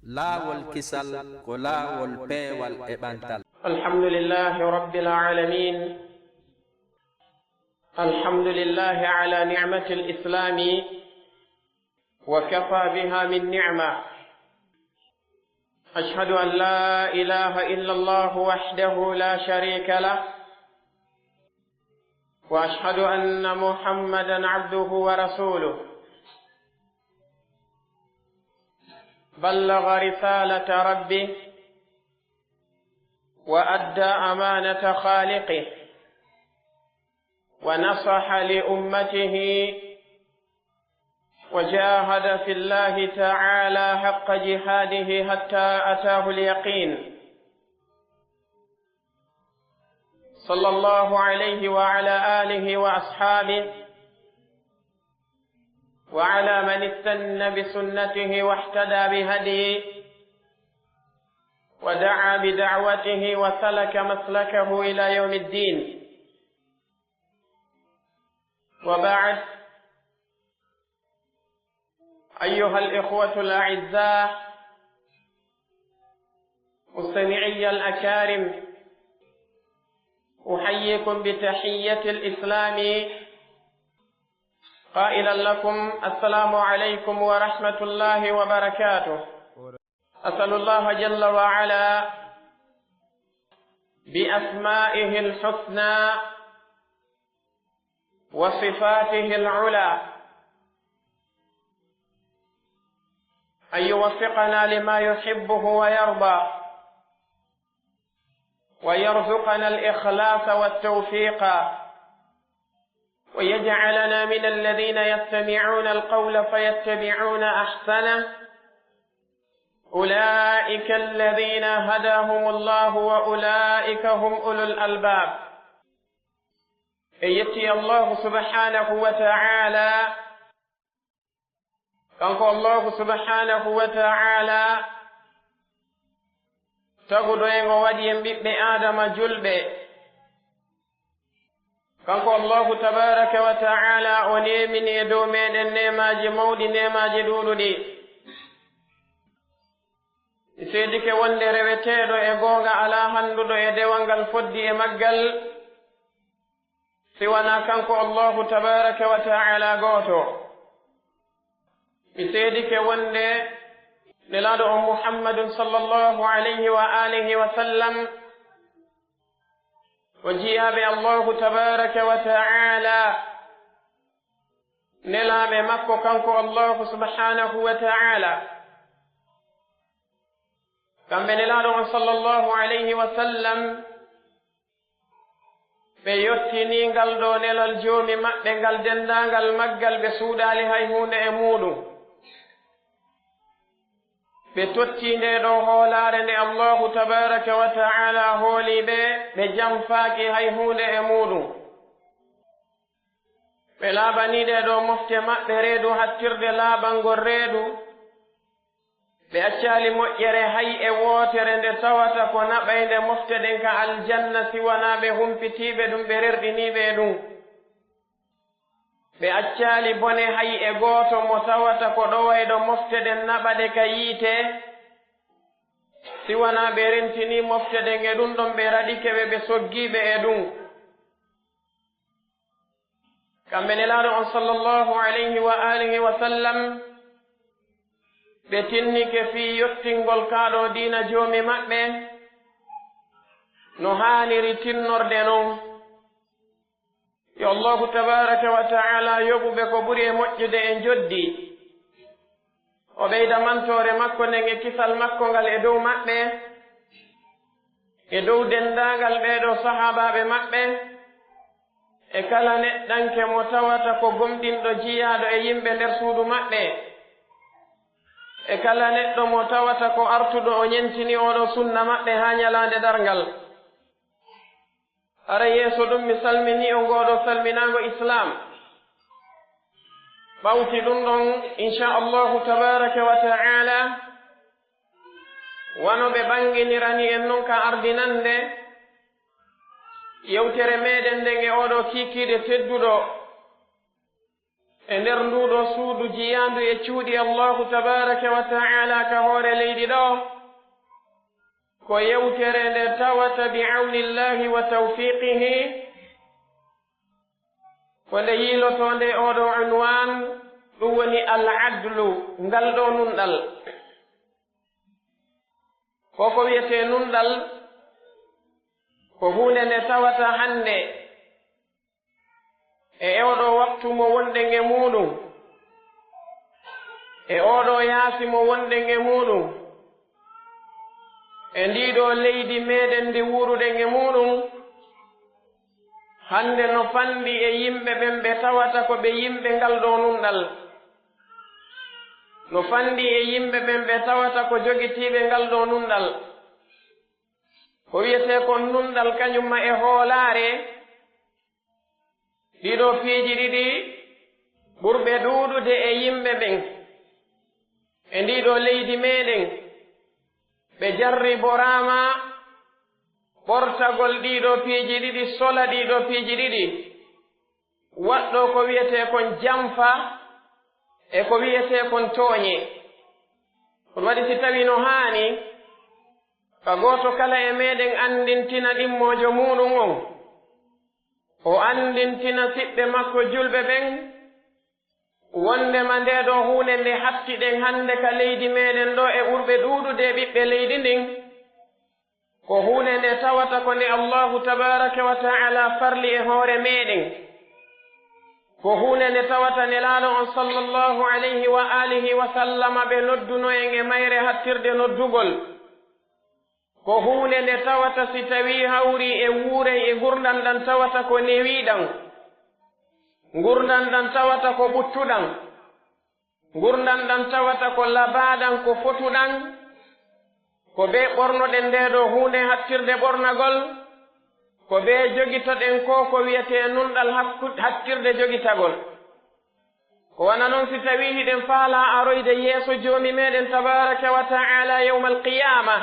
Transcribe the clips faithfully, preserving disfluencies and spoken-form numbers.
Laawol kisal ko laawol peewal e ɓantal. الحمد لله رب العالمين. الحمد لله على نعمة الإسلام وكفى بها من نعمة. أشهد أن لا إله إلا الله وحده لا شريك له، وأشهد أن محمدا عبده ورسوله. بلغ رسالة ربه وأدى أمانة خالقه ونصح لأمته وجاهد في الله تعالى حق جهاده حتى أتاه اليقين. صلى الله عليه وعلى آله وأصحابه وعلى من استن بسنته واهتدى بهديه ودعا بدعوته وسلك مسلكه إلى يوم الدين. وبعد، أيها الإخوة الأعزاء، مستمعي الأكارم، أحييكم بتحية الإسلام قائلا لكم: السلام عليكم ورحمة الله وبركاته. أسأل الله جل وعلا بأسمائه الحسنى وصفاته العلى أن يوفقنا لما يحبه ويرضى، ويرزقنا الإخلاص والتوفيق، ويجعلنا من الذين يستمعون القول فيتبعون أحسنه. أولئك الذين هداهم الله وأولئك هم أولو الألباب. En yetti Allahu subhanahu wa ta'ala. Kanko Allahu subhanahu wa ta'ala, taguɗo en, o waɗi en ɓiɓɓe Aadama julɓe. Kanko Allahu tabaraka wa ta'ala, o neemini e dow meɗen neemaaji mawɗi, neemaaji ɗuuɗuɗi. Mi seedike wonde reweteeɗo e goonga alaa, hannduɗo e dewal ngal foddi e maggal, si wanaa kanko Allahu tabaraka wa ta'ala gooto. Mi seedike wonde Nelaaɗo on Muhammadun sallallahu alayhi wa alihi wa sallam ko jiyaaɓe Allahu tabaraka wa ta'ala, nelaaɓe makko kanko Allahu subhanahu wa ta'ala. Kamɓe Nelaaɗo on sallallahu alayhi wa sallam, ɓe yottinii ngal ɗoo nelal Joomi maɓɓe ngal, denndaangal maggal, ɓe suuɗaali hay huunde e muuɗum. Ɓe tottii ndee ɗoo hoolaare nde Allahu tabaraka wa ta'ala hoolii ɓe, ɓe janfaaki hay huunde e muuɗum. Ɓe laaɓanii ɗee ɗoo mofte maɓɓe reedu hattirde laaɓangol reedu. Ɓe accaali moƴƴere hay e wootere nde tawata ko naɓaynde mofte ɗen ka aljanna, si wanaa ɓe humpitiiɓe ɗum, ɓe rerɗiniiɓe e ɗum. Ɓe accaali bone hay e gooto mo tawata ko ɗowayɗo mofte ɗen naɓa ɗe ka yiite, si wanaa ɓe rentinii mofte ɗen e ɗum ɗon, ɓe raɗike ɓe, ɓe soggiiɓe e ɗum. Kamɓe Nelaaɗo on sallallahu alayhi wa alihi wa sallam, ɓe tinnike fii yottingol kaa ɗoo diina Joomi maɓɓe no haaniri tinnorde non. Yo Allahu tabaraka wa ta'ala yoɓu ɓe ko ɓuri e moƴƴude e njoddi. O ɓeyda mantoore makko nden e kisal makko ngal e dow maɓɓe, e dow denndaangal ɓee ɗoo sahaabaaɓe maɓɓe, e kala neɗɗanke mo tawata ko gomɗinɗo jiyaaɗo e yimɓe nder suudu maɓɓe, e kala neɗɗo mo tawata ko artuɗo o ɲentini oo ɗoo sunna maɓɓe haa ɲalaande darngal. Hara yeeso ɗum, mi salminii on ngoo ɗoo salminaango Islaam. Ɓawti ɗum ɗon, inshaa Allahu tabaaraka wa ta'aala, wano ɓe ɓanginirani en non ka ardinande yewtere meɗen nden e oo ɗoo kiikiiɗe tedduɗo, E nder nduu ɗoo suudu jiyaandu e cuuɗi Allaahu tabaaraka wa ta'aalaa ka hoore leydi ɗoo, ko yewtere nde tawata bi awnillaahi wa tawfiiqihi, ko nde yiilotoo nde oo ɗoo unwaan, ɗum woni al adlu, ngal ɗoo nunɗal. Ko ko wi'etee nunɗal, ko huunde nde tawata hannde, e oo ɗoo waktu mo wonɗen e muuɗum, e oo ɗoo yaasi mo wonɗen e muuɗum, e ndii ɗoo leydi meɗen ndi wuuruɗen e muuɗum, hannde no fanɗi e yimɓe ɓen ɓe tawata ko ɓe yimɓe ngal ɗoo nunɗal. No fanɗi e yimɓe ɓen ɓe tawata ko jogitiiɓe ngal ɗoo nunɗal. Ko wi'etee kon nunɗal kañum ma e hoolaare, ɗii ɗoo piiji ɗiɗi ɓurɓe ɗuuɗude e yimɓe ɓen e ndii ɗoo leydi meɗen, ɓe jarriboraama ɓortagol ɗii ɗoo piiji ɗiɗi, sola ɗii ɗoo piiji ɗiɗi, waɗɗoo ko wi'etee kon janfa e ko wi'etee kon tooñe. Ko ɗum waɗi si tawii no haani, ka gooto kala e meɗen anndintina ɗimmoojo muuɗum on, o anndintina siɓɓe makko julɓe ɓen, wonndema ndee ɗoo huunde nde hattiɗen hannde ka leydi meɗen ɗoo e ɓurɓe ɗuuɗude e ɓiɓɓe leydi ndin, ko huunde nde tawata ko nde Allaahu tabaaraka wa ta'aalaa farli e hoore meɗen. Ko huunde nde tawata Nelaaɗo on sallallaahu alayhi wa aalihi wa sallama ɓe nodduno en e mayre hattirde noddugol. Ko huunde nde tawata si tawii hawrii e wuuray e ngurndan ɗan tawata ko newii ɗan. Ngurndan ɗan tawata ko ɓuttuɗan. Ngurndan ɗan tawata ko labaaɗan, ko fotuɗan. Ko bee ɓornoɗen ndee ɗoo huunde hattirde ɓornagol. Ko bee jogitoɗen ko ko wi'etee nunɗal hakku-, hattirde jogitagol. Ko wano non si tawii hiɗen faalaa aroyde yeeso Joomi meɗen tabaaraka wa ta'aalaa yawmal qiyaama,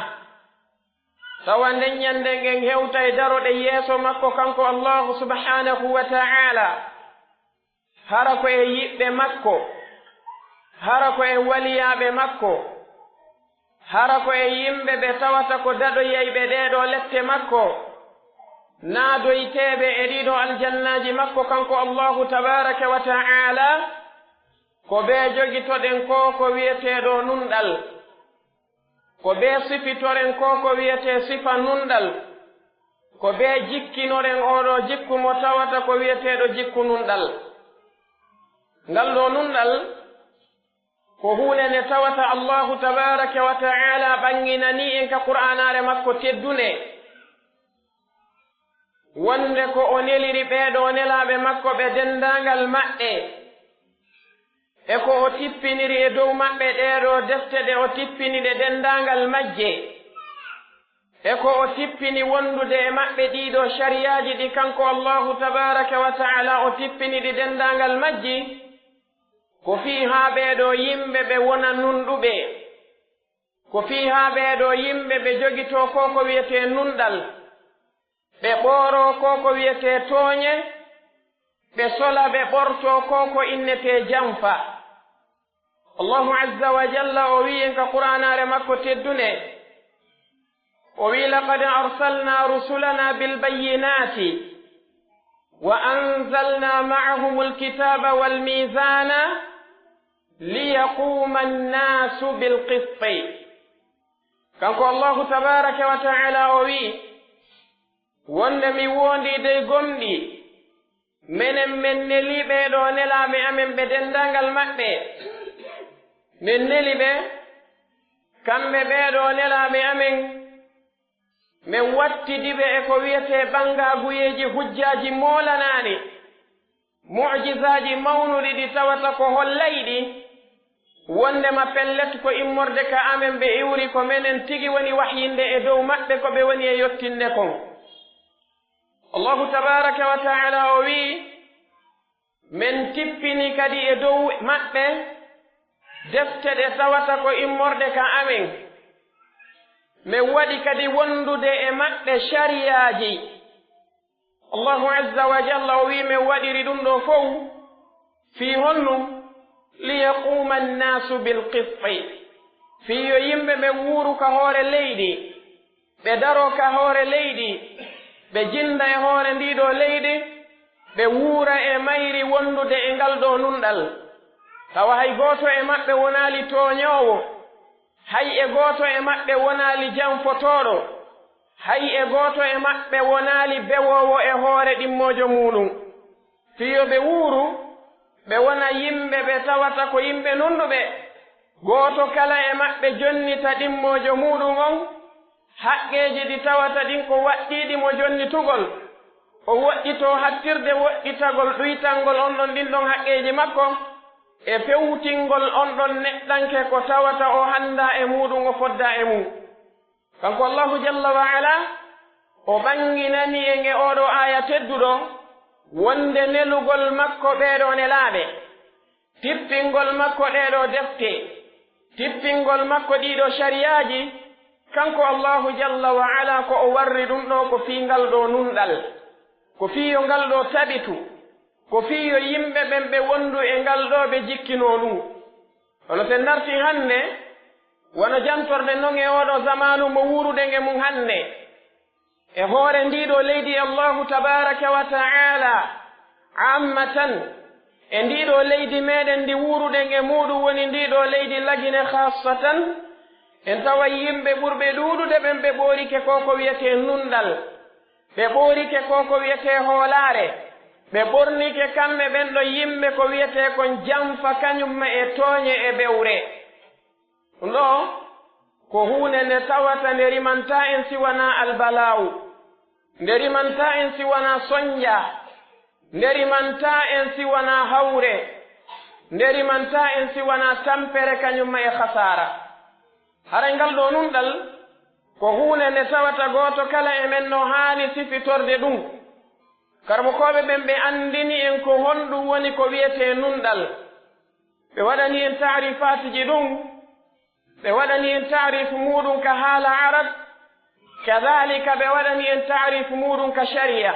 tawa nden ñande en hewtay daroɗen yeeso makko kanko Allaahu subhaanahu wa ta'aalaa, hara ko e yiɓɓe makko, hara ko e waliyaaɓe makko, hara ko e yimɓe ɓe tawata ko daɗoyayɓe ɗee ɗoo lette makko, naadoyteeɓe e ɗii ɗoo aljannaaji makko kanko Allaahu tabaaraka wa ta'aalaa, ko bee jogitoɗen ko ko wi'etee ɗoo nunɗal, ko bee sifitoren ko ko wi'etee sifa nunɗal, ko bee jikkinoren oo ɗoo jikku mo tawata ko wi'eteeɗo jikku nunɗal. Ngal ɗoo nunɗal, ko huunde nde tawata Allaahu tabaaraka wa ta'aalaa ɓannginanii en ka Qur'aanaare makko teddunde, wonnde ko o neliri ɓee ɗoo nelaaɓe makko ɓe denndaangal maɓɓe, e ko o tippiniri e dow maɓɓe ɗee ɗoo defte ɗe o tippini ɗe denndaangal majje, e ko o tippini wondude e maɓɓe ɗii ɗoo sariyaaji ɗi kanko Allaahu tabaaraka wa ta'aalaa o tippini ɗi denndaangal majji, ko fii haa ɓee ɗoo yimɓe ɓe wona nunɗuɓe. Ko fii haa ɓee ɗoo yimɓe ɓe jogitoo ko ko wi'etee nunɗal, ɓe ɓooroo ko ko wi'etee tooñe, ɓe sola ɓe ɓortoo ko ko innetee janfa. Allaahu azza wa jalla o wi'i en ka Qur'aanaare makko teddunde, o wi'i, "Laqad arsalnaa rusulanaa bil bayyinaati, wa anzalnaa ma'ahumul kitaaba wal miizaana, liyaquuma annaasu bil qisti." Kanko Allaahu tabaaraka wa ta'aalaa o wi'i, wonnde mi woondii dey gomɗii, menen men nelii ɓee ɗoo nelaaɓe amen ɓe denndaangal maɓɓe. Men neli ɓe, kamɓe ɓee ɗoo nelaaɓe amen, men wattidi ɓe e ko wi'etee ɓanngaaguyeeji, hujjaaji moolanaaɗi, mu'jizaaji mawnuɗi ɗi tawata ko hollayɗi, wonndema pellet ko immorde ka amen ɓe iwri ko menen tigi woni wahyinde e dow maɓɓe ko ɓe woni e yottinde kon. Allaahu tabaaraka wa ta'aalaa o wi'i, Men tippini kadi e dow maɓɓe defte ɗe tawata ko immorde ka amen. Men waɗi kadi wondude e maɓɓe sariyaaji. Allaahu azza wa jalla o wi'i, men waɗiri ɗum ɗoo fow Fii honɗun? Liyaquuma annaasu bil qisti. Fii yo yimɓe ɓen wuuru ka hoore leydi, ɓe daroo ka hoore leydi, ɓe jinda e hoore ndii ɗoo leydi, ɓe wuura e mayri wondude e ngal ɗoo nunɗal. Tawa hay gooto e maɓɓe wonaali tooñoowo, hay e gooto e maɓɓe wonaali janfotooɗo, hay e gooto e maɓɓe wonaali bewoowo e hoore ɗimmoojo muuɗun. Fii yo ɓe wuuru, ɓe wona yimɓe ɓe tawata ko yimɓe nunɗuɓe. Gooto kala e maɓɓe jonnita ɗimmoojo muuɗun on haqqeeji ɗi tawata ɗin ko waɗɗiiɗi mo jonnitugol. O woɗɗitoo hattirde woɗɗitagol ɗuytangol on ɗon ɗin ɗon haqqeeji makko, e fewtingol on ɗon neɗɗanke ko tawata o hanndaa e muuɗun, o foddaa e mun. Kanko Allaahu jalla wa ala, o ɓannginani en e oo ɗoo aaya tedduɗo wonde nelugol makko ɓee ɗoo nelaaɓe, tippingol makko ɗee ɗoo defte, tippingol makko ɗii ɗoo shariyaaji, kanko Allaahu jalla wa ala ko o warri ɗun ɗoo ko fii ngal ɗoo nunɗal, ko fii yo ngal ɗoo tabitu, ko fii yo yimɓe ɓen ɓe wondu e ngal ɗoo ɓe jikkinoo ɗun. Kono si en dartii hannde, wano jantorɗen non e oo ɗoo zamaanu mo wuuruɗen e mun hannde, e hoore ndii ɗoo leydi Allaahu tabaaraka wa ta'aala, aammatan, e ndii ɗoo leydi meɗen ndi wuuruɗen e muuɗun woni ndii ɗoo leydi Lagine khaassatan, en taway yimɓe ɓurɓe ɗuuɗude ɓen ɓe ɓoorike ko ko wi'etee nunɗal. Ɓe ɓoorike ko ko wi'etee hoolaare. Ɓe ɓornike kamɓe ɓen ɗon yimɓe ko wi'etee kon janfa kañum ma e tooñe e bewre. Ɗun ɗoo ko huunde nde tawata nde rimantaa en si wanaa albalaawu, nde rimantaa en si wanaa sonjaa, nde rimantaa en si wanaa hawre, nde rimantaa en si wanaa tampere kañum ma e khasaara. Haray ngal ɗoo nunɗal ko huunde nde tawata gooto kala e men no haani sifitorde ɗun. Karamokooɓe ɓen ɓe anndini en ko honɗun woni ko wi'etee nunɗal. Ɓe waɗani en taarifaatiji ɗun, ɓe waɗani en taarifu muuɗun ka haala Arab, kadaalika ɓe waɗani en taarifu muuɗun ka shari'a.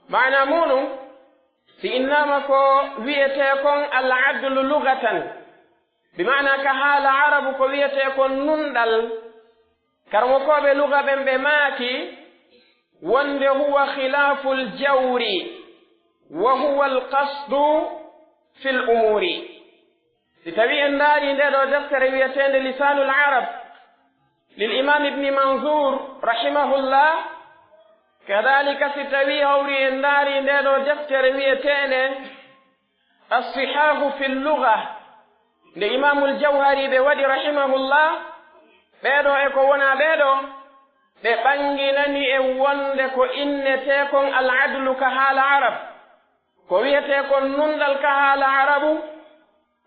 Maanaa muuɗun, si innaama ko wi'etee kon al-adlu lugatan, bi maanaa ka haala Arabu ko wi'etee kon nunɗal, karamokooɓe luga ɓen ɓe maaki wonde huwa khilaaful jawri wa huwa al-qasdu fil umuuri. Si tawii en ndaarii ndee ɗoo deftere wi'eteende Lisaanul Arab lil Imaam Ibni Manzuur rahimahullah, kadaalika si tawii hawri en ndaarii ndee ɗoo deftere wi'eteende As-Sihaahu fil Lugha nde Imaamul Jawhari ɓe waɗi rahimahullah, ɓee ɗoo e ko wonaa ɓee ɗoo, ɓe ɓannginani en wonde ko innetee kon al-adlu ka haala Arab, ko wi'etee kon nunɗal ka haala Arabu,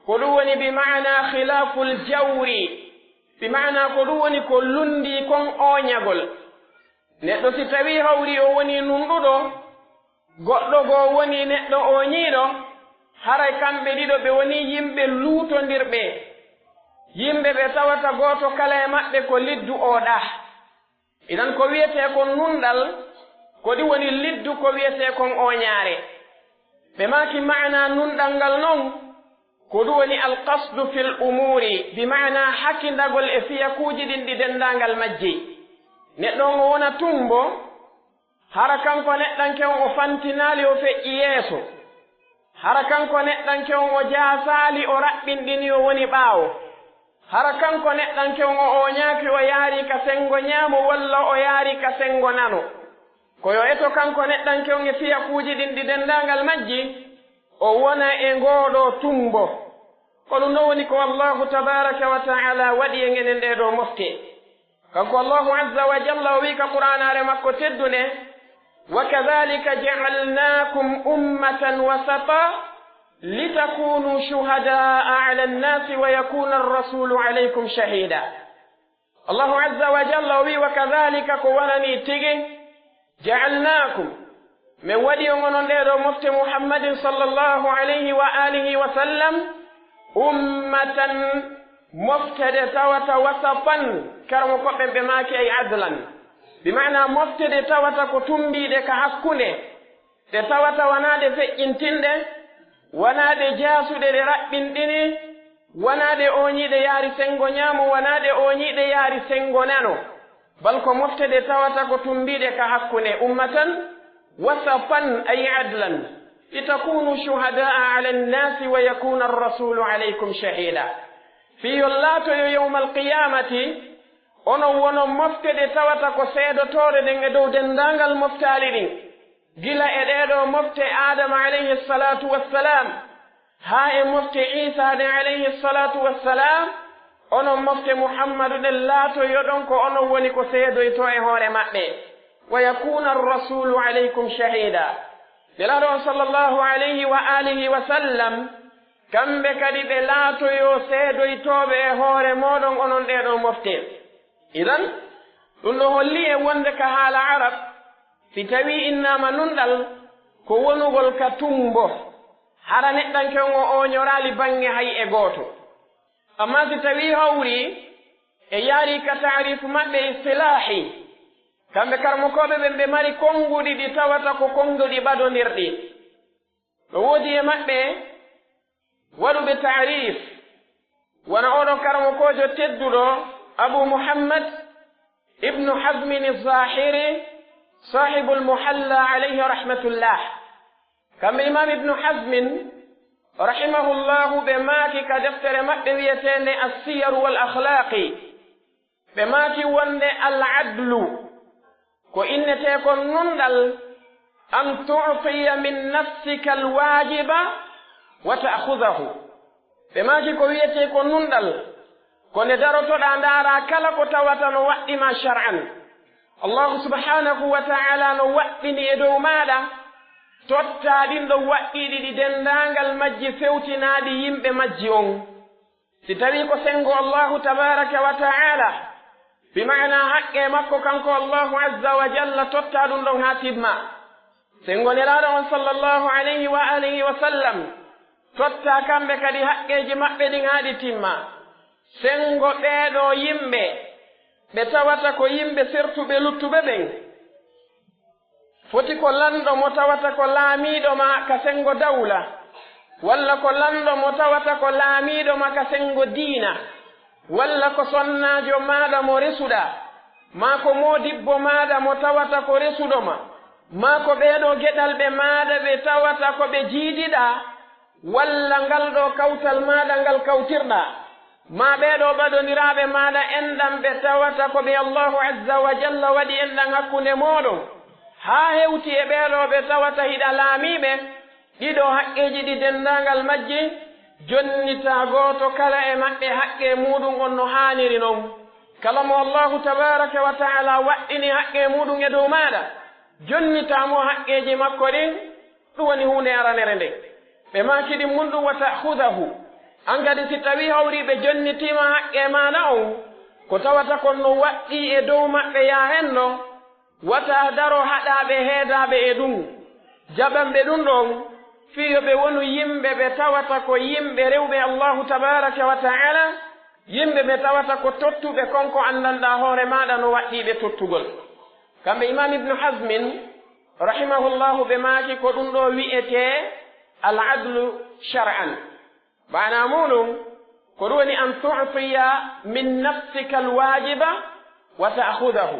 ko ɗun woni bi maanaa khilaaful jawri, bi maanaa ko ɗun woni ko lunndii kon ooñagol. Neɗɗo si tawii hawri o wonii nunɗuɗo, goɗɗo goo wonii neɗɗo ooñiiɗo, haray kamɓe ɗiɗo ɓe wonii yimɓe luutondirɓe, yimɓe ɓe tawata gooto kala e maɓɓe ko liddu oo ɗaa. Idan ko wi'etee kon nunɗal, ko ɗun woni liddu ko wi'etee kon ooñaare. Ɓe maaki maanaa nunɗal ngal non, ko ɗun woni alqasdu fil umuuri, bi maanaa hakindagol e fiyakuuji ɗin ɗi denndaangal majji. Neɗɗo on o wona tumbo, hara kanko neɗɗanke on o fantinaali o feƴƴi yeeso. Hara kanko neɗɗanke on o jaasaali o raɓɓinɗini o woni ɓaawo. Hara kanko neɗɗanke on o ooñaaki o yaarii ka senngo ñaamo walla o yaarii ka senngo nano. Ko yo eto kanko neɗɗanke on e fiyakuuji ɗin ɗi denndaangal majji, o wona e ngoo ɗoo tumbo. Ko ɗun non woni ko Allaahu tabaaraka wa ta'aalaa waɗi en enen ɗee ɗoo mofte. Kanko Allaahu azza wa jalla o wi'i ka Qur'aanaare makko teddunde, "Wa kadhaalika ja'alnaakum ummatan wasata litakuunu shuhadaa'a 'alan naasi wa yakuuna ar-rasuulu 'alaykum shahiida." Allaahu azza wa jalla o wi'i, "Wa kadhaalika, ko wano nii tigi, ja'alnaakum, men waɗi on onon ɗee ɗoo mofte Muhammadin sallallahu alayhi wa aalihi wa sallam, ummatan, mofte ɗe tawata wasatan, karamokooɓe ɓen ɓe maaki ay adlan, bi maanaa mofte ɗe tawata ko tummbiiɗe ka hakkunde, ɗe tawata wanaa ɗe feƴƴintinɗe, Wanaa ɗe jaasuɗe ɗe raɓɓinɗini, wanaa ɗe ooñiiɗe yaari senngo ñaamo, wanaa ɗe ooñiiɗe yaari senngo nano. Bal ko mofte ɗe tawata ko tummbiiɗe ka hakkunde, ummatan wasatan, ay adlan, litakunu shuhadaa ala nnaasi wa yakuna arrasulu alaykum shahida. Fii yo laatoyo yawmal qiyaamati, onon wonon mofte ɗe tawata ko seedotooɗe ɗen e dow denndaangal moftaali ɗin. Gila e ɗee ɗoo mofte Aadama alayhi salaatu wassalaam, haa e mofte Iisaa ɗen alayhi salaatu wassalaam, onon mofte Muhammadu ɗen laatoyoɗon ko onon woni ko seedoytoo e hoore maɓɓe. Wa yakuna arrasulu alaykum shahida. Nelaaɗo on sallallahu alayhi wa alihi wa sallam, kamɓe kadi ɓe laatoyoo seedoytooɓe e hoore mooɗon onon ɗee ɗoo mofte. Idan, ɗun ɗoo hollii en wonde ka haala Arab, si tawii innaama nunɗal, ko wonugol ka tummbo, hara neɗɗanke on o ooñoraali baŋŋe hay e gooto. Ammaa si tawii hawrii e yaarii ka taarifu maɓɓe istilaahi, kamɓe karamokooɓe ɓen ɓe mari konnguɗi ɗi tawata ko konnguɗi ɓadondirɗi. No woodi e maɓɓe waɗuɓe taarif, wano oo ɗoo karamokoojo tedduɗo Abu Muhammad Ibnu Hazmin Zahiri, Sahibul Muhalla, alayhi rahmatullah. Kamɓe Imaam Ibnu Hazmin, rahimahullahu, ɓe maaki ka deftere maɓɓe wi'eteende As-Siyar wal Akhlaaqi, ɓe maaki wonde al-adlu ko innetee kon nunɗal, an tu'tiya min nafsika al-waajiba wa ta'khudahu. Ɓe maaki ko wi'etee ko nunɗal, ko nde darotoɗaa ndaaraa kala ko tawata no waɗɗi ma shar'an. Allahu subhanahu wa ta'ala no waɗɗini e dow maaɗa, tottaa ɗin ɗon waɗɗiiɗi ɗi denndaangal majji fewtinaaɗi yimɓe majji on. Si tawii ko senngo Allahu tabaaraka wa ta'ala, bi ma'anaa haqqee makko kanko Allahu azza wa jalla, tottaa ɗun ɗon haa timma. Senngo Nelaaɗo on sallallahu alayhi wa alihi wa sallam, tottaa kamɓe kadi haqqeeji maɓɓe ɗin haa ɗi timma. Senngo ɓee ɗoo yimɓe, ɓe tawata ko yimɓe sertuɓe luttuɓe ɓen. Foti ko lanɗo mo tawata ko laamiiɗo ma ka senngo dawla, walla ko lanɗo mo tawata ko laamiiɗo ma ka senngo diina, walla ko sonnaajo maaɗa mo resuɗaa, maa ko moodibbo maaɗa mo tawata ko resuɗo ma, maa ko ɓee ɗoo geɗalɓe maaɗa ɓe tawata ko ɓe jiidiɗaa, walla ngal ɗoo kawtal maaɗa ngal kawtirɗaa, maa ɓee ɗoo ɓadondiraaɓe maaɗa enɗan ɓe tawata ko ɓe Allahu azza wa jalla waɗi enɗan hakkunde mooɗon, haa hewti e ɓee ɗoo ɓe tawata hiɗa laamiiɓe, ɗii ɗoo haqqeeji ɗi denndaangal majji, jonnitaa gooto kala e maɓɓe haqqee muuɗum on no haaniri non. Kala mo Allahu tabaaraka wa ta'ala waɗɗini haqqee muuɗum e dow maaɗa, jonnitaa mo haqqeeji makko ɗin, ɗum woni huunde aranere nden. Ɓe maaki ɗin mun ɗum, wa ta'khudahu. An kadi si tawii hawrii ɓe jonnitii ma haqqee maaɗa on, ko tawata kon no waɗɗii e dow maɓɓe yaahenno, wata daro haɗaa ɓe heedaaɓe e ɗum. Jaɓan ɓe ɗum ɗon, fii yo ɓe wonu yimɓe ɓe tawata ko yimɓe rewɓe Allahu tabaaraka wa ta'ala, yimɓe ɓe tawata ko tottuɓe kon ko anndanɗaa hoore maaɗa no waɗɗii ɓe tottugol. Kamɓe Imaam Ibnu Hazmin, rahimahullahu, ɓe maaki ko ɗum ɗoo wi'etee al-adlu shar'an. Maanaa muuɗum, ko ɗum woni an tu'tiya min nafsika al-waajiba wa ta'khudahu.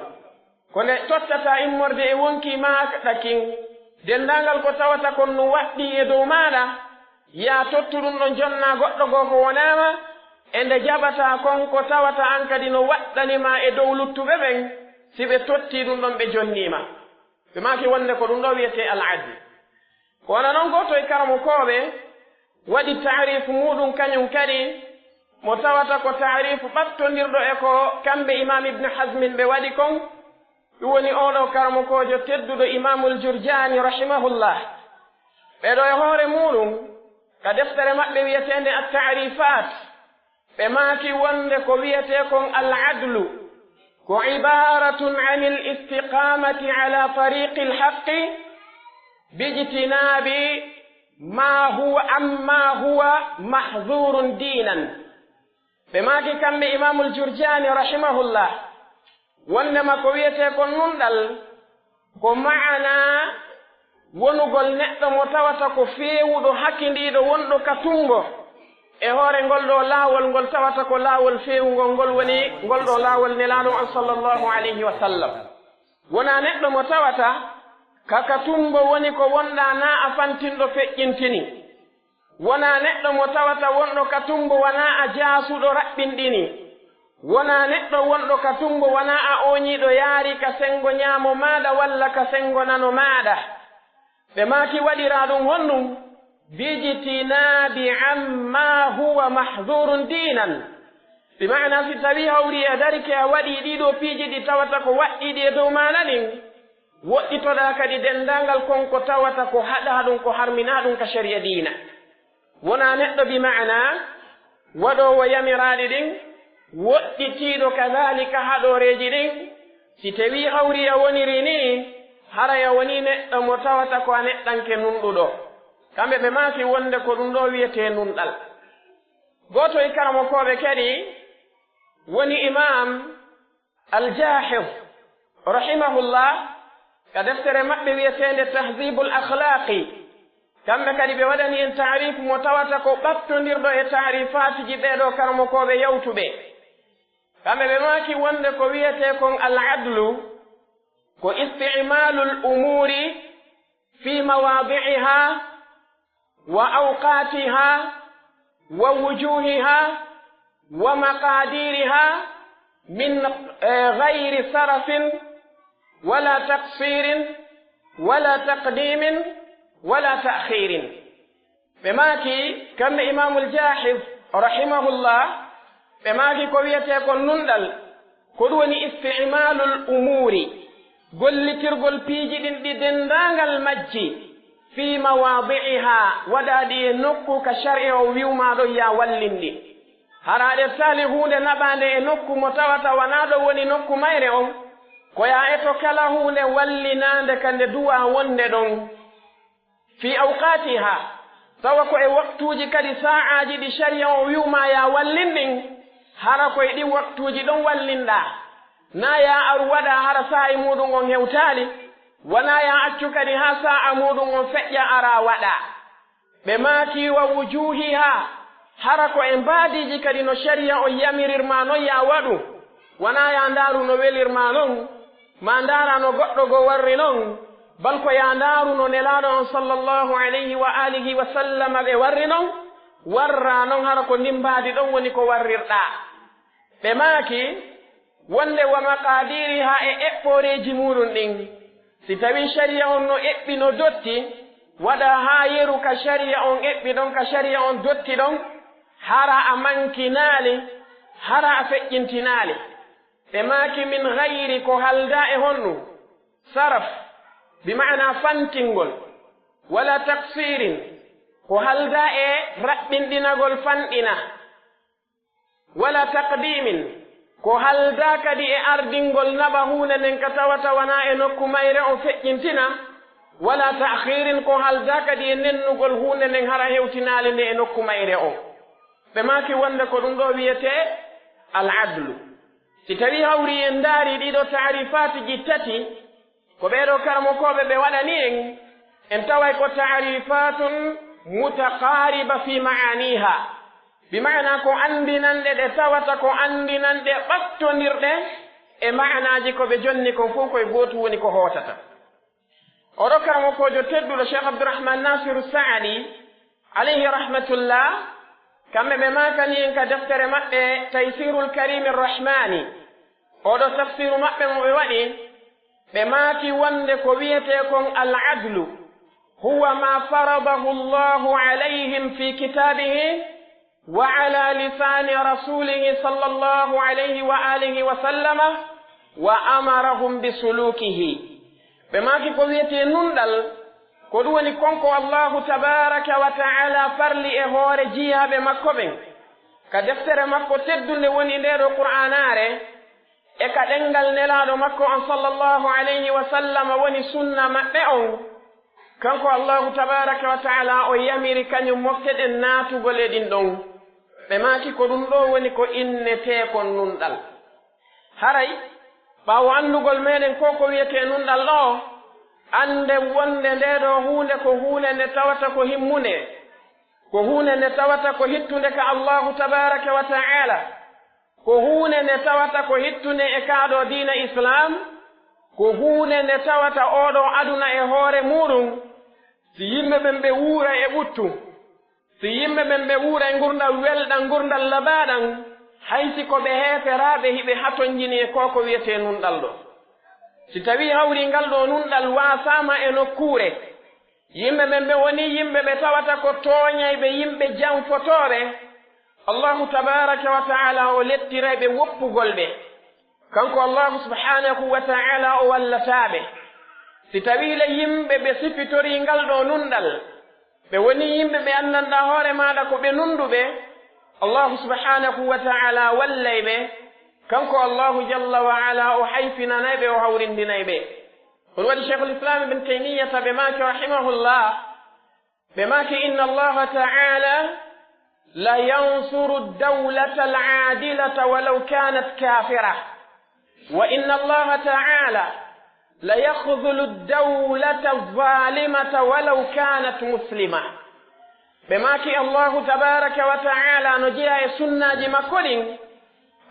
Ko nde tottataa immorde e wonkii maaɗa kin, denndaangal ko tawata kon no waɗɗii e dow maaɗa, yaa tottu ɗum ɗon jonnaa goɗɗo goo ko wonaa ma, e nde jaɓataa kon ko tawata an kadi no waɗɗani ma e dow luttuɓe ɓen, si ɓe tottii ɗum ɗon ɓe jonnii ma. Ɓe maaki wonde ko ɗum ɗoo wi'etee al-adl. Ko wano non gooto e karamokooɓe waɗi taarifu muuɗum kañum kadi, mo tawata ko taarifu ɓattondirɗo e ko kamɓe Imaam Ibn Hazmin ɓe waɗi kon, ɗum woni oo ɗoo karamokoojo tedduɗo Imaamul Jurjaani rahimahullah. Ɓee ɗoo e hoore muuɗum, ka deftere maɓɓe wi'eteende At-Taarifaat, ɓe maaki wonde ko wi'etee kon al-adlu, ko ibaratun anil istiqamati ala tariqil haqqi bijtinabi ma huwa, amma huwa mahzurun diinan. Ɓe maaki kamɓe Imaamul Jurjaani rahimahullah, wondema ko wi'etee kon nunɗal, ko ma'anaa Wonugol neɗɗo mo tawata ko feewuɗo, hakindiiɗo, wonɗo ka tunngo e hoore ngol ɗoo laawol, ngol tawata ko laawol feewungol, ngol woni ngol ɗoo laawol Nelaaɗo on, sallallahu alayhi wa sallam. Wonaa neɗɗo mo tawata ka, ka tunngo woni ko wonɗaa, naa a fantinɗo feƴƴintini. Wonaa neɗɗo mo tawata wonɗo ka tunngo wanaa a jaasuɗo raɓɓinɗini. Wonaa neɗɗo wonɗo ka tunngo wanaa a ooñiiɗo yaari ka senngo ñaamo maaɗa walla ka senngo nano maaɗa. Ɓe maaki, waɗiraa ɗun honɗun? Bijtinaabi ammaa huwa mahduurun diinan. Bi maana, si tawii hawri a darike a waɗii ɗii ɗoo piiji ɗi tawata ko waɗɗiiɗi e dow maaɗa ɗin, woɗɗitoɗaa kadi denndaangal kon ko tawata ko haɗaaɗun, ko harminaaɗun ka shari'a diina. Wonaa neɗɗo, bi maana, waɗoowo yamiraaɗi ɗin, woɗɗitiiɗo kadaalika haɗooreeji ɗin, si tawii hawri a wonirii nii, haray a wonii neɗɗo mo tawata ko a neɗɗanke nunɗuɗo. Kamɓe ɓe maaki wonde ko ɗun ɗoo wi'etee nunɗal. Gooto e karamokooɓe kadi woni Imaam Al-Jaahiz, rahimahullah, ka deftere maɓɓe wi'eteende Tahzibul Akhlaaqi, kamɓe kadi ɓe waɗani en taariif mo tawata ko ɓattondirɗo e taariifaatuji ɓee ɗoo karamokooɓe yawtuɓe. Kamɓe ɓe maaki wonde ko wi'etee kon al-adlu, ko isti'maalul umuuri fii mawaadi'ihaa wa awqaatihaa wa wujuuhihaa wa maqaadiirihaa min, eh, gayri sarafin wala taqsiirin wala taqdiimin wala ta'khiirin. Ɓe maaki, kamɓe Imaamul Jaahiz, rahimahullah, ɓe maaki ko wi'etee kon nunɗal, ko ɗun woni isti'maalul umuuri, gollitirgol piiji ɗin ɗi denndaangal majji, fii mawaadi'ihaa, waɗaa ɗi e nokku ka shari'a on wi'u maa ɗon yaa wallin ɗi. Hara a ƴettaali huunde naɓaande e nokku mo tawata wanaa ɗon woni nokku mayre on, ko yaa eto kala huunde wallinaande ka nde duwaa wonde ɗon. Fii awqaatihaa, tawa ko e waktuuji kadi saa'aaji ɗi shari'a on wi'u maa yaa wallin ɗin, hara ko e ɗin waktuuji ɗon wallinɗaa. Naa yaa aru waɗaa hara saa'i muuɗum on hewtaali, wanaa yaa accu kadi haa saa'a muuɗum on feƴƴa araa waɗaa. Ɓe maaki, wa wujuuhihaa, hara ko e mbaadiiji kadi no shari'a on yamirir maa non yaa waɗu, wanaa yaa ndaaru no welir maa non, maa ndaaraa no goɗɗo goo warri non, bal ko yaa ndaaru no Nelaaɗo on sallallahu alayhi wa aalihi wa sallama ɓe warri non, warraa non hara ko ndin mbaadi ɗon woni ko warrirɗaa. Ɓe maaki, wonde wa maqaadiirihaa e eɓɓooreeji muuɗum ɗin, si tawii shari'a on no eɓɓi no dotti, waɗaa haa yeru ka shari'a on eɓɓi ɗon, ka shari'a on dotti ɗon, hara a mankinaali, hara a feƴƴintinaali. Ɓe maaki, min gayri, ko haldaa e honɗum? Saraf, bi ma'ana fantingol, wala taqsiirin, ko haldaa e raɓɓinɗinagol fanɗina, wala taqdiimin, ko haldaa kadi e ardingol naɓa huunde nden ka tawata wanaa e nokku mayre on feƴƴintina, wala ta'khiirin, ko haldaa kadi e nennugol huunde nden hara hewtinaali nde e nokku mayre on. Ɓe maaki wonde ko ɗum ɗoo wi'etee al-adlu. Si tawii hawri en ndaarii ɗii ɗoo taarifaatuji tati, ko ɓee ɗoo karamokooɓe ɓe waɗani en, en taway ko taarifaatun mutaqaariba fii ma'aaniihaa, bi ma'anaa ko anndinanɗe ɗe tawata ko anndinanɗe ɓattondirɗe e ma'anaaji ko ɓe jonni kon fow ko e gootu woni ko hootata. Oo ɗoo karamokoojo tedduɗo Cheikh Abdourahmane Naasiru Saadi, alayhi rahmatullah, kamɓe ɓe maakani en ka deftere maɓɓe Taysirul Kariimi Rahmaani, oo ɗoo tafsiru maɓɓe mo ɓe waɗi, ɓe maaki wonde ko wi'etee kon al-adlu, huwa ma faradahu Allahu alayhim fi kitaabihi wa ala lisaani rasuulihi sallallahu alayhi wa aalihi wa sallama wa amarahum bi suluukihi. Ɓe maaki ko wi'etee nunɗal, ko ɗum woni kon ko Allahu tabaaraka wa ta'aala farli e hoore jiyaaɓe makko ɓen, ka deftere makko teddunde woni ndee ɗoo Qur'aanaare, e ka ɗemngal Nelaaɗo makko on sallallahu alayhi wa sallam woni sunna maɓɓe on. Kanko Allahu tabaaraka wa ta'aala o yamiri kañum mofte ɗen naatugol e ɗin ɗon. Ɓe maaki ko ɗum ɗoo woni ko innetee kon nunɗal. Haray, ɓaawo anndugol meɗen ko ko wi'etee nunɗal ɗoo, Annden wonde ndee ɗoo huunde ko huunde nde tawata ko himmunde, ko huunde nde tawata ko hittunde ka Allaahu tabaaraka wa ta'aala, ko huunde nde tawata ko hittunde e kaa ɗoo diina Islaam, ko huunde nde tawata oo ɗoo aduna e hoore muuɗum, si yimɓe ɓen ɓe wuura e ɓuttu, si yimɓe ɓen ɓe wuura e ngurndan welɗan, ngurndan labaaɗan, hay si ko ɓe heeferaaɓe, hiɓe hatonjini e koo ko wi'etee nunɗal ɗoo. Si tawii hawrii ngal ɗoo nunɗal waasaama e nokkuure, yimɓe ɓen ɓe wonii yimɓe ɓe tawata ko tooñayɓe, yimɓe janfotooɓe, Allaahu tabaaraka wa ta'aala o lettiray ɓe woppugol ɓe. Kanko Allaahu subhaanahu wa ta'aala o wallataa ɓe. Si tawii le yimɓe ɓe sifitorii ngal ɗoo nunɗal, ɓe wonii yimɓe ɓe anndanɗaa hoore maaɗa ko ɓe nunɗuɓe, Allaahu subhaanahu wa ta'aala wallay ɓe. Kanko Allaahu jalla wa ala o hayfinanay ɓe, o hawrindinay ɓe. Ɗun waɗi Shaykhul Islam Ibn Taymiyyata ɓe maaki rahimahullah, ɓe maaki, إن الله تعالى لينصر الدولة العادلة ولو كانت كافرة، وإن الله تعالى ليخذل الدولة الظالمة ولو كانت مسلمة. Ɓe maaki, Allaahu tabaaraka wa ta'aala no jeyaa e sunnaaji makko ɗin,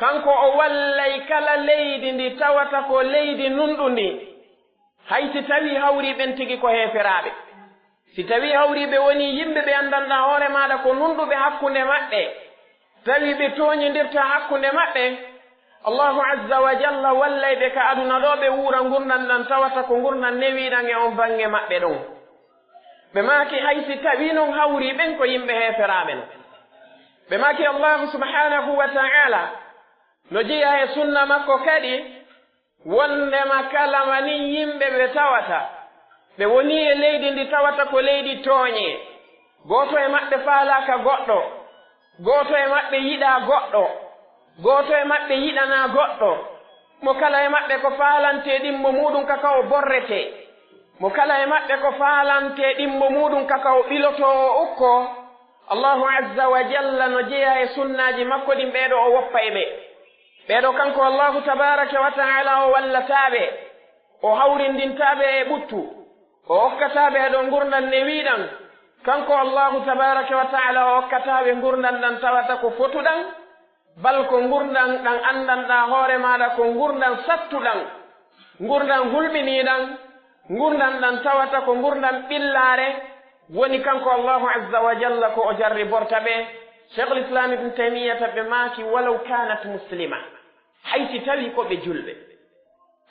kanko o wallay kala leydi ndi tawata ko leydi nunɗundi, hay si tawii hawrii ɓen tigi ko heeferaaɓe. Si tawii hawrii ɓe wonii yimɓe ɓe anndanɗaa hoore maaɗa ko nunɗuɓe hakkunde maɓɓe, tawi ɓe tooñindirtaa hakkunde maɓɓe, Allaahu azza wa jalla wallay ɓe ka aduna ɗoo, ɓe wuura ngurndan ɗan tawata ko ngurndan newiiɗan e on baŋŋe maɓɓe ɗon. Ɓe maaki, hay si tawii non hawrii ɓen ko yimɓe heeferaaɓe non. Ɓe maaki, Allaahu subhaanahu wa ta'aala no jeyaa e sunna makko kadi, wonndema kala ma nin yimɓe ɓe tawata ɓe wonii e leydi ndi tawata ko leydi tooñe, gooto e maɓɓe faalaaka goɗɗo, gooto e maɓɓe yiɗaa goɗɗo, gooto e maɓɓe yiɗanaa goɗɗo, mo kala e maɓɓe ko faalantee ɗimmo muuɗum ka ka o borretee, mo kala e maɓɓe ko faalantee ɗimmo muuɗum ka ka o ɓilotoo o ukkoo, Allaahu azza wa jalla no jeyaa e sunnaaji makko ɗin, ɓee ɗoo o woppa e ɓe. Ɓee ɗoo kanko Allaahu tabaaraka wa ta'aala o wallataa ɓe, o hawrindintaa ɓe e ɓuttu, o okkataa ɓe e ɗoo ngurndan newiiɗan. Kanko Allaahu tabaaraka wa ta'aala o okkataa ɓe ngurndan ɗan tawata ko fotuɗan, bal ko ngurndan ɗan anndanɗaa hoore maaɗa ko ngurndan sattuɗan, ngurndan hulɓiniiɗan, ngurndan ɗan tawata ko ngurndan ɓillaare, woni kanko Allaahu azza wa jalla ko o jarriborta ɓe. Shaykhul Islam Ibn Taymiyyata ɓe maaki, ولو كانت مسلمة. Hay si tawii ko ɓe julɓe.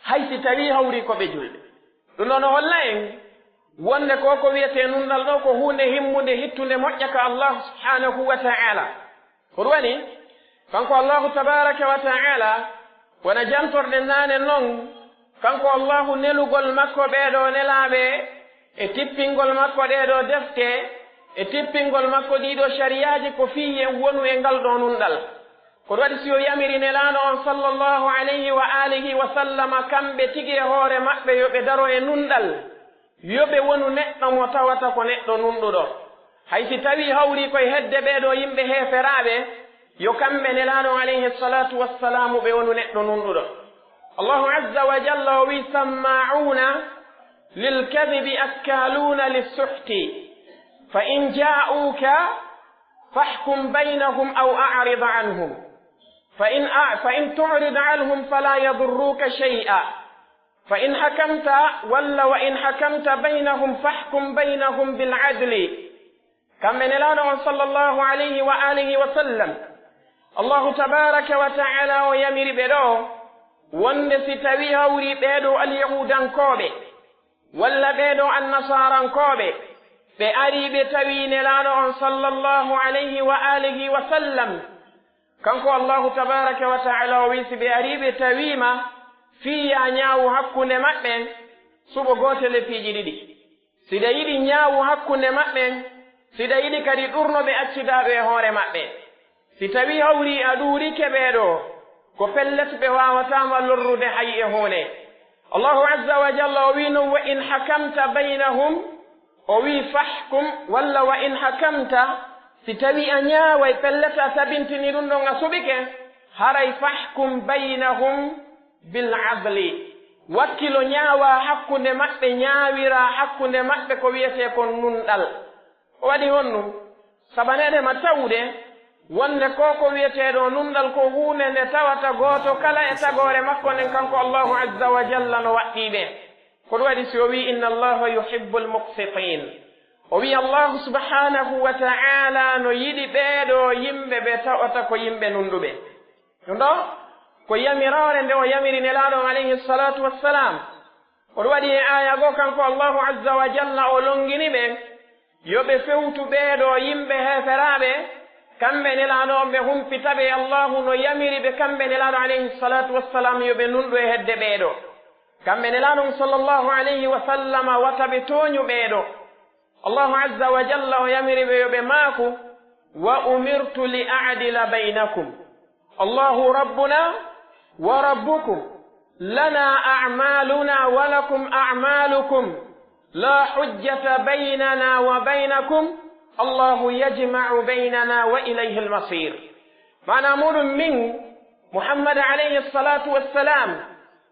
Hay si tawii hawrii ko ɓe julɓe. Ɗun ɗoo no holla en wonde ko ko wi'etee nunɗal ɗoo ko huunde himmunde, hittunde, moƴƴa ka Allaahu subhaanahu wa ta'aala. Ko ɗun waɗi, kanko Allaahu tabaaraka wa ta'aala, wano jantorɗen naane non, kanko Allaahu nelugol makko ɓee ɗoo nelaaɓe, e tippingol makko ɗee ɗoo defte, e tippingol makko ɗii ɗoo shariyaaji ko fii en wonu e ngal ɗoo nunɗal. Ko ɗun waɗi si o yamiri Nelaaɗo on sallallahu alayhi wa aalihi wa sallama, kamɓe tigi e hoore maɓɓe yo ɓe daro e nunɗal, yo ɓe wonu neɗɗo mo tawata ko neɗɗo nunɗuɗo. Hay si tawii hawrii ko e hedde ɓee ɗoo yimɓe heeferaaɓe, yo kamɓe Nelaaɗo on alayhi salaatu wassalaamu ɓe wonu neɗɗo nunɗuɗo. Allaahu azza wa jalla o wi'i, سماعون للكذب أكالون للسحت فإن جاءوك فاحكم بينهم أو أعرض عنهم فإن أع-، فإن تعرض عنهم فلا يضروك شيئا فإن حكمت ولا وإن حكمت بينهم فاحكم بينهم بالعدل. Kamɓe Nelaaɗo on sallallahu alayhi wa aalihi wa sallam, Allaahu tabaaraka wa ta'aala o yamiri ɓe ɗoo, wonde si tawii hawrii ɓee ɗoo alyahuudankooɓe, walla ɓee ɗoo annasaarankooɓe, ɓe arii ɓe tawii Nelaaɗo on sallallahu alayhi wa aalihi wa sallam, kanko Allaahu tabaaraka wa ta'aala o wi'i, si ɓe arii ɓe tawii ma fii yo a ñaawu hakkunde maɓɓe, suɓo gootel e piiji ɗiɗi. Si ɗa yiɗi ñaawu hakkunde maɓɓe, si ɗa yiɗi kadi ɗun no ɓe accidaa ɓe e hoore maɓɓe. Si tawii hawrii a ɗuurike ɓee ɗoo, ko pellet ɓe waawataa ma lorrude hay e huunde. Allaahu azza wa jalla o wi'i non, وإن حكمت بينهم, o wi'i فاحكم, walla وإن حكمت, si tawii a ñaaway, pellet a tabintini ɗun ɗon a suɓike, haray فاحكم بينهم بالعدل. Wakkilo ñaawaa hakkunde maɓɓe, ñaawiraa hakkunde maɓɓe ko wi'etee kon nunɗal. Ko waɗi honɗun? Sabaneede ma tawude wonde ko ko wi'etee ɗoo nunɗal ko huunde nde tawata gooto kala e tagoore makko nden, kanko Allahu Azza wa Jalla no waɗɗii ɓe. Ko ɗun waɗi si o wi'i, "Inna Allaha yuhibbul muqsitin." O wi'i Allahu subhanahu wa ta'ala no yiɗi ɓee ɗoo yimɓe ɓe tawata ko yimɓe nunɗuɓe. Ɗun ɗoo ko yamiroore nde o yamiri Nelaaɗo on alayhi salatu wassalam. Ko ɗun waɗi e aaya goo kanko Allahu Azza wa Jalla o longini ɓe, yo ɓe fewtu ɓee ɗoo yimɓe heeferaaɓe, kamɓe Nelaaɗo on ɓe humpita ɓe, Allahu no yamiri ɓe kamɓe Nelaaɗo alayhi salatu wassalam yo ɓe nunɗu e hedde ɓee ɗoo. Kamɓe Nelaaɗo on sallallahu alayhi wa sallama wata ɓe tooñu ɓee ɗoo. Allahu Azza wa Jalla o yamiri ɓe yo ɓe maaku, "Wa umirtu li a'dila baynakum. Allahu Rabbuna wa Rabbukum. Lana a'maluna wa lakum a'malukum. La hujjata baynana wa baynakum. Allahu yajma'u baynana wa ilayhil masir." Maanaa muuɗum min, Muhammad alayhi salatu wassalam,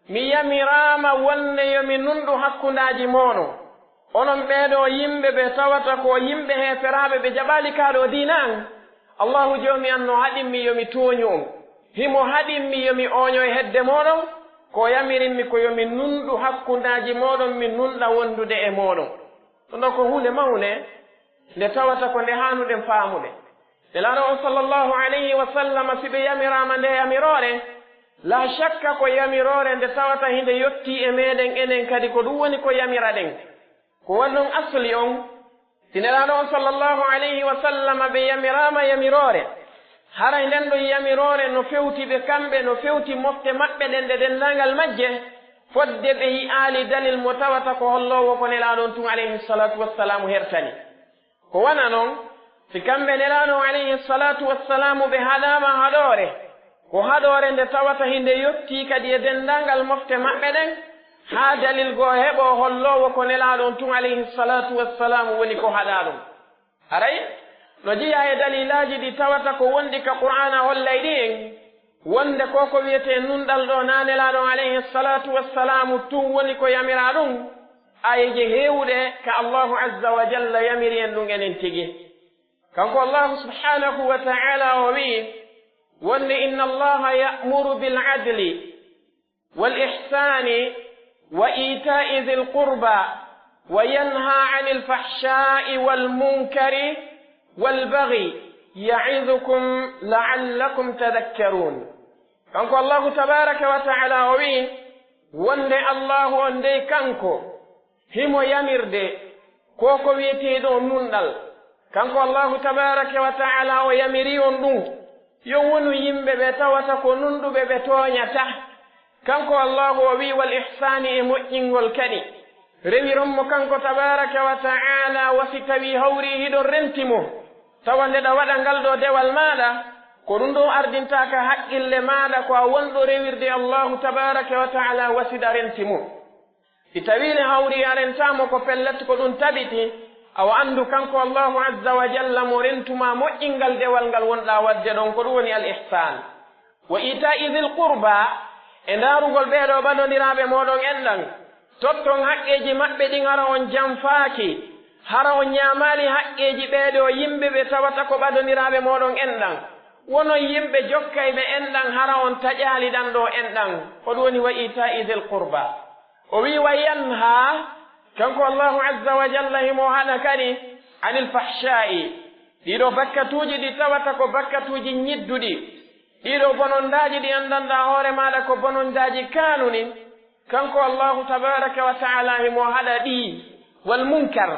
mi yamiraama wonde yo mi nunɗu hakkundaaji mooɗon. Onon ɓee ɗoo yimɓe ɓe tawata ko yimɓe heeferaaɓe, ɓe jaɓaali kaa ɗoo diina an, Allahu Joomi an no haɗimmi yo mi tooñu on. Himo haɗimmi yo mi ooño e hedde mooɗon, ko o yamirimmi ko yo mi nunɗu hakkundaaji mooɗon, mi nunɗa wondude e mooɗon. Ɗun ɗoo ko huunde mawnde nde tawata ko nde haanuɗen faamude. Nelaaɗo on sallallahu alayhi wa sallama, si ɓe yamiraama nde yamiroore, laa shakka ko yamiroore nde tawata hinde yottii e meɗen enen kadi, ko ɗun woni ko yamiraɗen. Ko wonɗon asli on, si Nelaaɗo on sallallahu alayhi wa sallama ɓe yamiraama yamiroore, haray nden ɗon yamiroore no fewti ɓe kamɓe, no fewti mofte maɓɓe ɗen ɗe denndaangal majje, fodde ɓe yi'aali dalil mo tawata ko holloowo ko Nelaaɗo on tun alayhi salatu wassalaamu hertani. Ko wano non, si kamɓe Nelaaɗo on alayhi salatu wassalaamu ɓe haɗaama haɗoore, ko haɗoore nde tawata hinde yottii kadi e denndaangal mofte maɓɓe ɗen, haa dalil goo heɓoo holloowo ko Nelaaɗo on tun alayhi salatu wassalaamu woni ko haɗaa ɗun. Haray, no jeyaa e dalilaaji ɗi tawata ko wonɗi ka Qur'aana hollay ɗi en, wonde ko ko wi'etee nunɗal ɗoo naa Nelaaɗo on alayhi salatu wassalaamu tun woni ko yamiraa ɗun, aayeeje heewuɗe ka Allahu Azza wa Jalla yamiri en ɗun enen tigi. Kanko Allahu subhanahu wa ta'ala o wi'i, wonde, "Inna Allaha ya'muru bil adli wal ihsani wa ita'i dhil qurba wa yanha anil fahsha'i wal munkari wal baghi ya'idhukum la'allakum tadhakkarun." Kanko Allahu tabaraka wa ta'ala o wi'i, wonde Allahu on dey kanko, himo yamirde ko ko wi'etee ɗoo nunɗal. Kanko Allahu tabaraka wa ta'ala o yamiri on ɗun, yo wonu yimɓe ɓe tawata ko nunɗuɓe ɓe tooñataa. Kanko Allahu o wi'i, "Wal ihsani", e moƴƴingol kadi. Rewiron mo kanko tabaraka wa ta'ala, wa si tawii hawrii hiɗon renti mo, tawa nde ɗa waɗa ngal ɗoo dewal maaɗa, ko ɗun ɗon ardintaa ka haqqille maaɗa ko a wonɗo rewirde Allahu tabaraka wa ta'ala, wa si ɗa renti mo. Si tawii ne hawrii a rentaa mo, ko pellet ko ɗun tabiti, awa anndu kanko Allahu Azza wa Jalla mo rentu maa moƴƴingal dewal ngal wonɗaa waɗde ɗon, ko ɗun woni al ihsan. Wa ita'i dhil qurba, e ndaarugol ɓee ɗoo ɓadondiraaɓe mooɗon enɗan, totton haqqeeji maɓɓe ɗin hara on janfaaki, hara on ñaamaali haqqeeji ɓee ɗoo yimɓe ɓe tawata ko ɓadondiraaɓe mooɗon enɗan. Wonon yimɓe jokkayɓe enɗan hara on taƴaali ɗan ɗoo enɗan, ko ɗun woni wa ita'i dhil qurba. O wi'i, "Wa yanha", kanko Allahu Azza wa Jalla himo haɗa kadi, "anil fahsha'i", ɗii ɗoo bakkatuuji ɗi tawata ko bakkatuuji ñidduɗi, ɗii ɗoo bonondaaji ɗi anndanɗaa hoore maaɗa ko bonondaaji kaanuni, kanko Allahu tabaraka wa ta'ala himo haɗa ɗii, "wal munkar",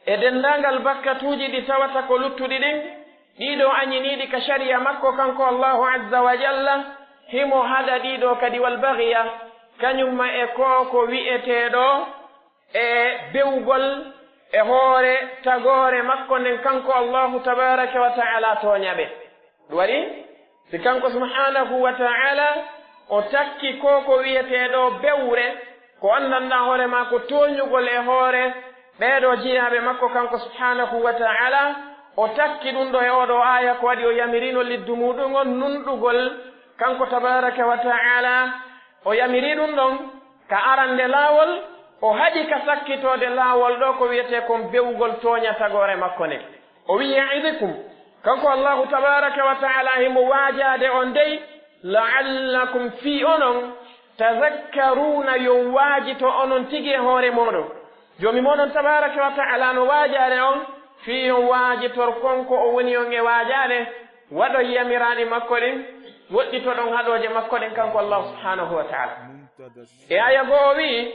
e denndaangal bakkatuuji ɗi tawata ko luttuɗi ɗin, ɗii ɗoo añiniiɗi ka shari'a makko kanko Allahu Azza wa Jalla, himo haɗa ɗii ɗoo kadi, "wal baghiya", kañum ma e ko ko wi'etee ɗoo e bewgol e hoore tagoore makko nden, kanko Allahu tabaraka wa ta'ala tooña ɓe. Ɗun waɗi, si kanko subhanahu wa ta'ala o takki ko ko wi'etee ɗoo bewre, ko anndanɗaa hoore maa ko tooñugol e hoore ɓee ɗoo jiyaaɓe makko kanko subhanahu wa ta'ala, o takki ɗun ɗoo e oo ɗoo aaya, ko waɗi o yamiriino liddu muuɗum on nunɗugol kanko tabaraka wa ta'ala, o yamiri ɗun ɗon Ka arande laawol, o haɗi ka sakkitoode laawol ɗoo ko wi'etee kon bewgol tooña tagoore makko nden. O wi'i, "Ya'idukum." Kanko Allaahu tabaaraka wa ta'aalaa himo waajaade on dey, "la'allakum," fii onon, "tazakkaruuna," yo on waajito onon tigi e hoore mooɗon. Joomi mooɗon tabaaraka wa ta'aalaa no waajaade on, fii yo on waajitor kon ko o woni on e waajaade, waɗon yamiraaɗi makko ɗin, woɗɗitoɗon haɗooje makko ɗen kanko Allaahu subhaanahu wa ta'aalaa. E aaya goo o wi'i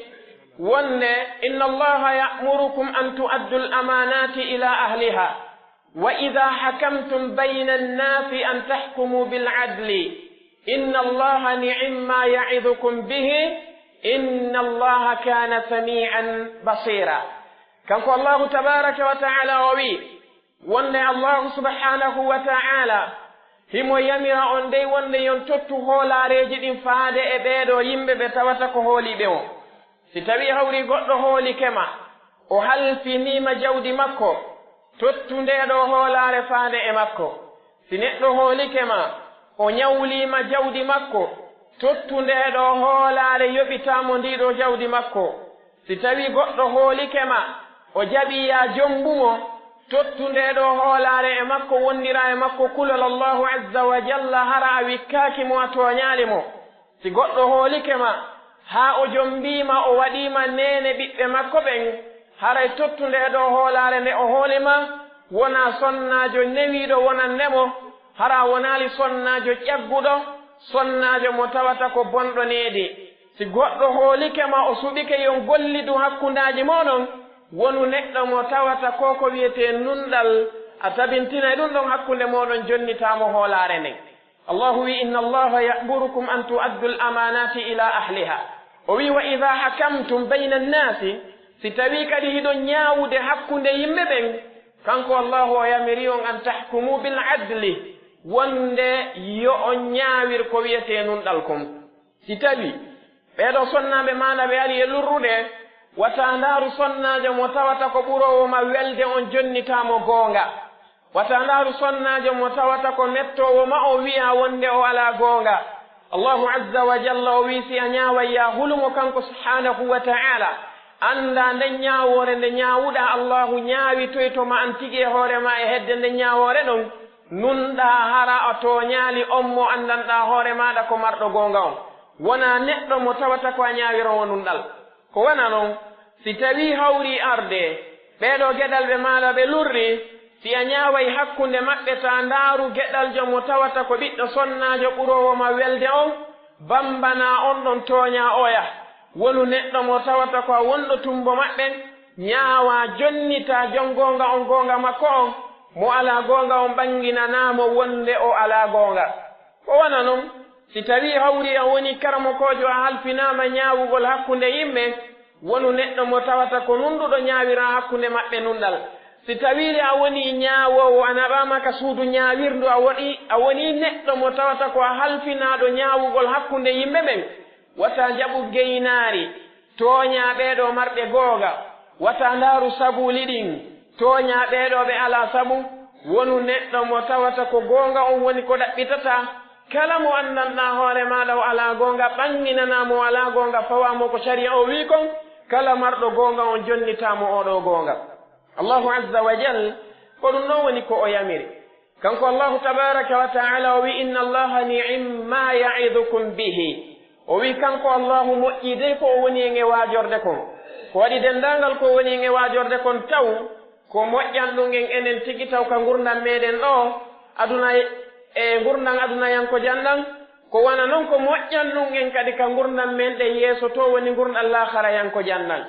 wonde, "Inna Allaha ya'murukum an tu'addul amaanaati ila ahliha, wa idha hakamtum bayna an-naasi an tahkumu bil adli. Inna Allaha ni'imma ya'idukum bihi, inna Allaha kana sami'an basira." Kanko Allahu tabaraka wa ta'ala o wi'i, wonde Allahu subhanahu wa ta'ala himo yamira on dey wonde yo on tottu hoolaareeji ɗin faade e ɓee ɗoo yimɓe ɓe tawata ko hooliiɓe on. Si tawii hawri goɗɗo hoolike ma, o halfinii ma jawdi makko, tottu ndee ɗoo hoolaare faade e makko. Si neɗɗo hoolike ma, o ñawlii ma jawdi makko, tottu ndee ɗoo hoolaare yoɓitaa mo ndii ɗoo jawdi makko. Si tawii goɗɗo hoolike ma, o jaɓii yo a jommbu mo, tottu ndee ɗoo hoolaare e makko, wondiraa e makko kulol Allahu azza wa jalla, hara a wikkaaki mo, a tooñaali mo. Si goɗɗo hoolike ma, haa o jommbii ma, o waɗii ma neene ɓiɓɓe makko ɓen, haray tottu ndee ɗoo hoolaare nde o hooli ma, wonaa sonnaajo newiiɗo wonannde mo, hara a wonaali sonnaajo ƴagguɗo, sonnaajo mo tawata ko bonɗo needi. Si goɗɗo hoolike ma, o suɓike yo on gollidu hakkundaaji mooɗon, wonu neɗɗo mo tawata ko ko wi'etee nunɗal, a tabintinay ɗun ɗon hakkunde mooɗon, jonnitaa mo hoolaare nden. Allahu wi'i, "Inna Allaha ya'murukum an tu'addul amaanaati ila ahliha." O wi'i, "Wa idha hakamtum bayna an-naasi," si tawii kadi hiɗon ñaawude hakkunde yimɓe ɓen, kanko Allahu o yamiri on, "an tahkumu bil adli," wonde yo on ñaawir ko wi'etee nunɗal kon. Si tawii ɓee ɗoo sonnaaɓe maaɗa ɓe arii e lurrude, wata ndaaru sonnaajo mo tawata ko ɓuroowo ma welde on, jonnitaa mo goonga. Wata ndaaru sonnaajo mo tawata ko mettoowo ma on, wi'aa wonde o alaa goonga. Allahu azza wa jalla o wi'i, si a ñaaway, yo a hulu mo kanko subhanahu wa ta'ala. Anndaa nden ñaawoore nde ñaawuɗaa, Allahu ñaawitoyto ma an tigi e hoore ma e hedde nden ñaawoore ɗon. Nunɗaa hara a tooñaali on mo anndanɗaa hoore maaɗa ko marɗo goonga on. Wonaa neɗɗo mo tawata ko a ñaawiroowo nunɗal. Ko wano non, si tawii hawrii arde, ɓee ɗoo geɗal ɓe maaɗa ɓe lurri, si a ñaaway hakkunde maɓɓe, taa ndaaru geɗaljo mo tawata ko ɓiɗɗo sonnaajo ɓuroowo ma welde on, bambanaa on ɗon tooñaa oya. Wonu neɗɗo mo tawata ko a wonɗo tumbo maɓɓe, ñaawaa, jonnitaa jon goonga on goonga makko on, mo alaa goonga on ɓannginanaa mo wonde o alaa goonga. Ko wano non, si tawii hawri a wonii karamokoojo, a halfinaama ñaawugol hakkunde yimɓe, wonu neɗɗo mo tawata ko nunɗuɗo, ñaawiraa hakkunde maɓɓe nunɗal. Si tawii le a wonii ñaawoowo, a naɓaama ka suudu ñaawirndu, a woni, a wonii neɗɗo mo tawata ko a halfinaaɗo ñaawugol hakkunde yimɓe ɓen, wata jaɓu geynaari, tooñaa ɓee ɗoo marɓe goonga. Wata ndaaru sabuuli ɗin, tooñaa ɓee ɗoo ɓe alaa sabu. Wonu neɗɗo mo tawata ko goonga on woni ko ɗaɓɓitata. Kala mo anndanɗaa hoore maaɗa o alaa goonga, ɓannginanaa mo o alaa goonga, fawaa mo ko sariya o wi'i kon. Kala marɗo goonga on, jonnitaa mo oo ɗoo goonga. Allahu azza wa jal, ko ɗun ɗon woni ko o yamiri. Kanko Allahu tabaraka wa ta'ala o wi'i, "Inna Allaha ni'imma ya'idukum bihi." O wi'i kanko Allahu moƴƴii dey ko o woni en e waajorde kon. Ko waɗi denndaangal ko o woni en e waajorde kon taw, ko moƴƴan ɗun en enen tigi taw ka ngurndan meɗen ɗoo aduna e ngurndan adunayankojan ɗan, ko wano non ko moƴƴan ɗun en kadi ka ngurndan men ɗen yeeso to woni ngurndan laakharayankojan ɗan.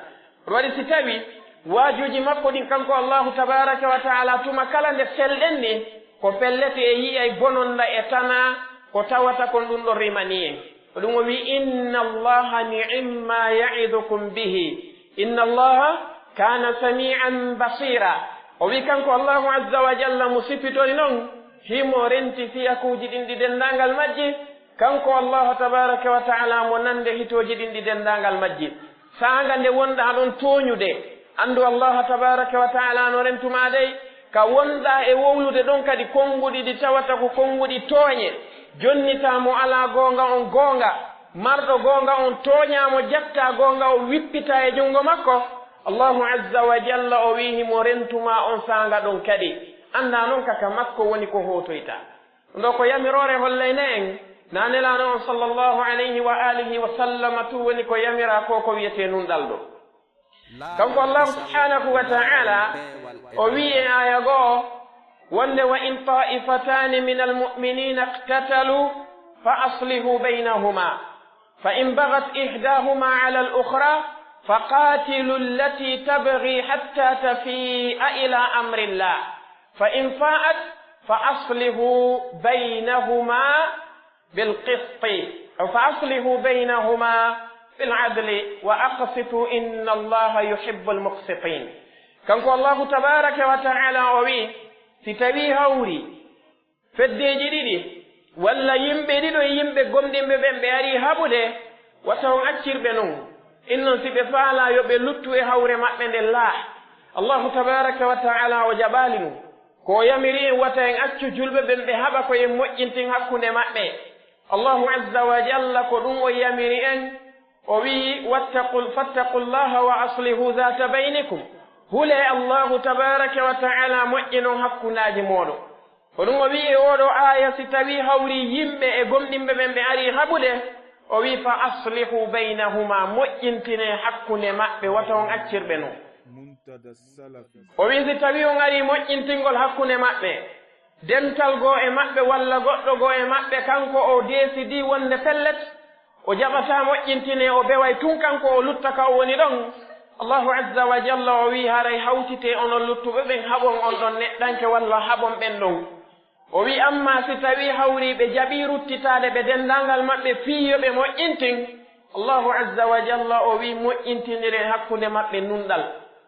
Ɗun waɗi si tawii waajuuji makko ɗin kanko Allahu tabaraka wa ta'ala tuma kala nde felɗen ni, ko pellet e yi'ay bononda e tanaa ko tawata kon ɗun ɗon rimanii en. Ko ɗun o wi'i, "Inna Allaha ni'imma ya'idukum bihi. Inna Allaha kana sami'an basira." O wi'i kanko Allahu azza wa jalla mo sifitori non, himo renti fiyakuuji ɗin ɗi denndaangal majji, kanko Allahu tabaraka wa ta'ala mo nande hitooji ɗin ɗi denndaangal majji. Saanga nde wonɗaa ɗon tooñude, anndu Allaha tabaraka wa ta'ala no rentu maa dey, ka wonɗaa e wowlude ɗon kadi konnguɗi ɗi tawata ko konnguɗi tooñe, jonnitaa mo alaa goonga on goonga, Marɗo goonga on tooñaa mo, jattaa goonga on, wippitaa e junngo makko. Allahu azza wa jalla o wi'i himo rentu maa on saanga ɗon kadi. Anndaa non ka ka makko woni ko hootoyta. Ɗoo ko yamiroore hollayna en, naa Nelaaɗo on sallallahu alayhi wa alihi wa sallama tun woni ko yamiraa ko ko wi'etee nunɗal ɗoo. Kanko Allahu subhanahu wa ta'ala, o wi'i e aaya goo, wonde, "Wa in ta'ifatani minal mu'minina iqtatalu fa aslihu baynahuma, fa in baghat ihdahuma ala al-ukhra fa qatilu allati tabghi hatta tafi'a ila amrillah, fa in fa'at fa aslihu baynahuma bil qisti, aw fa aslihu baynahuma bil adli wa aqsitu inna Allaha yuhibbul muqsitin." Kanko Allahu tabaraka wa ta'ala o wi'i, si tawii hawri feddeeji ɗiɗi, walla yimɓe ɗiɗo e yimɓe gomɗinɓe ɓen ɓe arii haɓude, wata on accir ɓe non. Innon si ɓe faalaa yo ɓe luttu e hawre maɓɓe nden laa. Allahu tabaraka wa ta'ala o jaɓaali ɗum. Ko o yamiri en wata en accu julɓe ɓen ɓe haɓa ko en moƴƴintin hakkunde maɓɓe. Allahu azza wa jalla ko ɗum o yamiri en. O wi'i, "Wattaqul-, fattaqullaha wa aslihu dhata baynikum." Hulee Allahu tabaraka wa ta'ala, moƴƴinon hakkundeeji mooɗon. Ko ɗum o wi'i e oo ɗoo aaya, si tawii hawri yimɓe e gomɗinɓe ɓen ɓe arii haɓude, o wi'i, "Fa aslihu baynahuma," moƴƴintinee hakkunde maɓɓe, wata on accir ɓe non. O wi'i, si tawii on arii moƴƴintingol hakkunde maɓɓe, dental goo e maɓɓe walla goɗɗo goo e maɓɓe, kanko o deesidii wonde pellet, o jaɓataa moƴƴintinee, o beway tun kanko o lutta ka o woni ɗon. Allahu azza wa jalla o wi'i, haray hawtitee onon luttuɓe ɓen, haɓon on ɗon neɗɗanke walla haɓon ɓen ɗon. O wi'i, ammaa si tawii hawrii ɓe jaɓii ruttitaade ɓe denndaangal maɓɓe fii yo ɓe moƴƴintin, Allahu azza wa jalla o wi'i, moƴƴintiniree hakkunde maɓɓe nunɗal.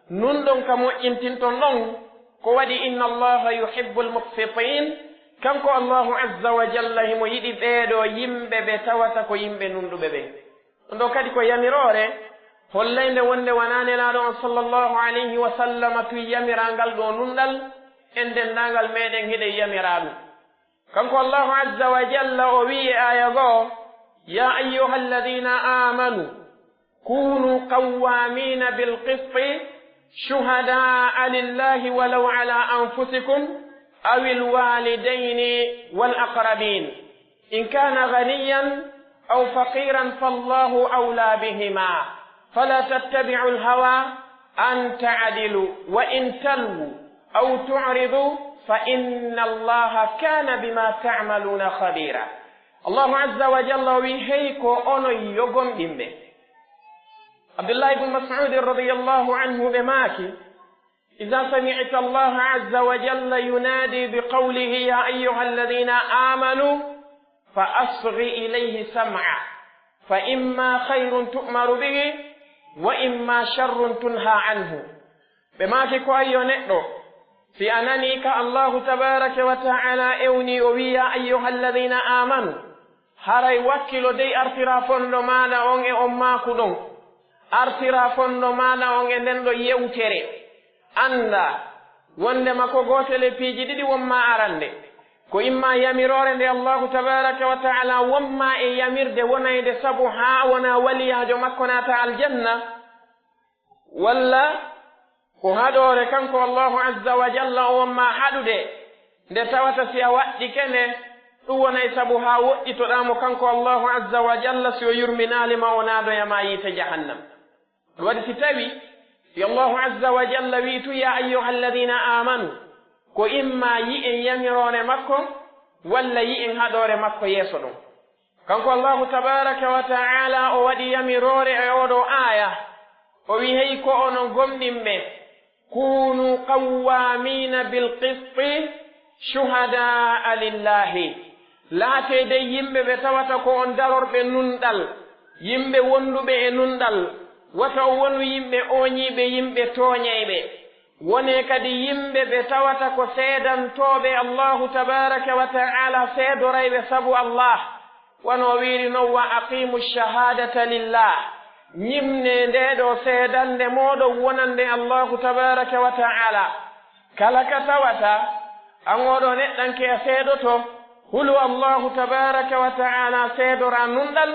Nunɗon ka moƴƴintinton ɗon, ko waɗi, inna Allaha yuhibbul muqsitin, kanko Allahu azza wa jalla himo yiɗi ɓee ɗoo yimɓe ɓe tawata ko yimɓe nunɗuɓe ɓen. Ɗoo kadi ko yamiroore hollaynde wonde wanaa Nelaaɗo on sallallahu alayhi wa sallama tun yamiraa ngal ɗoo nunɗal, en denndaangal meɗen hiɗen yamiraa ɗum. Kanko Allahu azza wa jalla o wi'i e aaya goo, "Ya ayyuhalladhina amanu, kunu qawwamina bil qisti, shuhada'a lillahi walaw ala anfusikum, awil walidayni wal aqrabin." إن كان غنيا أو فقيرا فالله أولى بهما، فلا تتبعوا الهوى أن تعدلوا وإن تلووا أو تعرضوا فإن الله كان بما تعملون خبيرا. Allahu azza wa jalla o wi'i, hey ko onon yo gomɗinɓe. Abdullahi ibn Mas'ud radiyallahu anhu ɓe maaki, إذا سمعت الله عز وجل ينادي بقوله يا أيها الذين آمنوا فأصغ إليه سمعا، فإما خير تؤمر به وإما شر تنهى عنه. Ɓe maaki ko, ayyo neɗɗo, si a nanii ka Allahu tabaaraka wa ta'aala ewnii o wi'i, يا أيها الذين آمنوا, haray wakkilo dey artiraa fondo maaɗa on e on maaku ɗon. Artiraa fondo maaɗa on e nden ɗo yewtere. Anndaa wondema ko gootel e piiji ɗiɗi won maa arande. Ko immaa yamiroore nde Allahu tabaaraka wa ta'aala won maa e yamirde wonayde sabu haa wona waliyaajo makko naata aljanna, walla ko haɗoore kanko Allahu azza wa jalla o won maa haɗude, nde tawata si a waɗɗike nde, ɗum wonay sabu haa woɗɗitoɗaa mo kanko Allahu azza wa jalla, si o yurminaali ma o naadoya ma yiite jahannam. Ɗum waɗi si tawi si Allahu azza wa jalla wi'i tun, يا أيها الذين آمنوا, ko immaa yi'en yamiroore makko, walla yi'en haɗoore makko yeeso ɗon. Kanko Allahu tabaaraka wa ta'aala o waɗi yamiroore e oo ɗoo aaya, o wi'i, hey ko onon gomɗinɓe, كونوا قوامين بالقسط شهداء لله. Laatee dey yimɓe ɓe tawata ko on darorɓe nunɗal, yimɓe wonduɓe e nunɗal, wata on wonu yimɓe ooñiiɓe, yimɓe tooñayɓe. Wonee kadi yimɓe ɓe tawata ko seedantooɓe Allahu tabaaraka wa ta'aala, seedorayɓe sabu Allah. Wano o wi'iri non, وأقيموا الشهادة لله. Ñinnee ndee ɗoo seedannde mooɗon wonande Allahu tabaaraka wa ta'aala. Kala ka tawata an oo ɗoo neɗɗanke a seedoto, hulu Allahu tabaaraka wa ta'aala, seedoraa nunɗal,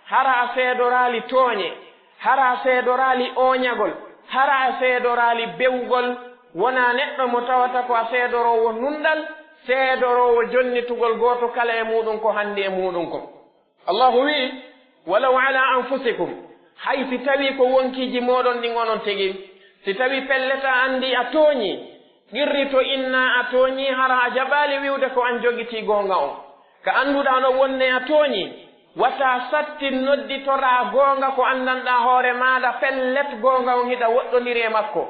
Hara a seedoraali tooɲe, hara a seedoraali ooɲagol, hara a seedoraali bewgol, wonaa neɗɗo mo tawata ko a seedoroowo nunɗal, seedoroowo jonnitugol gooto kala e muuɗun ko handi e muuɗun kon. Allaahu wi'i, "Walaw ala anfusikum", hay si tawii ko wonkiiji mooɗon ɗin onon tigi, si tawii pellet a anndii a tooɲii, qirrito innaa a tooɲii, hara a jaɓaali wi'ude ko an jogitii goonga on. Ka annduɗaa non wonde a tooɲii, wata sattin nodditoraa goonga ko anndanɗaa hoore maaɗa pellet goonga on hiɗa woɗɗondiri e makko.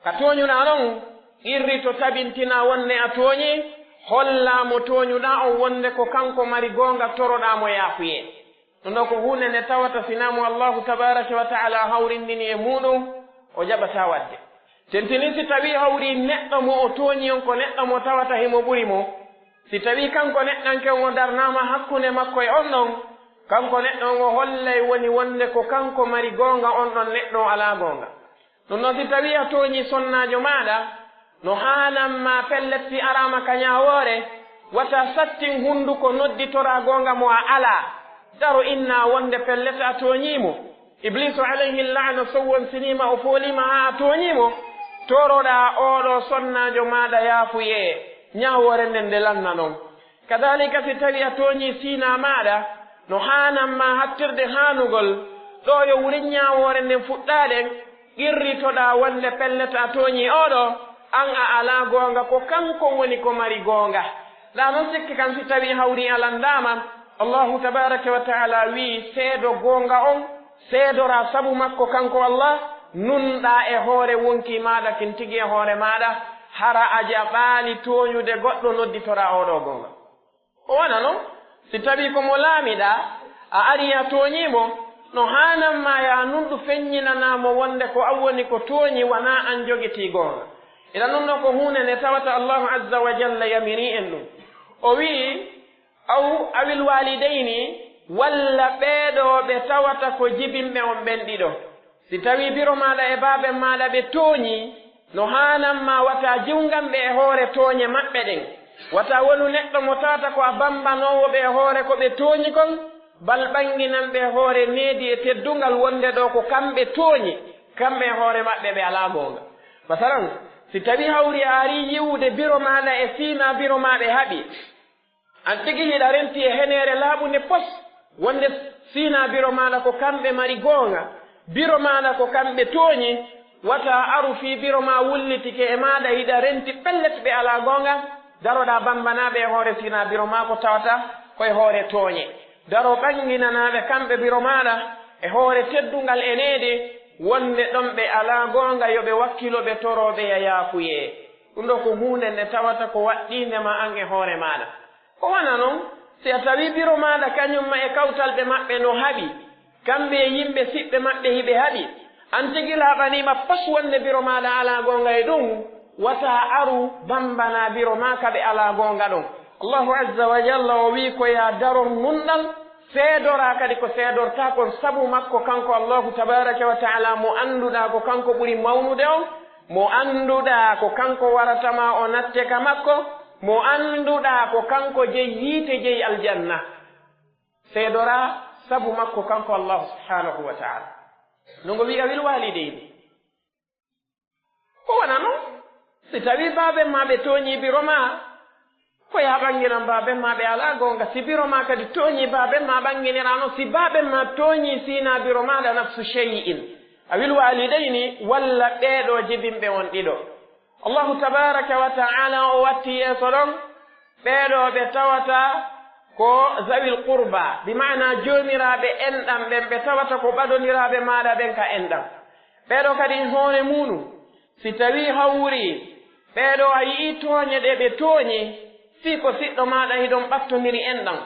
Ka tooɲuɗaa non, qirrito tabintinaa wonde a tooɲii, hollaa mo tooɲuɗaa on wonde ko kanko mari goonga, toroɗaa mo yaafuyee. Ɗun ɗoo ko huunde nde tawata si naa mo Allaahu tabaaraka wa ta'aalaa hawrindini e muuɗun, o jaɓataa waɗde. Tentinii si tawii hawrii neɗɗo mo o tooɲi on ko neɗɗo mo tawata himo ɓuri mo, si tawii kanko neɗɗanke on o darnaama hakkunde makko e on ɗon, kanko neɗɗo on o hollay woni wonde ko kanko mari goonga, on ɗon neɗɗo on alaa goonga. Ɗun non si tawii a tooɲii sonnaajo maaɗa, no haanan maa pellet si araama ka ɲaawoore, wata sattin hunduko nodditoraa goonga mo a alaa. Daro innaa wonde pellet a tooɲii mo. Ibliisu alayhi la'na sowwonsiniima, o fooliima haa a tooɲii mo. Toroɗaa oo ɗoo sonnaajo maaɗa yaafuyee, ɲaawoore nden nde lanna non. Kadaalika, si tawii a tooɲii siinaa maaɗa, no haanan maa hattirde haanugol, ɗoo yo wurin ɲaawoore nden fuɗɗaaɗen, qirritoɗaa wonde pellet a tooɲii oo ɗoo, an a alaa goonga, ko kanko woni ko mari goonga. Ɗaa non sikki kan si tawii hawrii a lanndaama, Allaahu tabaaraka wa ta'aalaa wi'i, seedo goonga on, seedoraa sabu makko kanko Allah, nunɗaa e hoore wonkii maaɗa kin tigi e hoore maaɗa, hara a jaɓaali tooɲude goɗɗo nodditoraa oo ɗoo goonga. Ko wano non, si tawii ko mo laamiɗaa, a arii a tooɲii mo, no haanan maa yo a nunɗu feɲɲinanaa mo wonde ko an woni ko tooɲi, wanaa an jogitii goonga. Iɗa non non ko huunde nde tawata Allaahu azza wa jalla yamirii en ɗun. O wi'i, "Aw awil waalidayni", walla ɓee ɗoo ɓe tawata ko jibinɓe on ɓen ɗiɗo. Si tawii biro maaɗa e baaben maaɗa ɓe tooɲii, no haanan maa wata jiwngan ɓe e hoore tooɲe maɓɓe ɗen. Wata wonu neɗɗo mo tawata ko a bambanoowo ɓe e hoore ko ɓe tooɲi kon, bal ɓannginan ɓe e hoore needi e teddungal wonde ɗoo ko kamɓe tooɲi, kamɓe e hoore maɓɓe ɓe alaa goonga. Masalan, si tawii hawri a arii yi'ude biro maaɗa e siinaa biro maa ɓe haɓi, an tigi hiɗa renti e heneere laaɓunde pos, wonde siinaa biro maaɗa ko kamɓe mari goonga, biro maaɗa ko kamɓe tooɲi, wata aru fii biro maa wullitike e maaɗa hiɗa renti pellet ɓe alaa goonga, daroɗaa bambanaa ɓe e hoore siinaa biro maa ko tawata ko e hoore tooɲe. Daro ɓannginanaa ɓe kamɓe biro maaɗa e hoore teddungal e needi, wonde ɗon ɓe alaa goonga, yo ɓe wakkilo ɓe toroo ɓe yaafuyee. Ɗun ɗoo ko huunde nde tawata ko waɗɗiinde ma an e hoore maaɗa. Ko wano non, si a tawii biro maaɗa kaɲun ma e kawtalɓe maɓɓe no haɓi, kamɓe e yimɓe siɓɓe maɓɓe hiɓe haɓi, an tigi laaɓaniima pos wonde biro maaɗa alaa goonga e ɗun, wata aru bambanaa biro maa ka ɓe alaa goonga ɗon. Allaahu azza wa jalla o wi'i ko yo a daron nunɗal, seedoraa kadi ko seedortaa kon sabu makko kanko Allaahu tabaaraka wa ta'aalaa mo annduɗaa ko kanko ɓuri mawnude on, mo annduɗaa ko kanko warata ma o natte ka makko, mo annduɗaa ko kanko jeyi yiite jeyi aljanna. Seedoraa sabu makko kanko Allaahu subhaanahu wa ta'aalaa. No ngo wi'i, "Awil waalidayni." Ko wano non, si tawii baaben maa ɓe tooɲii biro maa, ko yo a ɓannginan baaben maa ɓe alaa goonga. Si biro maa kadi tooɲii baaben maa, ɓannginiraano. Si baaben maa tooɲii siinaa biro maaɗa nafsu shay'in, awil waalidayni, walla ɓee ɗoo jibinɓe on ɗiɗo. Allaahu tabaaraka wa ta'aalaa o watti yeeso ɗon ɓee ɗoo ɓe tawata ko zawil qurba, bi ma'ana joomiraaɓe enɗan ɓen, ɓe tawata ko ɓadondiraaɓe maaɗa ɓen ka enɗan. Ɓee ɗoo kadi e hoore muuɗum, si tawii hawrii ɓee ɗoo a yi'ii tooɲe ɗe ɓe tooɲi, fii ko siɗɗo maaɗa hiɗon ɓattondiri enɗan,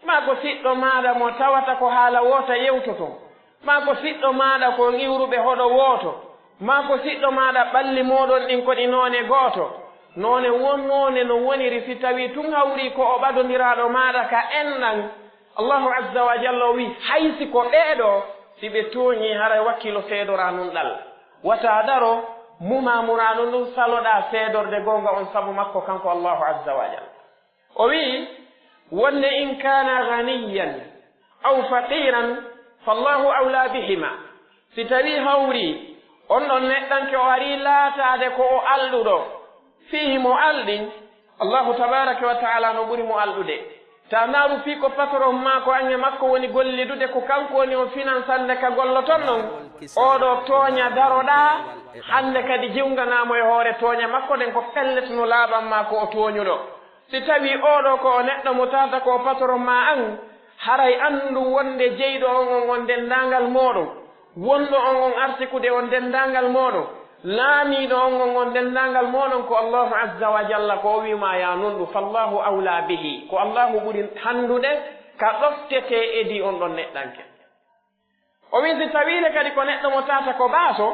maa ko siɗɗo maaɗa mo tawata ko haala woota yewtoton, maa ko siɗɗo maaɗa ko on iwruɓe hoɗo wooto, maa ko siɗɗo maaɗa ɓalli mooɗon ɗin ko ɗi noone gooto, noone won noone no woniri si tawii tun hawrii ko o ɓadondiraaɗo maaɗa ka enɗan. Allaahu azza wa jalla o wi'i, hay si ko ɓee ɗoo, si ɓe tooɲii, haray wakkilo seedoraa nunɗal. Wata daro, mumaa muraadu ndun, saloɗaa seedorde goonga on sabu makko, kanko Allaahu azza wa jalla. O wi'i, wonde, "In kaana ganiyyan, أو فقيرا فالله أولى بهما. Si tawii hawrii, on ɗon neɗɗanke o arii laataade ko o alɗuɗo, fii himo alɗi, Allaahu tabaaraka wa ta'aalaa no ɓuri mo alɗude. Taa ndaaru fii ko patron maa ko an e makko woni gollidude, ko kanko woni on finansannde ka golloton ɗon, oo ɗoo tooña daroɗaa, hannde kadi jiwnganaa mo e hoore tooñe makko ɗen, ko pellet no laaɓan maa ko o tooñuɗo. Si tawii oo ɗoo ko o neɗɗo mo tawata ko o patron maa an, haray anndu wonde jeyɗo on on on denndaangal mooɗon, wonɗo on on artikude on denndaangal mooɗon, laamiiɗo on on on denndaangal mooɗon ko Allaahu azza wa jalla, ko o wi'i maa yaa nunɗu, fallaahu awlaa bihi, ko Allaahu ɓuri hanndude ka ɗoftetee edii on ɗon neɗɗanke. O wi'i, si tawiire kadi ko neɗɗo mo tawata ko baaso,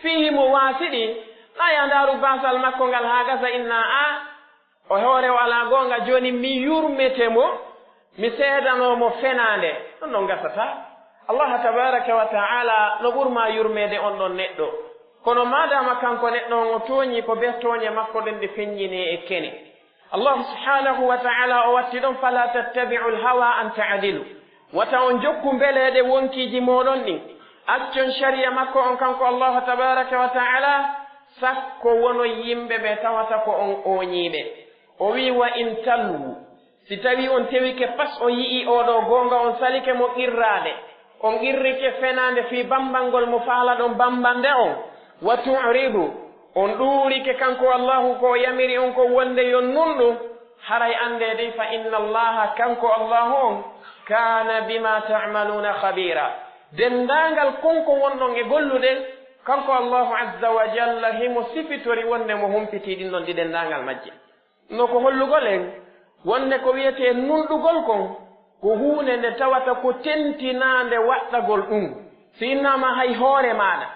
fii himo waasiɗi, naa yaa ndaaru baasal makko ngal haa gasa, inna a, o hoore o alaa goonga, jooni mi yurmete mo, mi seedanoo mo fenaande. Ɗun ɗon gasataa. Allaahu tabaaraka wa ta'aalaa no ɓuri maa yurmeede on ɗon neɗɗo. Kono maadaama kanko neɗɗo on o tooñii, ko bee tooñe makko ɗen ɗe feññinee e kene. Allaahu subhaanahu wa ta'aalaa o watti ɗon, "Falaa tattabi'ul hawaa an ta'dilu." Wata on jokku mbeleeɗe wonkiiji mooɗon ɗin. Accon sariya makko on kanko Allaahu tabaaraka wa ta'aalaa, sakko wonon yimɓe ɓe tawata ko on ooñiiɓe. O wi'i, "Wa in talwu." Si tawii on tewike pas, on yi'ii oo ɗoo goonga, on salike mo qirraade, on qirrike fenaande fii bambanngol mo faalaɗon bambande on, wa tu'ridu, on ɗuurike kanko Allaahu ko o yamiri on kon wonde yo nunɗu, haray anndee dey, fa inna Allaaha, kanko Allaahu on, kaana bimaa ta'maluuna khabiira. Denndaangal kon ko wonɗon e gollude, kanko Allaahu azza wa jalla himo sifitori wonde mo humpitii ɗin ɗon ɗi denndaangal majje. No ko hollugol en wonde ko wi'etee nunɗugol kon, ko huunde nde tawata ko tentinaande waɗɗagol ɗun. Si innaama hay hoore maaɗa,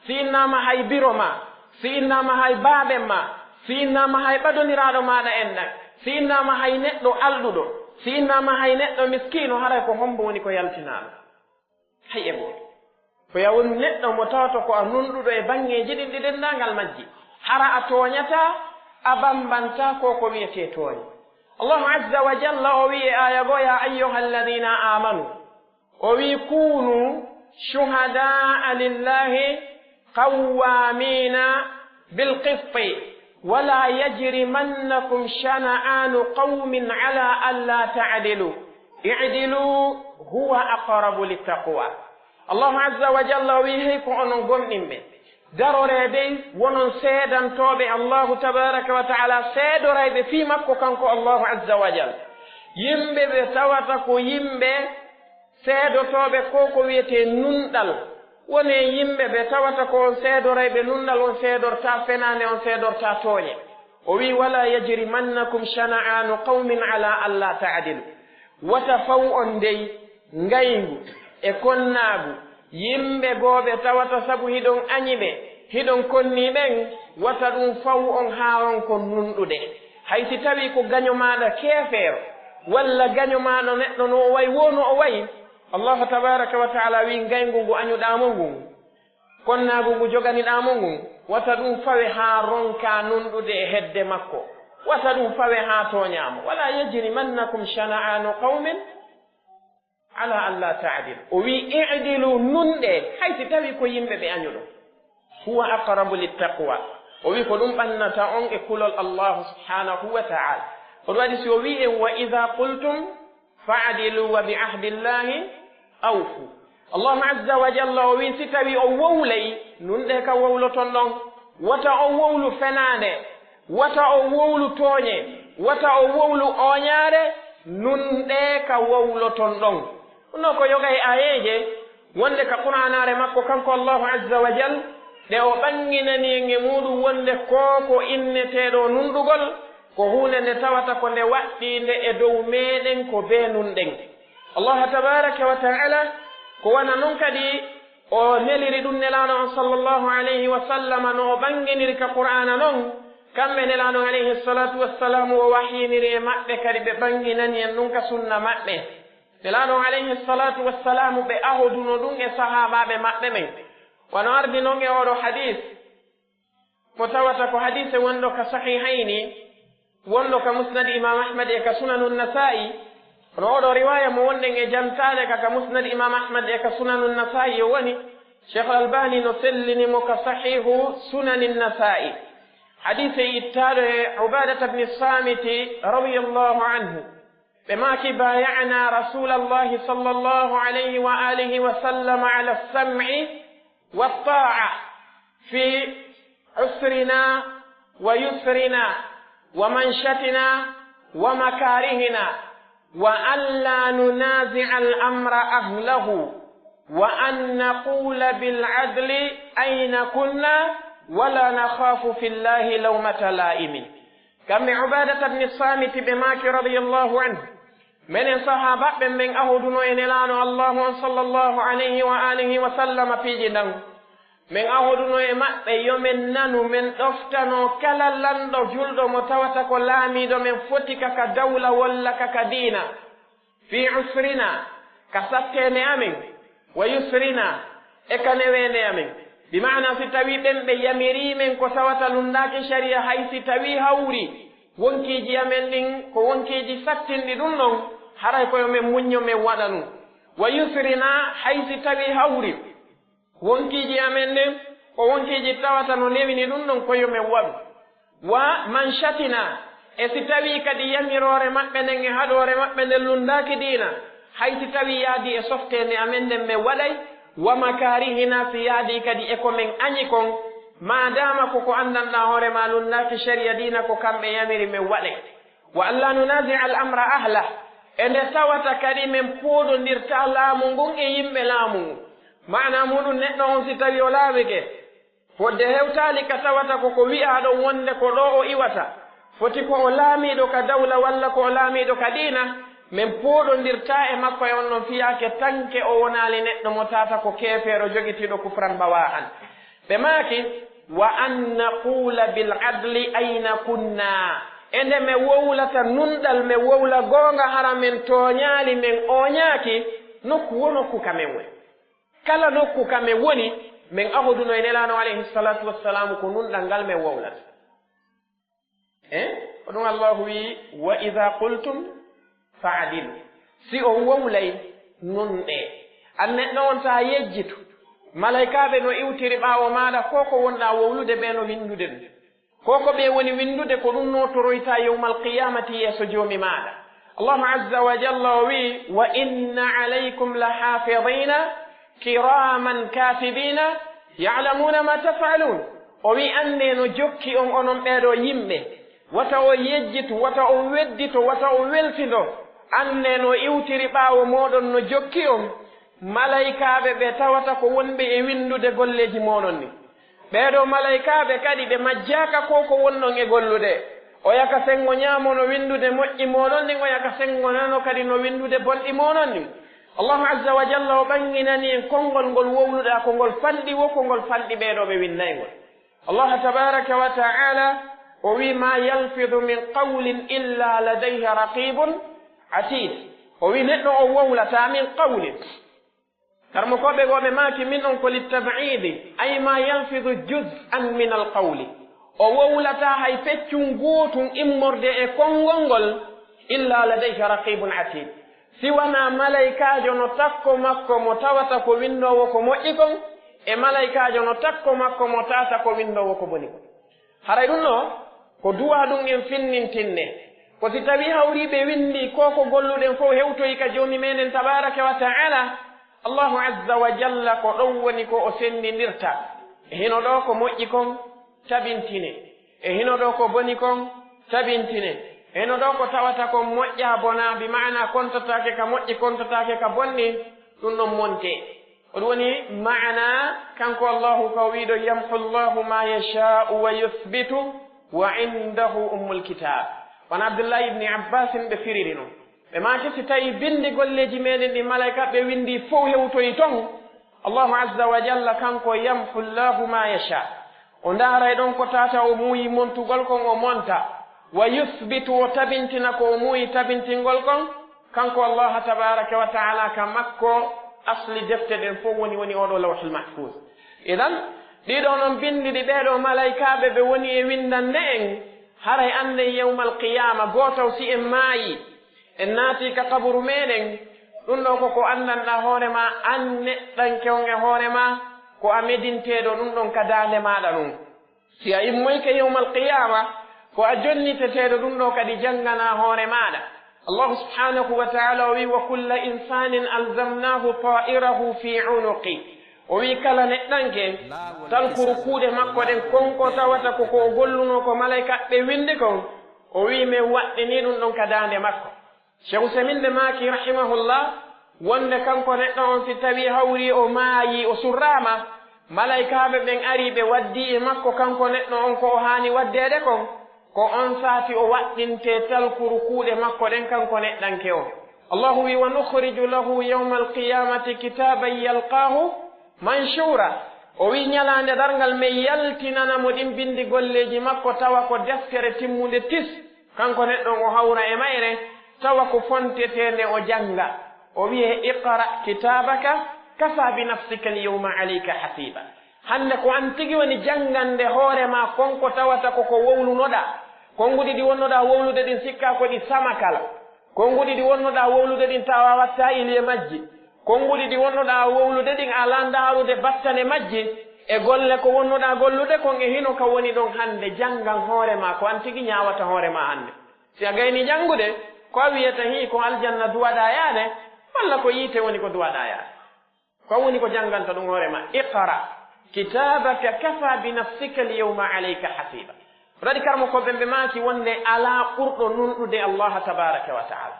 si innaama hay biro maa, si innaama hay baaɓen maa, si innaama hay ɓadondiraaɗo maaɗa enɗan, si innaama hay neɗɗo alɗuɗo, si innaama hay neɗɗo miskiino, haray ko hombo woni ko yaltinaaɗo? Hay e gooto. Ko yaa wonu neɗɗo mo tawata ko a nunɗuɗo e baŋŋeeji ɗin ɗi denndaangal majji. Hara a tooñataa, a bambantaa ko ko wi'etee tooñe. Allahu azza wa jalla o wi'i e aaya goo, "Yaa ayyuhal ladiina aamanu." O wi'i, "Kuunu shuhadaa'a lillaahi qawwaamiina bil qisti, wa laa yajrimannakum shana'aanu qawmin alaa allaa ta'dilu." I'dilu huwa aqrabu littaqwa. Allahu azza wa jalla o wi'i, hey ko onon gomɗinɓe, daroree dey wonon seedantooɓe Allahu tabaaraka wa ta'ala, seedorayɓe fii makko kanko Allahu azza wa jalla. Yimɓe ɓe tawata ko yimɓe seedotooɓe ko ko wi'etee nunɗal. Wonee yimɓe ɓe tawata ko on seedorayɓe nunɗal, on seedortaa fenaande, on seedortaa tooñe. O wi'i, "Walaa yajrimannakum shana'aanu qawmin alaa allaa ta'dilu." Wata faw on dey ngayngu e konnaagu yimɓe goo ɓe tawata sabu hiɗon añi ɓe, hiɗon konnii ɓen, wata ɗun faw on haa on kon nunɗude. Hay si tawii ko gaño maaɗa keefeero, walla gaño maaɗa neɗɗo no o wa'i, woo no o wa'i, Allahu tabaaraka wa ta'ala wi'i, ngayngu ngu añuɗaa mo ngun, konnaagu ngu joganiɗaa mo ngun, wata ɗun fawe haa ronkaa nunɗude e hedde makko. Wata ɗun fawe haa tooñaa mo. "Walaa yajrimannakum shana'aanu qawmin alaa allaa ta'dilu." O wi'i, "I'dilu, nunɗee, hay si tawii ko yimɓe ɓe añuɗon. Huwa aqrabu littaqwa." O wi'i, "Ko ɗun ɓannata on e kulol Allahu subhaanahu wa ta'ala." Ko ɗun waɗi si o wi'i en, "Wa idhaa qultum fa'dilu wa bi ahdillahi awfu." Allahu azza wa jalla o wi'i, si tawii on wowlay, nunɗee ka wowloton ɗon. Wata on wowlu fenaande, wata on wowlu tooñe, wata on wowlu ooñaare, nunɗee ka wowloton ɗon. Ɗun ɗoo ko yoga e aayeeje wonde ka Qur'aanaare makko kanko Allahu azza wa jalla, ɗe o ɓannginani en e muuɗun wonde ko ko inneteeɗo nunɗugol, ko huunde nde tawata ko nde waɗɗiinde e dow meeɗen ko bee nunɗen. Allahu tabaaraka wa ta'ala, ko wano non kadi o neliri ɗun Nelaaɗo on sallallahu alayhi wa sallama, no o ɓannginiri ka Qur'aana non, kamɓe Nelaaɗo on alayhi salaatu wa salaamu o wahyiniri e maɓɓe kadi, ɓe ɓannginani en ɗun ka sunna maɓɓe. Nelaaɗo on alayhi salaatu wa salaamu ɓe ahoduno ɗun e sahaabaaɓe maɓɓe ɓen. Wano ardi non e oo ɗoo hadiis, mo tawata ko hadiise wonɗo ka Sahihayni, wonɗo ka Musnad Imaam Ahmad e ka Sunanu Nasaa'i, Kono oɗo riwaaya mo wonɗen e jantaade ka, ka Musnad Imam Ahmad e ka Sunanu Nasaa'i o woni, Sheikh Albani no sellini mo ka Sahihu Sunani Nasaa'i. Hadiise ittaaɗo e Ubaadata bni Saamiti radiyallahu anhu. Ɓe maaki, "بايعنا رسول الله صلى الله عليه وآله وسلم على السمع والطاعة في عسرنا ويسرنا ومنشتنا ومكارهنا، وأن لا ننازع الأمر أهله، وأن نقول بالعدل أين كنا، ولا نخاف في الله لومة لائم." Kamɓe Ubaadata bni Saamiti ɓe maaki, radiyallahu anhu, menen sahaabaɓe men ahodunoo e Nelaaɗo Allaahu on, sallallahu alayhi wa alihi wa sallama, piiji ndan. Men ahoduno e maɓɓe yo men nanu, men ɗoftanoo kala lanɗo julɗo mo tawata ko laamiiɗo men foti ka, ka dawla walla ka, ka diina. Fii usrinaa, ka satteende amen, wa yusrinaa, e ka neweende amen. Bi maanaa, si tawii ɓen ɓe yamirii men ko tawata lunndaaki sariya, hay si tawii hawri wonkiiji amen ɗin ko wonkiiji sattinɗi ɗun ɗon, haray ko yo men muñño, men waɗa ɗun. Wa yusrinaa, hay si tawii hawri wonkiiji amen ɗen, ko wonkiiji tawata no newini ɗun ɗon, ko yo men waɗu. Wa manchatinaa, e si tawii kadi yamiroore maɓɓe nden e haɗoore maɓɓe nden lunndaaki diina, hay si tawii yaadii e softeende amen nden, men waɗay. Wa makaarihinaa, si yaadii kadi e ko men añi kon, maadaama ko ko anndanɗaa hoore maa lunndaaki sariya diina ko kamɓe yamiri, men waɗay. Wa allaa nunaazi'a al-amra ahlah, e nde tawata kadi men pooɗondirtaa laamu ngun e yimɓe laamu ngun. Maanaa muuɗun, neɗɗo on si tawii o laamike, fodde hewtaali ka tawata ko ko wi'aa ɗon wonde ko ɗoo o iwata, foti ko o laamiiɗo ka dawla walla ko o laamiiɗo ka diina, men pooɗondirtaa e makko e on ɗon fiyaake tanke o wonaali neɗɗo mo tawata ko keefeero jogitiiɗo kufran bawaahan. Ɓe maaki, "Wa an naquula bil adli ayna kunna." E nde men wowlata nunɗal, men wowla goonga, hara men tooñaali, men ooñaaki, nokku wo nokku ka men woni. Kala nokku ka men woni, men ahoduno e Nelaaɗo alayhi salaatu wassalaamu, ko nunɗal ngal men wowlata. Eh? Ko ɗun Allaahu wi'i, "Wa idha qultum fa'dilu." Si on wowlay, nunɗee. An neɗɗo on, taa yejjitu. Malaykaaɓe no iwtiri ɓaawo maaɗa, ko ko wonɗaa wowlude ɓe no winndude ɗun. Ko ko ɓe woni winndude, ko ɗun no toroytaa yawmal qiyaamati yeeso Joomi maaɗa. Allaahu azza wa jalla o wi'i, "Wa inna alaykum la haafidina kiraaman kaatibina ya'lamuuna ma taf'aluun." O wi'i, "Annee no jokki on, onon ɓee ɗoo yimɓe. Wata on yejjitu, wata on weddito, wata on weltindo. Annee no iwtiri ɓaawo mooɗon no jokki on malaykaaɓe ɓe tawata ko wonɓe e winndude golleeji mooɗon ɗin." Ɓee ɗoo malaykaaɓe kadi ɓe majjaaka ko ko wonɗon e gollude. Oya ka senngo ñaamo no winndude moƴƴi mooɗon ɗin, oya ka senngo nano kadi no winndude bonɗi mooɗon ɗin. Allaahu azza wa jalla o ɓanginani en konngol ngol wowluɗaa, ko ngol fanɗi wo, ko ngol fanɗi ɓee ɗoo ɓe winnday ngol. Allaahu tabaaraka wa ta'aala o wi'i, "Ma yalfidu min qawlin illa ladayhi raqibun atid." O wi'i, neɗɗo o wowlataa min qawlin. Karamokooɓe goo ɓe maaki, "Min" on ko littab'idi, ay ma yalfidu juz'an min alqawli. O wowlataa hay feccun gootun immorde e konngol ngol, illa ladayhi raqibun atid. Si wanaa malaykaajo no takko makko mo tawata ko winndoowo ko moƴƴi kon, e malaykaajo no takko makko mo tawata ko winndoowo ko boni kon. Haray ɗun ɗoo, ko duwaa ɗun en finnintinnde. Ko si tawii hawriiɓe winndii ko ko golluɗen fow hewtoyi ka Joomi meɗen tabaaraka wa ta'aala, Allaahu azza wa jalla ko ɗon woni ko o senndindirta. E hino ɗoo ko moƴƴi kon, tabintine. E hino ɗoo ko boni kon, tabintine. E hino ɗoo ko tawata kon moƴƴaa bonaa, bi maanaa kontotaake ka moƴƴi, kontotaake ka bonɗi, ɗun ɗon montee. Ko ɗun woni maanaa, kanko Allaahu ka o wi'i ɗoo, "Yamhu Allaahu ma yashaa'u wa yuthbitu wa indahu ummul kitaab." Wano Abdullaahi ibni Abbaasin ɓe firiri non. Ɓe maaki, si tawii binndi golleeji meɗen ɗi malaykaaɓe winndii fow hewtoyi ton, Allaahu azza wa jalla kanko, "Yamhu Allaahu ma yashaa." O ndaaray ɗon ko tawata o muuyi montugol kon, o monta. Wa yuthbitu, o tabintina ko o muuyi tabintingol kon. Kanko Allaahu tabaaraka wa ta'aala, ka makko asli defte ɗen fow woni, woni oo ɗoo Lawhul Mahfuuz. Idan, ɗii ɗoo non binndi ɗi ɓee ɗoo malaykaaɓe ɓe woni e winndande en, haray annden yawmal qiyaama, gooto si en maayii, En naatii ka qaburu meɗen, ɗun ɗoo ko ko anndanɗaa hoore maa, an neɗɗanke on e hoore maa, ko a medinteeɗo ɗun ɗon ka daande maaɗa ɗun. Si a immoyke yawmal qiyaama, ko a jonniteteeɗo ɗun ɗoo kadi jannganaa hoore maaɗa. Allahu subhaanahu wa ta'aala o wi'i, "Wa kulla insanin alzamnahu ta'irahu fi unuqi." O wi'i, kala neɗɗanke, talkuru kuuɗe makko ɗen, kon ko tawata ko ko o gollunoo ko malaykaaɓe ɓen winndi kon, o wi'i, men waɗɗinii ɗun ɗon ka daande makko. Sheikh Usaymin ɓe maaki, rahimahullah, wonde kanko neɗɗo on, si tawii hawrii o maayii, o surraama, malaykaaɓe ɓen arii, ɓe waddii e makko kanko neɗɗo on ko o haani waddeede kon, ko on saa'i o waɗɗintee talkuru kuuɗe makko ɗen, kanko neɗɗanke on. Allahu wi'i, "Wa nukhriju lahu yawmal qiyamati kitaban yalqahu manshura." O wi'i, ɲalaande darngal, men yaltinana mo ɗin binndi golleeji makko, tawa ko deftere timmunde tis. Kanko neɗɗo on, o hawra e mayre, tawa ko fontetee nde o jannga. O wi'ee, "Iqra kitabaka, kafa bi nafsika al-yawma alayka hasiba." Hannde ko an tigi woni janngande hoore maa kon ko tawata ko ko wowlunoɗaa. Konguɗi ɗi wonnoɗaa wowlude ɗin, sikkaa ko ɗi sama kala. Konguɗi ɗi wonnoɗaa wowlude ɗin, tawa a wattaali e majji. Konguɗi ɗi wonnoɗaa wowlude ɗin, a alaa ndaarude battane majji. E golle ko wonnoɗaa gollude kon, e hino ka woni ɗon hannde, janngan hoore maa, ko an tigi ɲaawata hoore maa hannde. Si a gaynii janngude, ko a wi'ata, hii, ko aljanna duwaɗaa yaade, walla ko yiite woni ko duwaɗaa yaade? Ko an woni ko jannganta ɗun hoore maa. Iqra kitabaka, kafa bi nafsika al-yawma alayka hasiba. Ko waɗi karamokooɓe ɓen ɓe maaki wonde alaa ɓurɗo nunɗude Allaha tabaraka wa ta'ala.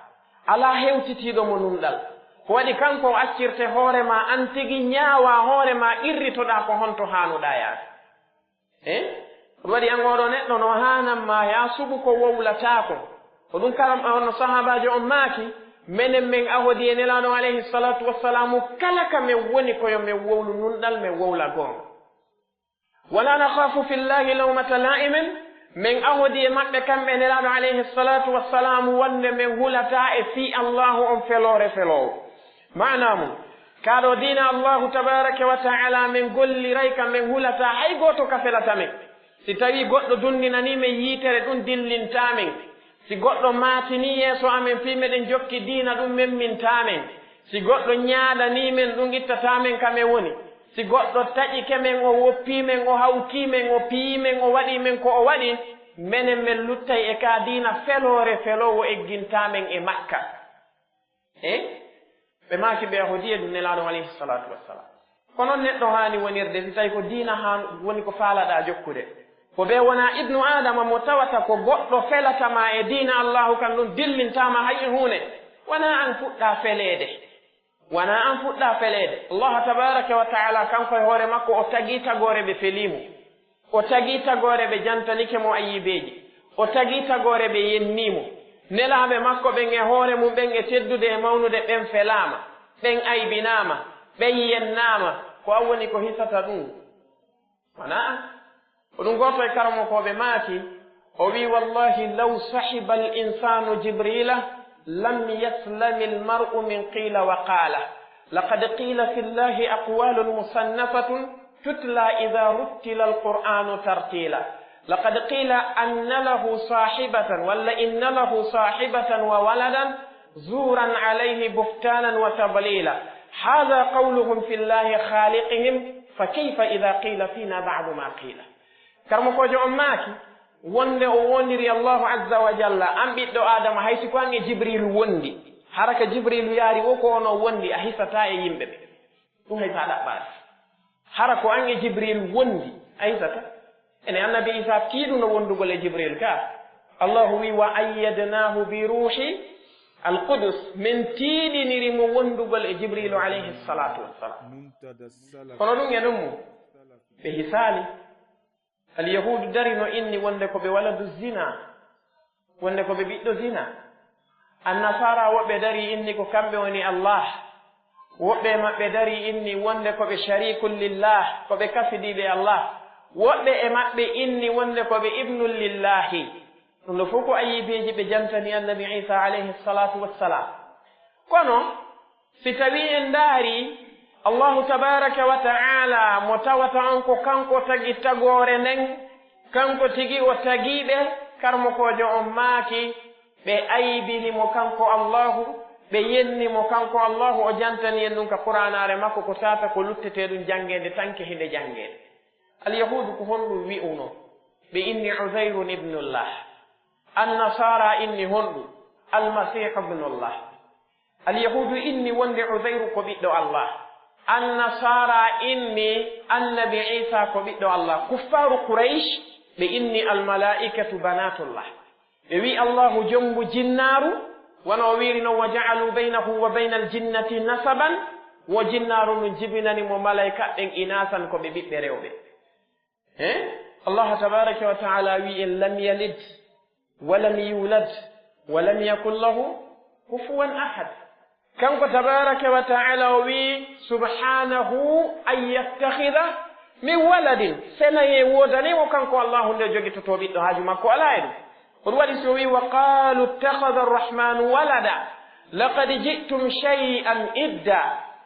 Alaa hewtitiiɗo mo nunɗal. Ko waɗi kanko o accirte hoore maa, an tigi ɲaawaa hoore maa, qirritoɗaa ko honto haanuɗaa yaade. Eh? Ko ɗun waɗi an oo ɗoo neɗɗo no haanan maa yaa suɓu ko wowlataa kon. Ko ɗun karam, honno sahaabaajo on maaki, menen men ahodi e Nelaaɗo alayhi salatu wassalaamu, kala ka men woni ko yo men wowlu nunɗal, men wowla goonga. Wala nakhafu fillahi lawmata la'imin, men ahodi e maɓɓe kamɓe Nelaaɗo alayhi salatu wassalaamu wonde men hulataa e fii Allaahu on feloore feloowo. Maanaa mun, kaa ɗoo diina Allaahu tabaaraka wa ta'aala men golliray ka, men hulataa hay gooto ka felata men. Si tawii goɗɗo dunndinanii men yiitere, ɗun dillintaa men. Si goɗɗo maatinii yeeso amen fii meɗen jokki diina, ɗun memmintaa men. Si goɗɗo ɲaadanii men, ɗun ittataa men ka men woni. Si goɗɗo taƴike men, o woppii men, o hawtii men, o piyii men, o waɗii men ko o waɗi, menen men luttay e kaa diina feloore feloowo eggintaa men e makka. Eh? Ɓe maaki ɓe ahodi e ɗun Nelaaɗo alayhi salatu wassalam. Ko non neɗɗo haani wonirde si tawi ko diina haan woni ko faalaɗaa jokkude. Ko ɓe wonaa ibnu Aadama mo tawata ko goɗɗo felata ma e diina Allaahu kan ɗun dillintaa ma hay e huunde. Wanaa an fuɗɗaa feleede. Wanaa an fuɗɗaa feleede. Allaahu tabaaraka wa ta'aala kanko e hoore makko o tagii tagoore ɓe felii mo. O tagii tagoore ɓe jantanike mo ayibeeji. O tagii tagoore ɓe yennii mo. Nelaaɓe makko ɓen e hoore mun ɓen e teddude e mawnude ɓen felaama, ɓen aybinaama, ɓen yennaama. Ko an woni ko hisata ɗun. Wanaa an. Ko ɗun gooto e karamokooɓe maaki, o wi'i, "Wallahi law sahiba al-insaanu Jibriila lam yaslami al-mar'u min qiila wa qaala. Laqad qiila fi llaahi aqwaalun musannafatun tutlaa idaa ruttila al-qur'aanu tartiila. Laqad qiila anna lahu saahibatan, walla inna lahu saahibatan wa waladan, zuuran alayhi buhtaanan wa tadliila. Haadhaa qawluhum fi llaahi khaaliqihim, fa kayfa idaa qiila fiinaa ba'du maa qiila." Karamokoojo on maaki, wonde o wondiri Allaahu azza wa jalla, an ɓiɗɗo Aadama, hay si ko an e Jibriilu wondi, hara ka Jibriilu yaari woo ko on o wondi, a hisataa e yimɓe ɓen. Ɗun hay si a ɗaɓɓaali. Hara ko an e Jibriilu wondi, a hisataa. Ene Annabi Iisaa tiiɗuno wondugol e Jibriilu ka. Allaahu wi'i, "Wa ayyadnaahu bi ruuhi al-qudus." Men tiiɗiniri mo wondugol e Jibriilu alayhi salaatu wassalaam. Kono ɗun e ɗun mo, ɓe hisaali. Alyahuudu darino inni wonde ko ɓe waladu zina, wonde ko ɓe ɓiɗɗo zina. Annasaara woɓɓe darii inni ko kamɓe woni Allah. Woɓɓe e maɓɓe darii inni wonde ko ɓe shariikun lillah, ko ɓe kasidiiɓe Allah. Woɓɓe e maɓɓe inni wonde ko ɓe ibnun lillahi. Ɗun ɗoo fow ko ayibeeji ɓe jantani Annabi Iisaa alayhi salaatu wassalaam. Kono, si tawii en ndaarii, Allaahu tabaaraka wa ta'aala mo tawata on ko kanko tagi tagoore nden, kanko tigi o tagii ɓe, karamokoojo on maaki, Ɓe aybini mo kanko Allaahu, ɓe yenni mo kanko Allaahu, o jantani en ɗun ka Qur'aanaare makko, ko tata ko luttetee ɗun janngeede tan ke hinde janngeede. Alyahuudu ko honɗun wi'uno? Ɓe inni Uzayrun ibnullah. Annasaara inni honɗun? Almasiihu ibnullah. Alyahuudu inni wonde Uzayru ko ɓiɗɗo Allah. Annasaara inni Annabi Iisaa ko ɓiɗɗo Allah. Kuffaaru Quraysh, ɓe inni almalaa'ikatu banaatullah. Ɓe wi'i Allaahu jombu jinnaaru, wano o wi'iri non, "Wa ja'aluu baynahu wa baynal jinnati nasaban", wo jinnaaru ndun jibinani mo malaa'ikaaɓe ɓen inaasan ko ɓe ɓiɓɓe rewɓe. He? Allah tabaaraka wa ta'ala wi'i en, "Lam yalid, wa lam yulad, wa lam yakun lahu kufuwan ahad." Kanko tabaaraka wa ta'ala o wi'i, "Subhanahu an yattakhidha min waladin." Senayee woodanii mo kanko Allaahu nde jogitotoo ɓiɗɗo, haaju makko alaa e ɗun. Ko ɗun waɗi si o wi'i, "Wa qaalu ittakhadha arrahmanu walada, laqad ji'tum shay'an idda,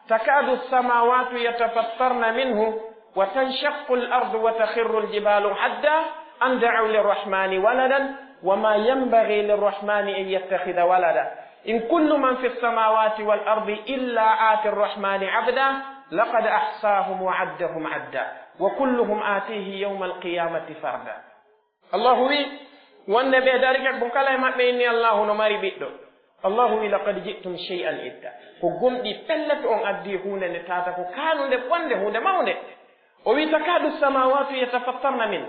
takadu as-samawatu yatafattarna minhu, wa tanshaqqu al-ardu wa takhirru al-jibalu hadda, an da'aw lirrahmani waladan, wa ma yanbaghi lirrahmani an yattakhidha walada. In kullu man fi as-samawati wal ardi illa ati arrahmani abda, laqad ahsahum wa addahum adda, wa kulluhum atihi yawma al-qiyamati farda." Allahu wi'i, wonde ɓe darike ko kala e maɓɓe inni Allahu no mari ɓiɗɗo. Allahu wi'i, "Laqad ji'tum shay'an idda." Ko gomɗii, pellet on addii huunde nde tata ko kaanunde bonde, huunde mawnde. O wi'i, "Takadu samawatu yatafattarna min."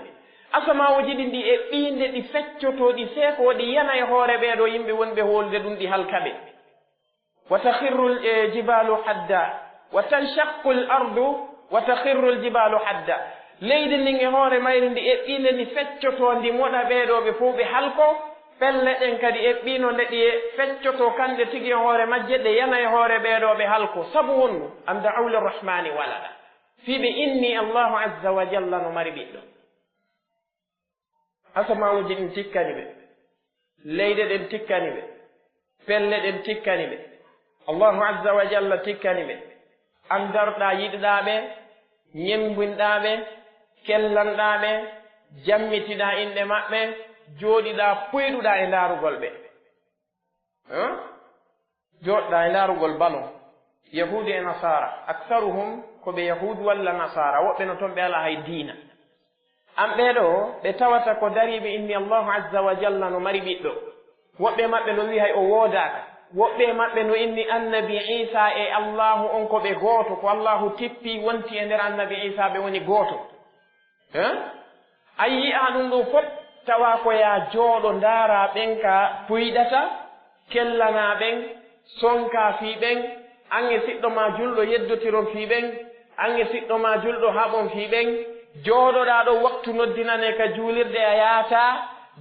Asamaawoji ɗin ɗi eɓɓii nde ɗi feccotoo, ɗi seekoo, ɗi yana e hoore ɓee ɗoo yimɓe wonɓe hoolude ɗun, ɗi halka ɓe. "Wa takhirru al-, eh, jibalu hadda, wa tanshaqqu al-ardu, wa takhirru al-jibalu hadda." Leydi ndin e hoore mayri ndi eɓɓii nde ndi feccotoo, ndi moɗa ɓee ɗoo ɓe fow ɓe halkoo. Pelle ɗen kadi eɓɓiino nde ɗi feccotoo kanɗe tigi e hoore majje, ɗe yana e hoore ɓee ɗoo ɓe halkoo. Sabu honɗun? "An da'aw lirrahmani walada." Fii ɓe inni Allahu azza wa jalla no mari ɓiɗɗo. Asamaawoji ɗin tikkani ɓe, leyɗe ɗen tikkani ɓe, pelle ɗen tikkani ɓe, Allahu azza wa jalla tikkani ɓe. An darɗaa, yiɗuɗaa ɓe, ñemmbinɗaa ɓe, kellanɗaa ɓe, jammitiɗaa inɗe maɓɓe, jooɗiɗaa, puyɗuɗaa e ndaarugol ɓe. Hein? Jooɗɗaa e ndaarugol balon. Yahuudu e Nasaara, aktharuhum ko ɓe Yahuudu walla Nasaara, woɓɓe no ton ɓe alaa hay diina. An ɓee ɗoo, ɓe tawata ko dariiɓe inni Allahu azza wa jalla no mari ɓiɗɗo. Woɓɓe maɓɓe no wi'i hay o woodaaka. Woɓɓe maɓɓe no inni Annabi Iisaa e Allaahu on ko ɓe gooto, ko Allaahu tippii wonti e nder Annabi Iisaa ɓe woni gooto. Hein? A yi'aa ɗun ɗoo fow, tawaa ko yaa jooɗo ndaaraa ɓen ka puyɗata, kellanaa ɓen, sonkaa fii ɓen, an e siɗɗo maa julɗo yeddotiron fii ɓen, an e siɗɗo maa julɗo haɓon fii ɓen, jooɗoɗaa ɗon waktu noddinanee ka juulirde a yaataa,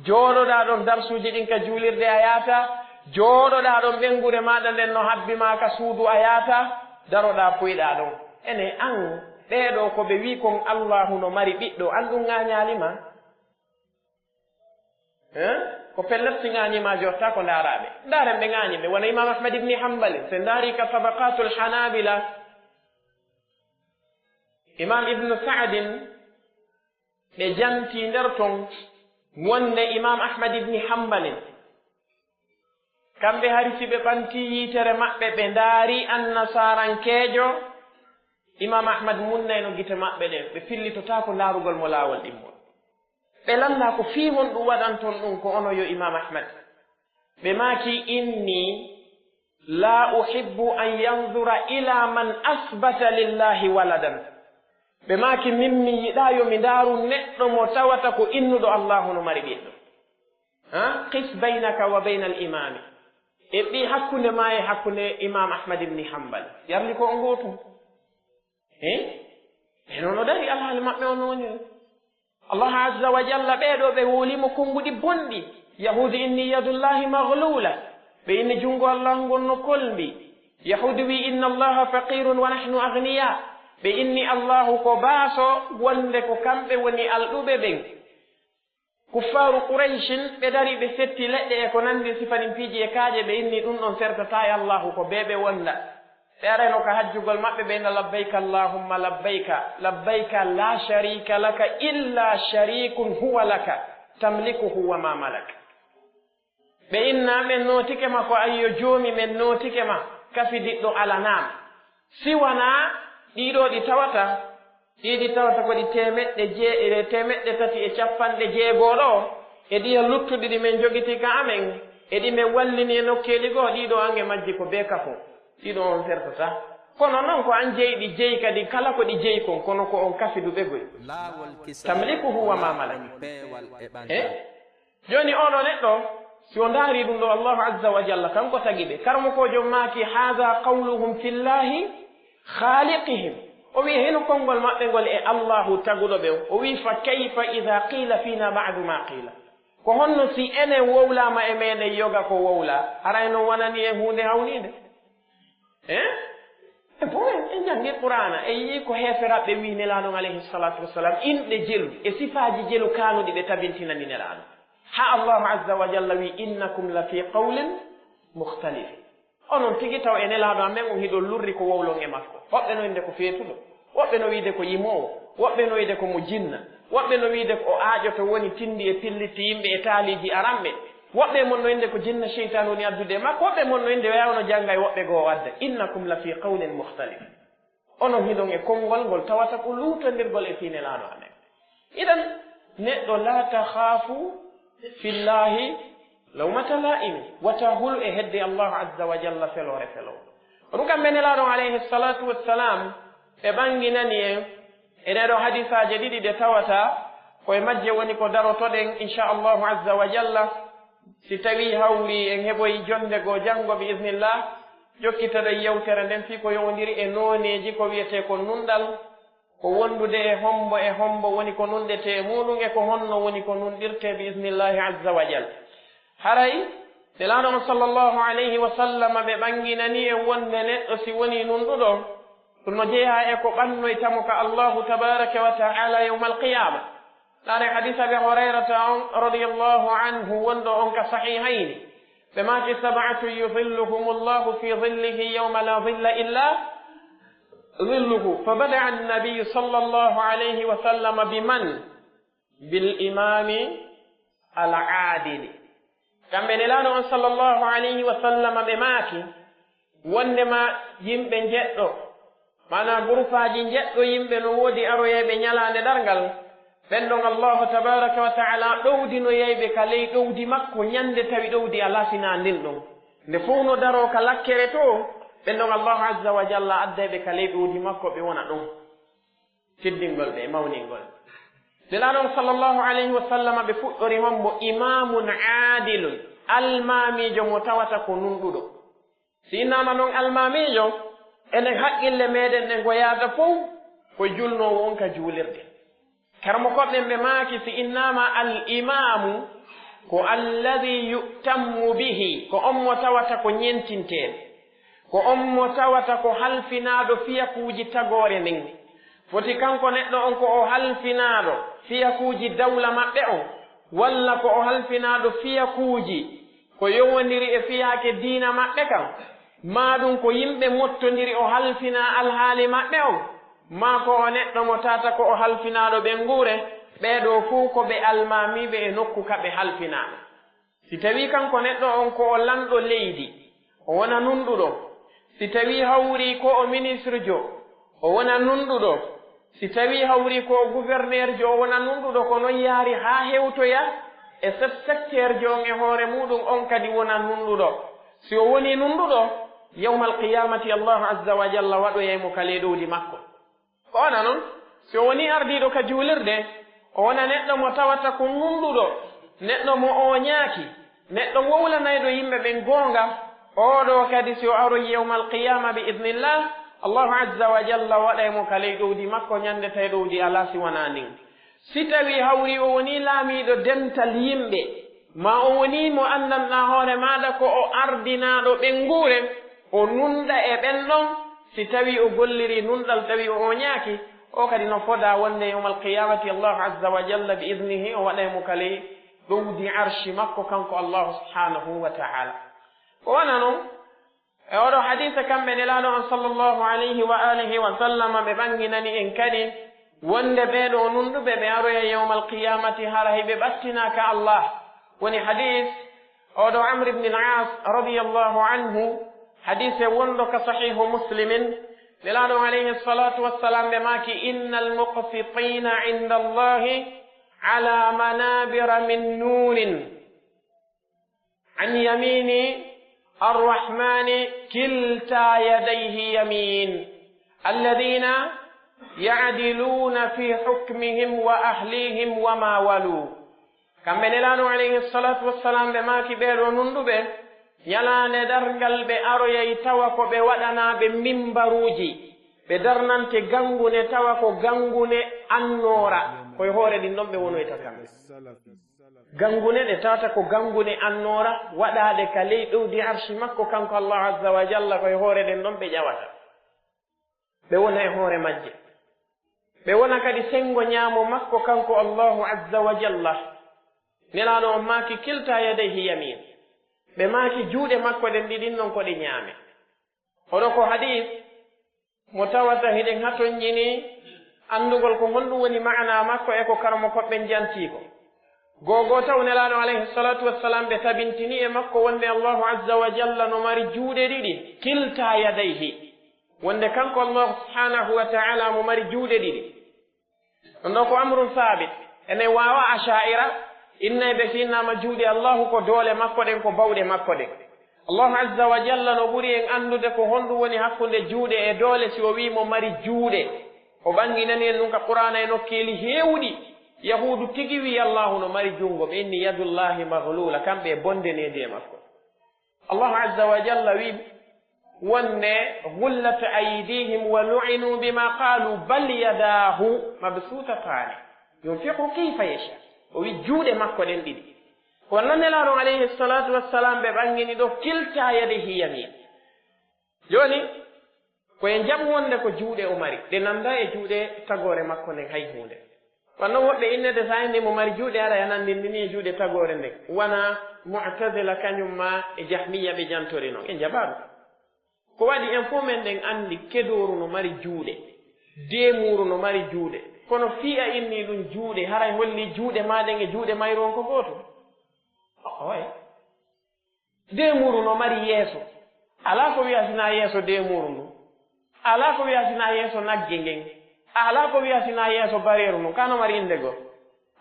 jooɗoɗaa ɗon darsuuji ɗin ka juulirde a yaataa, jooɗoɗaa ɗon ɓeynguure maaɗa nden no habbi maa ka suudu a yaataa, daroɗaa puyɗaa ɗon. Enen an, ɓee ɗoo ko ɓe wi'i kon Allaahu no mari ɓiɗɗo, an ɗun ŋaaɲaali ma? Hein? Ko pellet si ŋaaɲii ma jottaa ko ndaaraa ɓe. Ndaaren ɓe ŋaaɲi ɓe, wano Imaam Ahmad ibni Hanbal, si en ndaarii ka Tabaqaatul Hanaabila, Imaam Ibnu Sa'din, ɓe jantii nder ton wonde Imaam Ahmad ibni Hanbalin, kamɓe hari si ɓe ɓantii yiitere maɓɓe, ɓe ndaarii annasaarankeejo, Imaam Ahmad munnayno gite maɓɓe ɗen, ɓe fillitotaako ndaarugol mo laawol ɗimmol. Ɓe lanndaa ko fii honɗun waɗanton ɗun ko onon yo Imaam Ahmad. Ɓe maaki, "Inni la uhibbu an yanzura ila man asbata lillahi waladan." Ɓe maaki, "Min mi yiɗaa yo mi ndaaru neɗɗo mo tawata ko innuɗo Allaahu no mari ɓiɗɗo." Ha? Qis baynaka wa bayna al-imaami. Eɓɓi hakkunde maa e hakkunde Imaam Ahmad ibni Hanbal. Yarli ko on gootum. He? Ɓe no, no dari alhaali maɓɓe on no woniri. Allah azza wa jalla, ɓee ɗoo ɓe wowlii mo konnguɗi bonɗi. Yahuudu inni yadullahi maghlula. Ɓe inni junngo Allaahu ngon no kolmbi. Yahuudu wi'i, "Inna Allaha faqirun wa nahnu aghniya." Ɓe inni Allaahu ko baaso, wonde ko kamɓe woni alɗuɓe ɓen. Kuffaaru Qurayshin, ɓe dari ɓe setti leɗɗe e ko nanndi sifanin piiji e kaaƴe, ɓe inni ɗun ɗon sertataa e Allaahu, ko bee ɓe wonda. Ɓe arayno ka hajjugol maɓɓe, ɓe inna, "Labbayka Allaahumma labbayka, labbayka laa shariika laka illaa shariikun huwa laka, tamlikuhu wa maa malak." Ɓe inna, ɓen nootike ma ko, "Ayyo Joomi, men nootike ma, kafidiɗɗo alanaama." Si wanaa ɗii ɗoo ɗi tawata, ɗii ɗi tawata ko ɗi teemeɗɗe jee-, e teemeɗɗe tati e cappanɗe jeego ɗoo, e ɗiya luttuɗi ɗi men jogitii ka amen, e ɗi men wallini e nokkeeli goo, ɗii ɗoo ange majji ko bee kafo. Ɗii ɗoo on fertataa. Kono non ko an jeyi ɗi, jeyi kadi kala ko ɗi jeyi kon, kono ko on kafiduɓe goy. Tamlikuhu wa ma malak. Eh? Jooni, oo ɗoo neɗɗo, si o ndaarii ɗum ɗoo, Allahu Azza wa Jalla, kanko tagi ɓe. Karamokoojo maaki, "Haadha qawluhum fillahi khaliqihim." O wi'i, hino konngol maɓɓe ngol e Allahu taguɗo ɓe on. O wi'i, "Fa kayfa idha qila fina ba'du ma qila?" Ko honno si enen wowlaama e meɗen yoga ko wowlaa? Haray non wonani en huunde hawniinde? Eh? E bon, en, en janngi Qur'aana, en yi'i ko heeferaaɓe wi'i Nelaaɗo on alayhi salaatu wa salaam, inɗe jelu e sifaaji jelu kaanuɗi ɓe tabintinani Nelaaɗo. Haa Allahu Azza wa Jalla wi'i, "Innakum la fi qawlin mukhtalif." Onon tigi taw e Nelaaɗo amen on hiɗon lurri ko wowlon e makko. Woɓɓe no innde ko feetuɗo, woɓɓe no wi'ude ko yimoowo, woɓɓe no wi'ude ko mo jinna, woɓɓe no wi'ude ko o aaƴoto woni tindi e pillitti yimɓe e taaliiji aranɓe. Woɓɓe e mon no innde ko jinna seytaane woni addude e makko, woɓɓe e mon no innde o yaawno jannga e woɓɓe goo o adda. Innakum la fi qawlin mukhtalif. Onon hiɗon e konngol ngol tawata ko luutondirgol e fii Nelaaɗo amen. Idan, neɗɗo, "La takhaafu fillahi lawmata laa'imi." Wata hulu e hedde Allahu Azza wa Jalla feloore feloowo. Ɗum kam ɓe Nelaaɗo on alayhi salaatu wassalam, ɓe ɓanginani en e ɗee ɗoo hadiisaaje ɗiɗi ɗe tawata ko e majje woni ko darotoɗen, insha Allahu Azza wa Jalla. Si tawii hawri en heɓoyi jonnde goo janngo, bi iznillah, jokkitoɗen yewtere nden fii ko yowondiri e nooneeji ko wi'etee ko nunɗal, ko wondude e hombo e hombo woni ko nunɗetee e muuɗum, e ko honno woni ko nunɗirtee, bi iznillahi azza wa jal. Haray, Nelaaɗo on sallallahu alayhi wa sallam, ɓe ɓanginani en wonde neɗɗo si wonii nunɗuɗo, ɗum no jeyaa e ko ɓannoyta mo ka Allahu tabaraka wa ta'ala yawmal qiyaama. Ɗaare hadiis Abi Hurayrata on, radiyallahu anhu, wonɗo on ka Sahihayni. Ɓe maaki, "Sab'atun yudhilluhumullahu fi dhillihi yawma la dhilla illa dhilluhu." Fa bada'a an-nabiyyu sallallahu alayhi wa sallam biman? Bil imami al-adili. Kamɓe Nelaaɗo on sallallahu alayhi wa sallam ɓe maaki, wondema yimɓe njeɗɗo, maanaa gurupaaji njeɗɗo yimɓe no woodi aroyayɓe Ñalaande Darngal, ɓen ɗon Allaahu tabaaraka wa ta'aalaa ɗowdinoyayɓe ka ley ɗowdi makko ñande tawi ɗowdi alaa sinaa ndin ɗon. Nde fow no daroo ka lakkere too, ɓen ɗon Allaahu azza wa jalla addayɓe ka ley ɗowdi makko, ɓe wona ɗon. Teddingol ɓe e mawningol. Nelaaɗo on sallallahu alayhi wa sallam, ɓe fuɗɗori hombo? Imaamun aadilun, almaamiijo mo tawata ko nunɗuɗo. Si innaama non almaamiijo, enen haqqille meɗen ɗen ko yaata fow ko julnoowo on ka juulirde. Karamokooɓe ɓen ɓe maaki, si innaama al imaamu, ko alladhi yu'tammu bihi, ko on mo tawata ko ñentintee. Ko on mo tawata ko halfinaaɗo fiyakuuji tagoore nden. Foti kanko neɗɗo on ko o halfinaaɗo fiyakuuji dawla maɓɓe on, walla ko o halfinaaɗo fiyakuuji ko yowondiri e fiyaake diina maɓɓe kan, maa ɗum ko yimɓe mottondiri o halfinaa alhaali maɓɓe on, maa ko o neɗɗo mo tawata ko o halfinaaɗo ɓeynguure, ɓee ɗoo fow ko ɓe almaamiiɓe e nokku ka ɓe halfinaa. Si tawii kanko neɗɗo on ko o lanɗo leydi, o wona nunɗuɗo. Si tawii hawrii ko o ministrejo, o wona nunɗuɗo. Si tawii hawrii ko o gouverneur jo, o wona nunɗuɗo. Ko non yaari haa hewtoya e sef-, secteur jo on e hoore muuɗum, on kadi wona nunɗuɗo. Si o wonii nunɗuɗo, yawmal qiyaamati Allaahu azza wa jalla waɗoyay mo ka ley ɗowdi makko. Ko wona non, si o wonii ardiiɗo ka juulirde, o wona neɗɗo mo tawata ko nunɗuɗo, neɗɗo mo ooñaaki, neɗɗo wowlanayɗo yimɓe ɓen goonga, oo ɗoo kadi, si o aroyi yawmal qiyaama, bi idnillah, Allaahu azza wa jalla waɗay mo ka ley ɗowdi makko ñande tawi ɗowdi alaa si wanaa ndin. Si tawii hawrii o wonii laamiiɗo dental yimɓe, maa o wonii mo anndanɗaa hoore maaɗa ko o ardinaaɗo ɓeynguure, o nunɗa e ɓen ɗon, si tawii o gollirii nunɗal, tawii o ooñaaki, o kadi no fodaa wonde yawmal qiyaamati Allaahu azza wa jalla bi idnihi o waɗay mo ka ley ɗowdi arshi makko kanko Allaahu subhaanahu wa ta'aalaa. Ko wona non, e oo ɗoo hadiisa, kamɓe Nelaaɗo on sallallahu alayhi wa aalihi wa sallama, ɓe ɓanginani en kadi wonde ɓee ɗoo nunɗuɓe ɓe aroyay yawmal qiyaamati hara hiɓe ɓattinaa ka Allah. Woni hadiis Oo ɗoo Amr ibn al-As radiyallahu anhu, hadiise wonɗo ka Sahihu Muslimin, Nelaaɗo alayhi salatu wassalam ɓe maaki, "Innal muqsitina inda Allahi ala manabira min nurin." An yamini arrahmani kilta yadayhi yamin. Alladhina ya'diluna fi hukmihim wa ahlihim wa ma walu. Kamɓe Nelaaɗo alayhi salatu wassalam ɓe maaki ɓee ɗoo nunɗuɓe, ɲalaande darngal ɓe aroyay tawa ko ɓe waɗanaaɓe mimbaruuji, ɓe darnante gangune tawa ko gangune annoora, ko e hoore ɗin ɗon ɓe wonoyta kamɓe. Gangune ɗe tawata ko gangune annoora waɗaaɗe ka ley ɗowdi arshi makko, kanko Allahu Azza wa Jalla, ko e hoore ɗen ɗon ɓe ƴawata. Ɓe wona e hoore majje. Ɓe wona kadi senngo ɲaamo makko, kanko Allahu Azza wa Jalla. Nelaaɗo on maaki, "Kilta yadayhi yamin." Ɓe maaki, "Juuɗe makko ɗen ɗiɗin non ko ɗe ɲaame." Oɗo ko hadiis mo tawata hiɗen hatonjini anndugol ko honɗum woni ma'anaa makko e ko karamokooɓe ɓen jantii ko. Goo goo taw Nelaaɗo alayhi salatu wassalam ɓe tabintini e makko wonde Allahu Azza wa Jalla no mari juuɗe ɗiɗi, kilta yadayhi, wonde kanko Allahu subhanahu wa ta'ala mo mari juuɗe ɗiɗi. Ɗon ɗoo ko amrun saabit. Enen waawa Asha'ira, innay ɓe si innaama juuɗe Allahu ko doole makko ɗen, ko bawɗe makko ɗen. Allahu Azza wa Jalla no ɓuri en anndude ko honɗum woni hakkunde juuɗe e doole, si o wi'i mo mari juuɗe. O ɓanginani en ɗum ka Qur'aana e nokkeeli heewuɗi. Yahuudu tigi wi'i Allahu no mari junngo, ɓe inni yadullahi maghlula, kamɓe e bonde needi e makko. Allahu Azza wa Jalla wi'i wonde, "Ghullat aydihim wa lu'inu bima qalu, bal yadahu mabsutatani, yunfiqu kayfa yasha." O wi'i juuɗe makko ɗen ɗiɗi. Ko non Nelaaɗo alayhi salatu wassalam ɓe ɓangini ɗoo, "Kilta yadayhi yamin." Jooni, ko en jaɓu wonde ko juuɗe o mari, ɗe nanda e juuɗe tagoore makko nden hay huunde. Kono woɓɓe innede, sa inni mo mari juuɗe, ara en anndindini e juuɗe tagoore nden. Wona Mu'tazila kaɲum maa e Jahmiya ɓe jantori non. En jaɓaa ɗum. Ko waɗi en fow men ɗen anndi kedooru no mari juuɗe, deemuuru no mari juuɗe. Kono fii a inni ɗum juuɗe, haray holli juuɗe maa ɗen e juuɗe mayru on ko gootum? Oy. Deemuuru no mari yeeso. Alaa ko wi'a sinaa yeeso deemuuru ndun. Alaa ko wi'a sinaa yeeso nagge ngen. Alaa ko wi'a sinaa yeeso bareeru ndun. Ka no mari innde goo?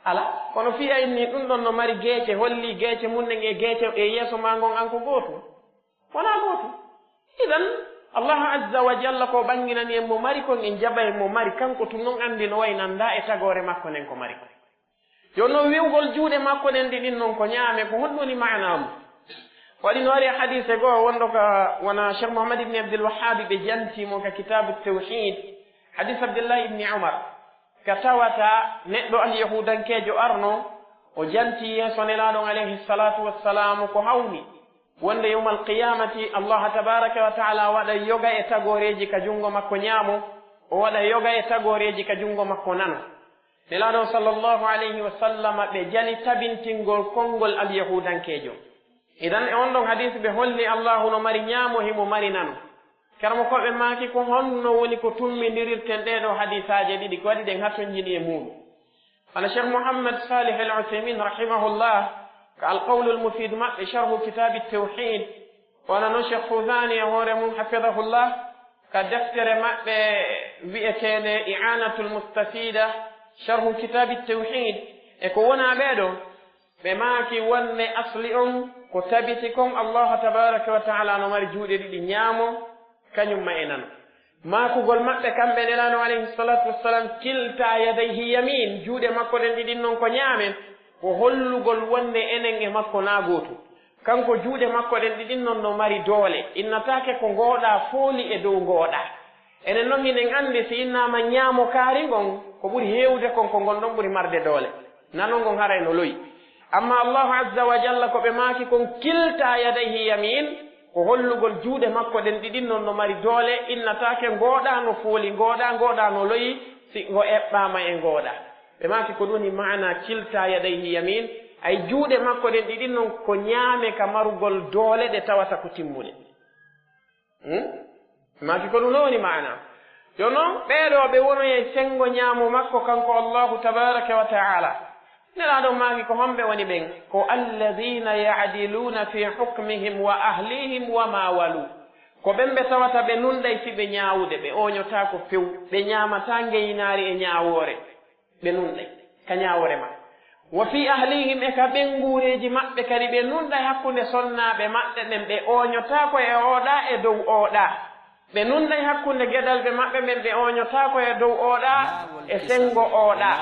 Alaa. Kono fii a inni ɗun ɗon no mari geece, holli geece mun ɗen e geece e yeeso maa ngon an ko gootum? Wonaa gootum. Idan, Allahu Azza wa Jalla ko ɓanginani en mo mari kon, en jaɓay mo mari, kanko tun non anndi no wayi nanda e tagoore makko nden ko mari kon. Yo non wi'ugol juuɗe makko ɗen ɗiɗin non ko ɲaame, ko honɗum woni maanaa mun? Waɗi no ari e hadiise goo wonɗo ka wona Cheikh Muhammad ibn Abdul Wahhab ɓe janti mo ka Kitaabu Tawhid, hadiis Abdullahi ibn Umar, ka tawata neɗɗo alyahuudankeejo arno, o janti yeeso Nelaaɗo on alayhi salatu wassalam ko hawni. Wonde yawmal qiyamati, Allah tabaraka wa ta'ala waɗa yoga e tagooreeji ka junngo makko ɲaamo, o waɗa yoga e tagooreeji ka junngo makko nano. Nelaaɗo sallallahu alayhi wa sallam ɓe jali tabintingol konngol alyahuudankeejo. Idan e on ɗon hadiisi ɓe holli Allahu no mari ɲaamo, himo mari nano. Karamokooɓe maaki ko honno woni ko tummindirirten ɗee ɗoo hadiisaaje ɗiɗi, ko waɗi ɗen hatonjini e muuɗum. Wano Cheikh Muhammad Salih Al Uthaymin rahimahullah, ka Al Qawlul Mufid maɓɓe, Sharhu Kitaabi Tawhid, wano non Cheikh Fawzani e hoore mun, hafidahullah, ka deftere maɓɓe wi'eteende I'anatul Mustafida, Sharhu Kitaabi Tawhid, e ko wona ɓee ɗoo, ɓe maaki wonde asli on ko tabiti kon, Allah tabaraka wa ta'ala no mari juuɗe ɗiɗi, ɲaamo, kaɲum ma e nano. Maakugol maɓɓe kamɓe Nelaaɗo alayhi salatu wassalam, "Kilta yadayhi yamin," juuɗe makko ɗen ɗiɗin non ko ɲaame, ko hollugol wonde enen e makko naa gootum. Kanko juuɗe makko ɗen ɗiɗin non no mari doole, innataake ko ngooɗaa fooli e dow ngooɗaa. Enen non hiɗen anndi si innaama ɲaamo kaari ngon, ko ɓuri heewude kon ko ngon ɗon ɓuri marde doole. Nano ngon haray no lo'i. Amma Allahu Azza wa Jalla ko ɓe maaki kon, "Kilta yadayhi yamin," ko hollugol juuɗe makko ɗen ɗiɗin non no mari doole, innataake ngooɗaa no fooli ngooɗaa, ngooɗaa no lo'i, si ngo eɓɓaama e ngooɗaa. Ɓe maaki ko ɗun woni maana "Kilta yadayhi yamin," ay juuɗe makko ɗen ɗiɗin non ko ɲaame ka marugol doole ɗe tawata ko timmuɗe. Hmm? Maaki ko ɗun woni maana. Yo non, ɓee ɗoo ɓe wonoyay senngo ɲaamo makko, kanko Allahu tabaraka wa ta'ala. Nelaaɗo maaki, ko homɓe woni ɓen? Ko alladhina ya'diluna fi hukmihim wa ahlihim wa ma walu. Ko ɓen ɓe tawata ɓe nunɗay fii ɓe ñaawude, ɓe ooñotaako few, ɓe ñaamataa ngeynaari e ñaawoore, ɓe nunɗay ka ñaawoore maɓɓe. Wa fi ahlihim, e ka ɓeynguureeji maɓɓe kadi, ɓe nunɗay hakkunde sonnaaɓe maɓɓe ɓen, ɓe ooñotaako e ooɗaa e dow ooɗaa. Ɓe nunɗay hakkunde geɗalɓe maɓɓe ɓen, ɓe ooñotaako e dow ooɗaa e senngo ooɗaa.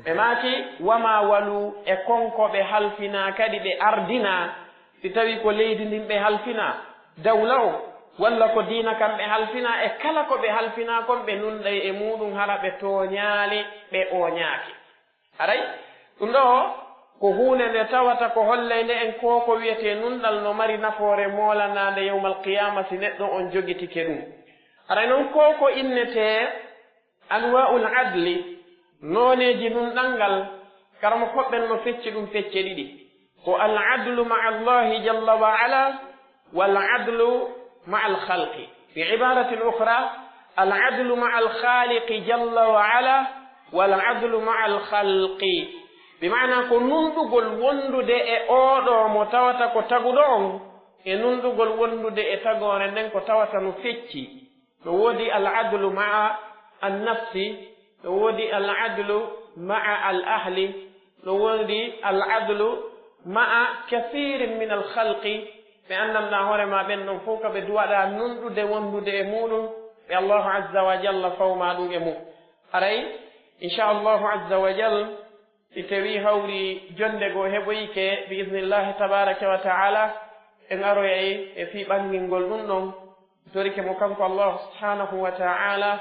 Ɓe maaki, wa ma walu, e kon ko ɓe halfinaa kadi ɓe ardinaa, si tawii ko leydi ndin ɓe halfinaa, dawla on, walla ko diina kan ɓe halfinaa, e kala ko ɓe halfinaa kon, ɓe nunɗay e muuɗum, hara ɓe tooñaali, ɓe ooñaaki. Haray, ɗum ɗoo ko huunde nde tawata ko hollay nde en ko ko wi'etee nunɗal no mari nafoore moolanaande yawmal qiyaama si neɗɗo on jogitike ɗum. Haray non ko ko innetee anwaa'ul adli, nooneeji nunɗal ngal, karamokooɓe ɓen no fecci ɗum pecce ɗiɗi. Ko al adlu ma'a Allahi jalla wa ala, wal adlu ma'al khalqi. Bi ibaratin ukhra, al adlu ma'al khaliqi jalla wa ala, wal adlu ma'al khalqi. Bi maana ko nunɗugol wondude e ooɗo mo tawata ko taguɗo on, e nunɗugol wondude e tagoore nden ko tawata no fecci. No woodi al adlu ma'a an nafsi, no woodi al adlu ma'a al ahli, no woodi al adlu ma'a kathirin min al khalqi, ɓe anndanɗaa hoore maa ɓen ɗon fow ka ɓe duwaɗaa nunɗude wondude e muuɗum, ɓe Allahu azza wa jalla fawmaa ɗum e mum. Haray, insha Allahu azza wa jal, si tawii hawri jonnde goo heɓoyike, bi idnillahi tabaraka wa ta'ala, en aroyay e fii ɓanngingol ɗum ɗon. Torike mo kanko Allahu subhanahu wa ta'ala,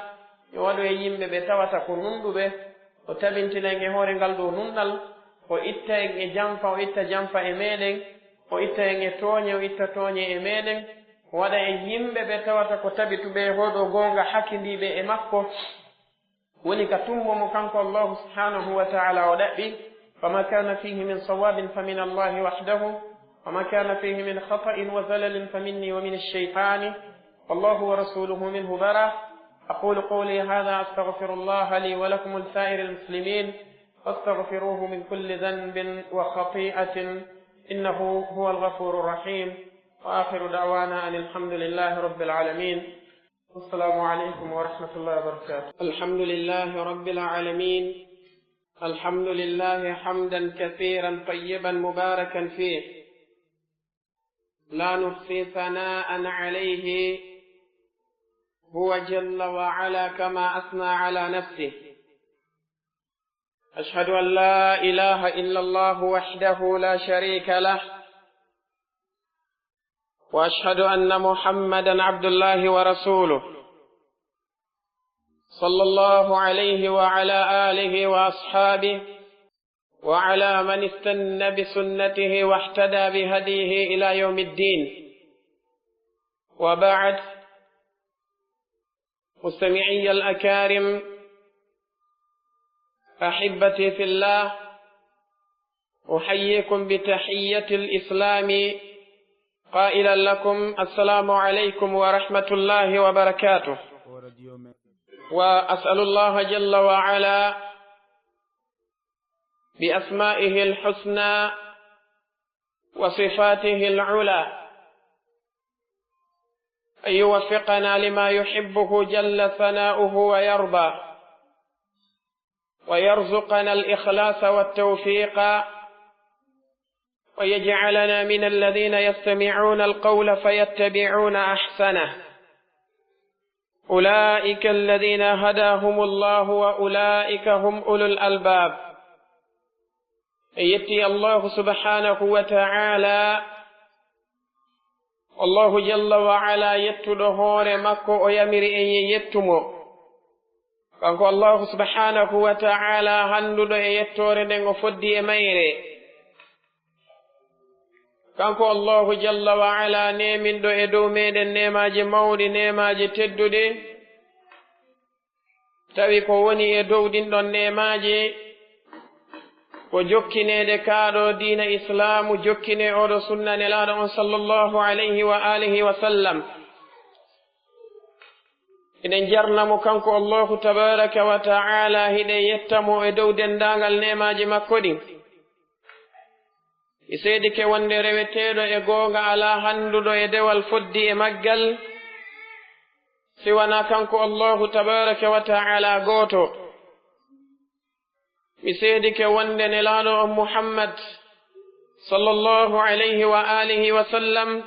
yo waɗu e yimɓe ɓe tawata ko nunɗuɓe, o tabintina en e hoore ngal ɗoo nunɗal, o itta en e janfa, o itta janfa e meɗen, o itta en e tooñe, o itta tooñe e meɗen, o waɗa en yimɓe ɓe tawata ko tabituɓe e hoɗo goonga hakindiiɓe e makko. Woni ka tumbo mo kanko Allahu subhanahu wa ta'ala o ɗaɓɓi, فما كان فيه من صواب فمن الله وحده، وما كان فيه من خطأ وزلل فمني ومن الشيطان، والله ورسوله منه براء. أقول قولي هذا أستغفر الله لي ولكم ولسائر المسلمين، فاستغفروه من كل ذنب وخطيئة، إنه هو الغفور الرحيم. وآخر دعوانا أن الحمد لله رب العالمين. السلام عليكم ورحمة الله وبركاته. الحمد لله رب العالمين. الحمد لله حمدا كثيرا طيبا مباركا فيه. لا نحصي ثناء عليه، هو جل وعلا كما أثنى على نفسه. أشهد أن لا إله إلا الله وحده لا شريك له، وأشهد أن محمدا عبد الله ورسوله، صلى الله عليه وعلى آله وأصحابه وعلى من استن بسنته واهتدى بهديه إلى يوم الدين. وبعد، مستمعي الأكارم، أحبتي في الله، أحييكم بتحية الإسلام قائلا لكم: السلام عليكم ورحمة الله وبركاته. وأسأل الله جل وعلا بأسمائه الحسنى وصفاته العلى أن يوفقنا لما يحبه جل ثناؤه ويرضى، ويرزقنا الإخلاص والتوفيق، ويجعلنا من الذين يستمعون القول فيتبعون أحسنه. أولئك الذين هداهم الله وأولئك هم أولو الألباب. En yetti Allahu subhanahu wa ta'ala, Allahu jalla wa ala yettuɗo hoore makko, o yamiri en en yettu mo. Kanko Allahu subhanahu wa ta'ala handuɗo e yettoore nden, o foddi e mayre. Kanko Allahu jalla wa ala neeminɗo e dow meɗen neemaaji mawɗi, neemaaji tedduɗi. Tawi ko woni e dow ɗin ɗon neemaaji ko jokkineede kaa ɗoo diina Islaamu, jokkinee oo ɗoo sunna Nelaaɗo on sallallahu alayhi wa alihi wa sallam. Hiɗen jarna mo kanko Allahu tabaaraka wa ta'ala, hiɗen yetta mo e dow denndaangal neemaaji makko ɗin. Mi seedike wonde reweteeɗo e goonga alaa hannduɗo e dewal foddi e maggal, si wanaa kanko Allahu tabaaraka wa ta'ala gooto. Mi seedike wonde Nelaaɗo on Muhammad, sallallahu alayhi wa alihi wa sallam,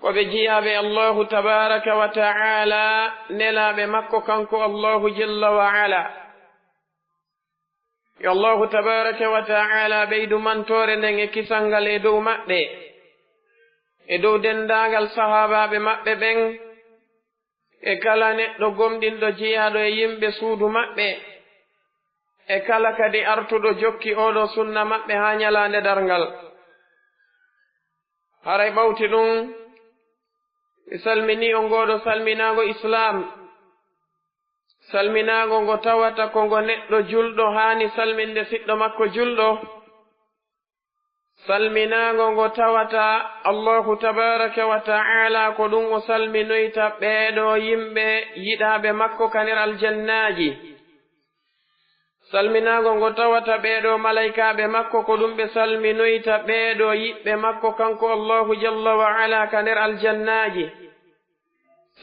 ko ɓe jiyaaɓe Allahu tabaaraka wa ta'ala, nelaaɓe makko kanko Allahu jalla wa ala. Yo Allahu tabaaraka wa ta'ala ɓeydu mantoore nden e kisal ngal e dow maɓɓe, e dow denndaangal sahaabaaɓe maɓɓe ɓen, e kala neɗɗo gomɗinɗo jeyaaɗo e yimɓe suudu maɓɓe, e kala kadi artuɗo jokki oo ɗoo sunna maɓɓe haa ɲalaande darngal. Haray ɓawti ɗun, mi salminii on ngoo ɗoo salminaango Islaam, salminaango ngo tawata ko ngo neɗɗo julɗo haani salminde siɗɗo makko julɗo, salminaango ngo tawata Allahu tabaaraka wa ta'ala ko ɗun o salminoyta ɓee ɗoo yimɓe yiɗaaɓe makko ka nder aljannaaji. Salminaango ngo tawata ɓee ɗoo malaykaaɓe makko ko ɗun ɓe salminoyta ɓee ɗoo yiɓɓe makko kanko Allahu jalla wa ala ka nder aljannaaji.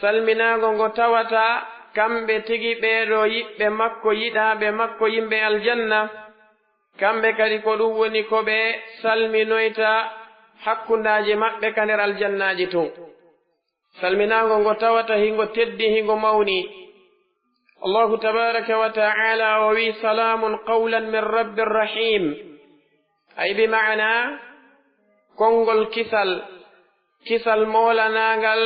Salminaango ngo tawata kamɓe tigi ɓee ɗoo yiɓɓe makko, yiɗaaɓe makko, yimɓe aljanna, kamɓe kadi ko ɗun woni ko ɓe salminoyta hakkundaaji maɓɓe ka nder aljannaaji tun. Salminaango ngo tawata hingo teddi, hingo mawni. Allahu tabaaraka wa ta'ala o wi'i, "Salaamun qawlan min rabbir rahiim." Ay bi ma'ana, konngol kisal, kisal moolanaangal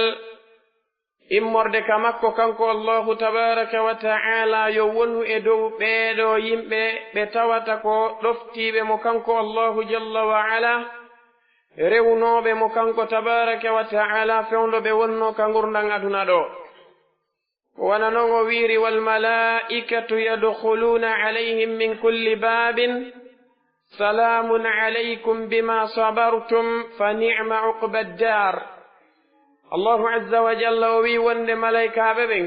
immorde ka makko kanko Allahu tabaaraka wa ta'ala, yo wonu e dow ɓee ɗoo yimɓe ɓe tawata ko ɗoftiiɓe mo kanko Allahu jalla wa ala, rewnooɓe mo kanko tabaaraka wa ta'ala fewndo ɓe wonnoo ka ngurndan aduna ɗoo. Wano non o wi'iri, "Wal malaa'ikatu yadkhuluuna alayhim min kulli baabin, salaamun alaykum bimaa sabartum, fa ni'ma uqbad daar." Allahu azza wa jalla o wi'i wonde malaykaaɓe ɓen,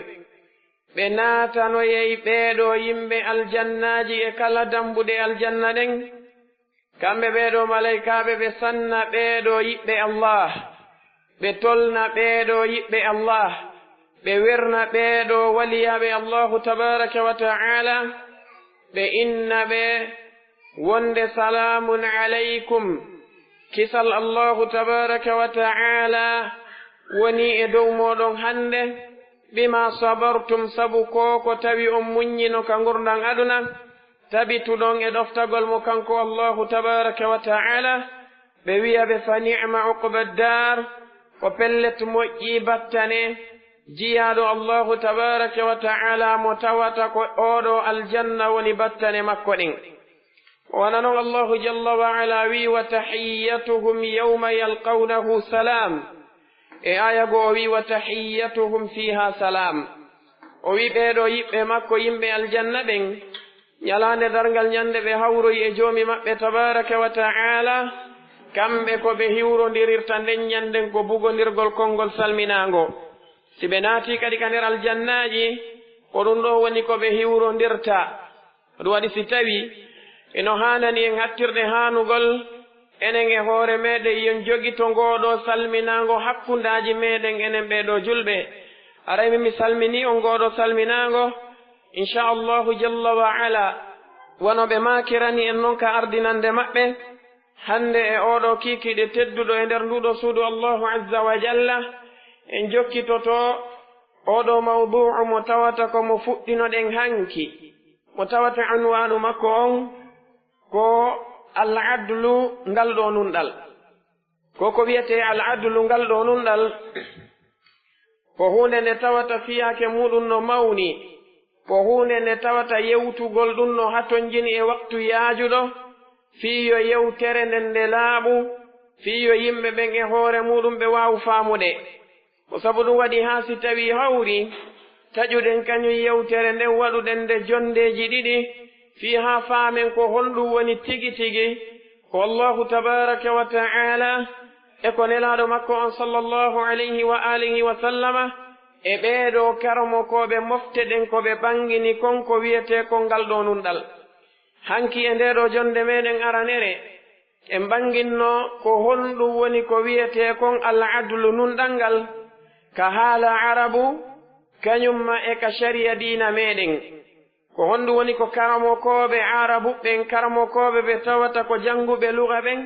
ɓe naatanoyay ɓee ɗoo yimɓe aljannaaji e kala dambuɗe aljanna ɗen, kamɓe ɓee ɗoo malaykaaɓe, ɓe sanna ɓee ɗoo yiɓɓe Allah, ɓe tolna ɓee ɗoo yiɓɓe Allah, ɓe werna ɓee ɗoo waliyaaɓe Allahu tabaaraka wa ta'ala, ɓe inna ɓe wonde, "Salaamun alaykum, kisal Allahu tabaaraka wa ta'ala wonii e dow mooɗon hannde, bimaa sabartum, sabu ko ko tawi on muññino ka ngurndan aduna, tabituɗon e ɗoftagol mo kanko Allahu tabaaraka wa ta'ala." Ɓe wi'a ɓe, "Fa ni'ma uqbad daar, ko pellet moƴƴii battane jiyaaɗo Allahu tabaaraka wa ta'ala mo tawata ko oo ɗoo aljanna woni battane makko ɗen." Wano non Allahu jalla wa ala wi'i, "Wa tahiyyatuhum yawma yalqawnahu salaam." E aaya goo o wi'i, "Wa tahiyyatuhum fiihaa salaam." O wi'i ɓee ɗoo yiɓɓe makko, yimɓe aljanna ɓen, ɲalaande darngal ɲande ɓe hawroyi e Joomi maɓɓe tabaaraka wa ta'ala, kamɓe ko ɓe hiwrondirirta nden ɲanden ko bugondirgol konngol salminaango. Si ɓe naatii kadi ka nder aljannaaji, ko ɗun ɗoo woni ko ɓe hiwrondirta. Ko ɗun waɗi si tawii hino haanani en hattirde haanugol, enen e hoore meɗen, yo en jogito ngoo ɗoo salminaango hakkundaaji meɗen, enen ɓee ɗoo julɓe. Aray min mi salminii on ngoo ɗoo salminaango, insha Allahu jalla wa ala, wano ɓe maakirani en non ka ardinande maɓɓe, hannde e oo ɗoo kiikiiɗe tedduɗo e nder nduu ɗoo suudu Allahu azza wa jalla, en jokkitoto oo ɗoo mawduu'u mo tawata ko mo fuɗɗinoɗen hanki, mo tawata unwaanu makko on ko al-adlu, ngal ɗoo nunɗal. Ko ko wi'etee al-adlu, ngal ɗoo nunɗal, ko huunde nde tawata fiyaake muuɗum no mawni, ko huunde nde tawata yewtugol ɗum no hatonjini e waktu yaajuɗo, fii yo yewtere nden nde laaɓu, fii yo yimɓe ɓen e hoore muuɗum ɓe waawu faamude. Ko sabu ɗum waɗi haa si tawii hawri, taƴuɗen kañum yewtere nden, waɗuɗen nde jonndeeji ɗiɗi, fii haa faamen ko honɗum woni tigi tigi ko Allaahu tabaaraka wa ta'aala e ko Nelaaɗo makko on sallallahu alayhi wa aalihi wa sallama E ɓee ɗoo karamokooɓe mofte ɗen ko ɓe ɓanngini kon ko wi'etee kon ngal ɗoo nunɗal. Hanki e ndee ɗoo jonnde meɗen aranere, en ɓannginno ko honɗum woni ko wi'etee kon al-adlu nunɗal ngal, ka haala Arabu, kañum ma e ka shari'a diina meɗen. Ko honɗum woni ko karamokooɓe Aarabu ɓen, karamokooɓe ɓe tawata ko jannguɓe luga ɓen?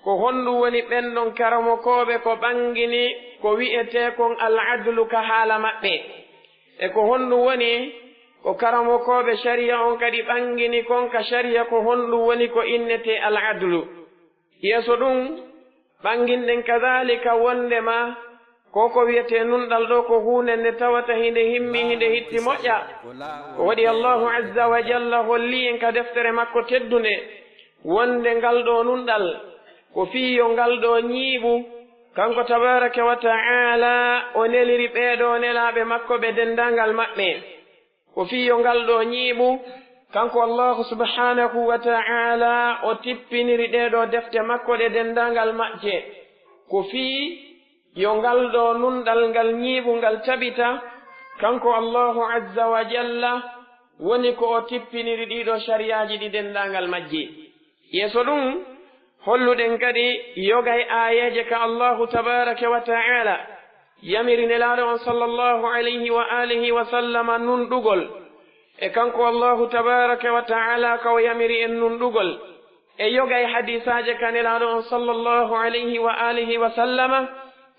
Ko honɗum woni ɓen ɗon karamokooɓe ko ɓanngini ko wi'etee kon al-adlu ka haala maɓɓe? E ko honɗum woni ko karamokooɓe shari'a on kadi ɓanngini kon ka shari'a ko honɗum woni ko innetee al-adlu? Yeeso ɗun, ɓannginɗen kadaalika wonndema ko ko wi'etee nunɗal ɗoo ko huunde nde tawata hinde himmi, hinde hitti moƴƴa. Ko waɗi Allaahu Azza wa Jalla holli en ka deftere makko teddunde wonnde ngal ɗoo nunɗal ko fii yo ngal ɗoo ñiiɓu, kanko tabaaraka wa ta'aala o neliri ɓee ɗoo nelaaɓe makko ɓe denndaangal maɓɓe. Ko fii yo ngal ɗoo ñiiɓu, kanko Allaahu subhaanahu wa ta'aala o tippiniri ɗee ɗoo defte makko ɗe denndaangal majje. Ko fii yo ngal ɗoo nunɗal ngal ñiiɓu ngal tabita, kanko Allaahu Azza wa Jalla woni ko o tippiniri ɗii ɗoo shariyaaji ɗi denndaangal majji. Yeeso ɗun, holluɗen kadi yogay aayeeje ka Allaahu tabaaraka wa ta'aala yamiri Nelaaɗo on sallallahu alayhi wa alihi wa sallama nunɗugol, e kanko Allaahu tabaaraka wa ta'aala ka o yamiri en nunɗugol, e yogay hadiisaaje ka Nelaaɗo on sallallahu alayhi wa alihi wa sallama,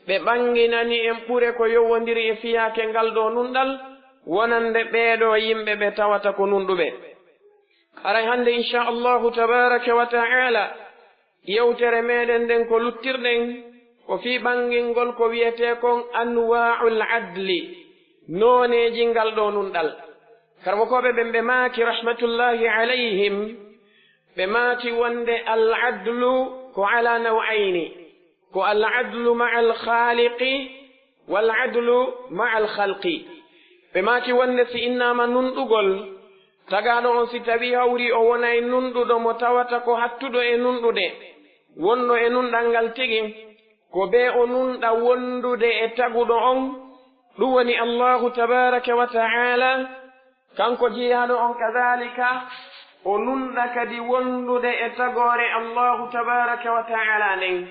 ɓe ɓannginani en ɓure ko yowondiri e fiyaake ngal ɗoo nunɗal, wonannde ɓee ɗoo yimɓe ɓe tawata ko nunɗuɓe. Haray hannde, inshaa Allaahu tabaaraka wa ta'aala, yewtere meɗen nden ko luttirɗen ko fii ɓanngingol ko wi'etee kon anwaa'ul adli, nooneeji ngal ɗoo nunɗal. Karamokooɓe ɓen ɓe maaki, rahmatullaahi alayhim, ɓe maaki wonde al adlu ko alaa naw'ayni, ko al adlu ma'al khaaliqi wal adlu ma'al khalqi. Ɓe maaki wonde si innaama nunɗugol, tagaaɗo on si tawii hawrii o wonay nunɗuɗo mo tawata ko hattuɗo e nunɗude, wonɗo e nunɗal ngal tigi, ko bee o nunɗa wondude e taguɗo on, ɗun woni Allaahu tabaaraka wa ta'aala, kanko jiyaaɗo on kadaalika, o nunɗa kadi wondude e tagoore Allaahu tabaaraka wa ta'aala nden.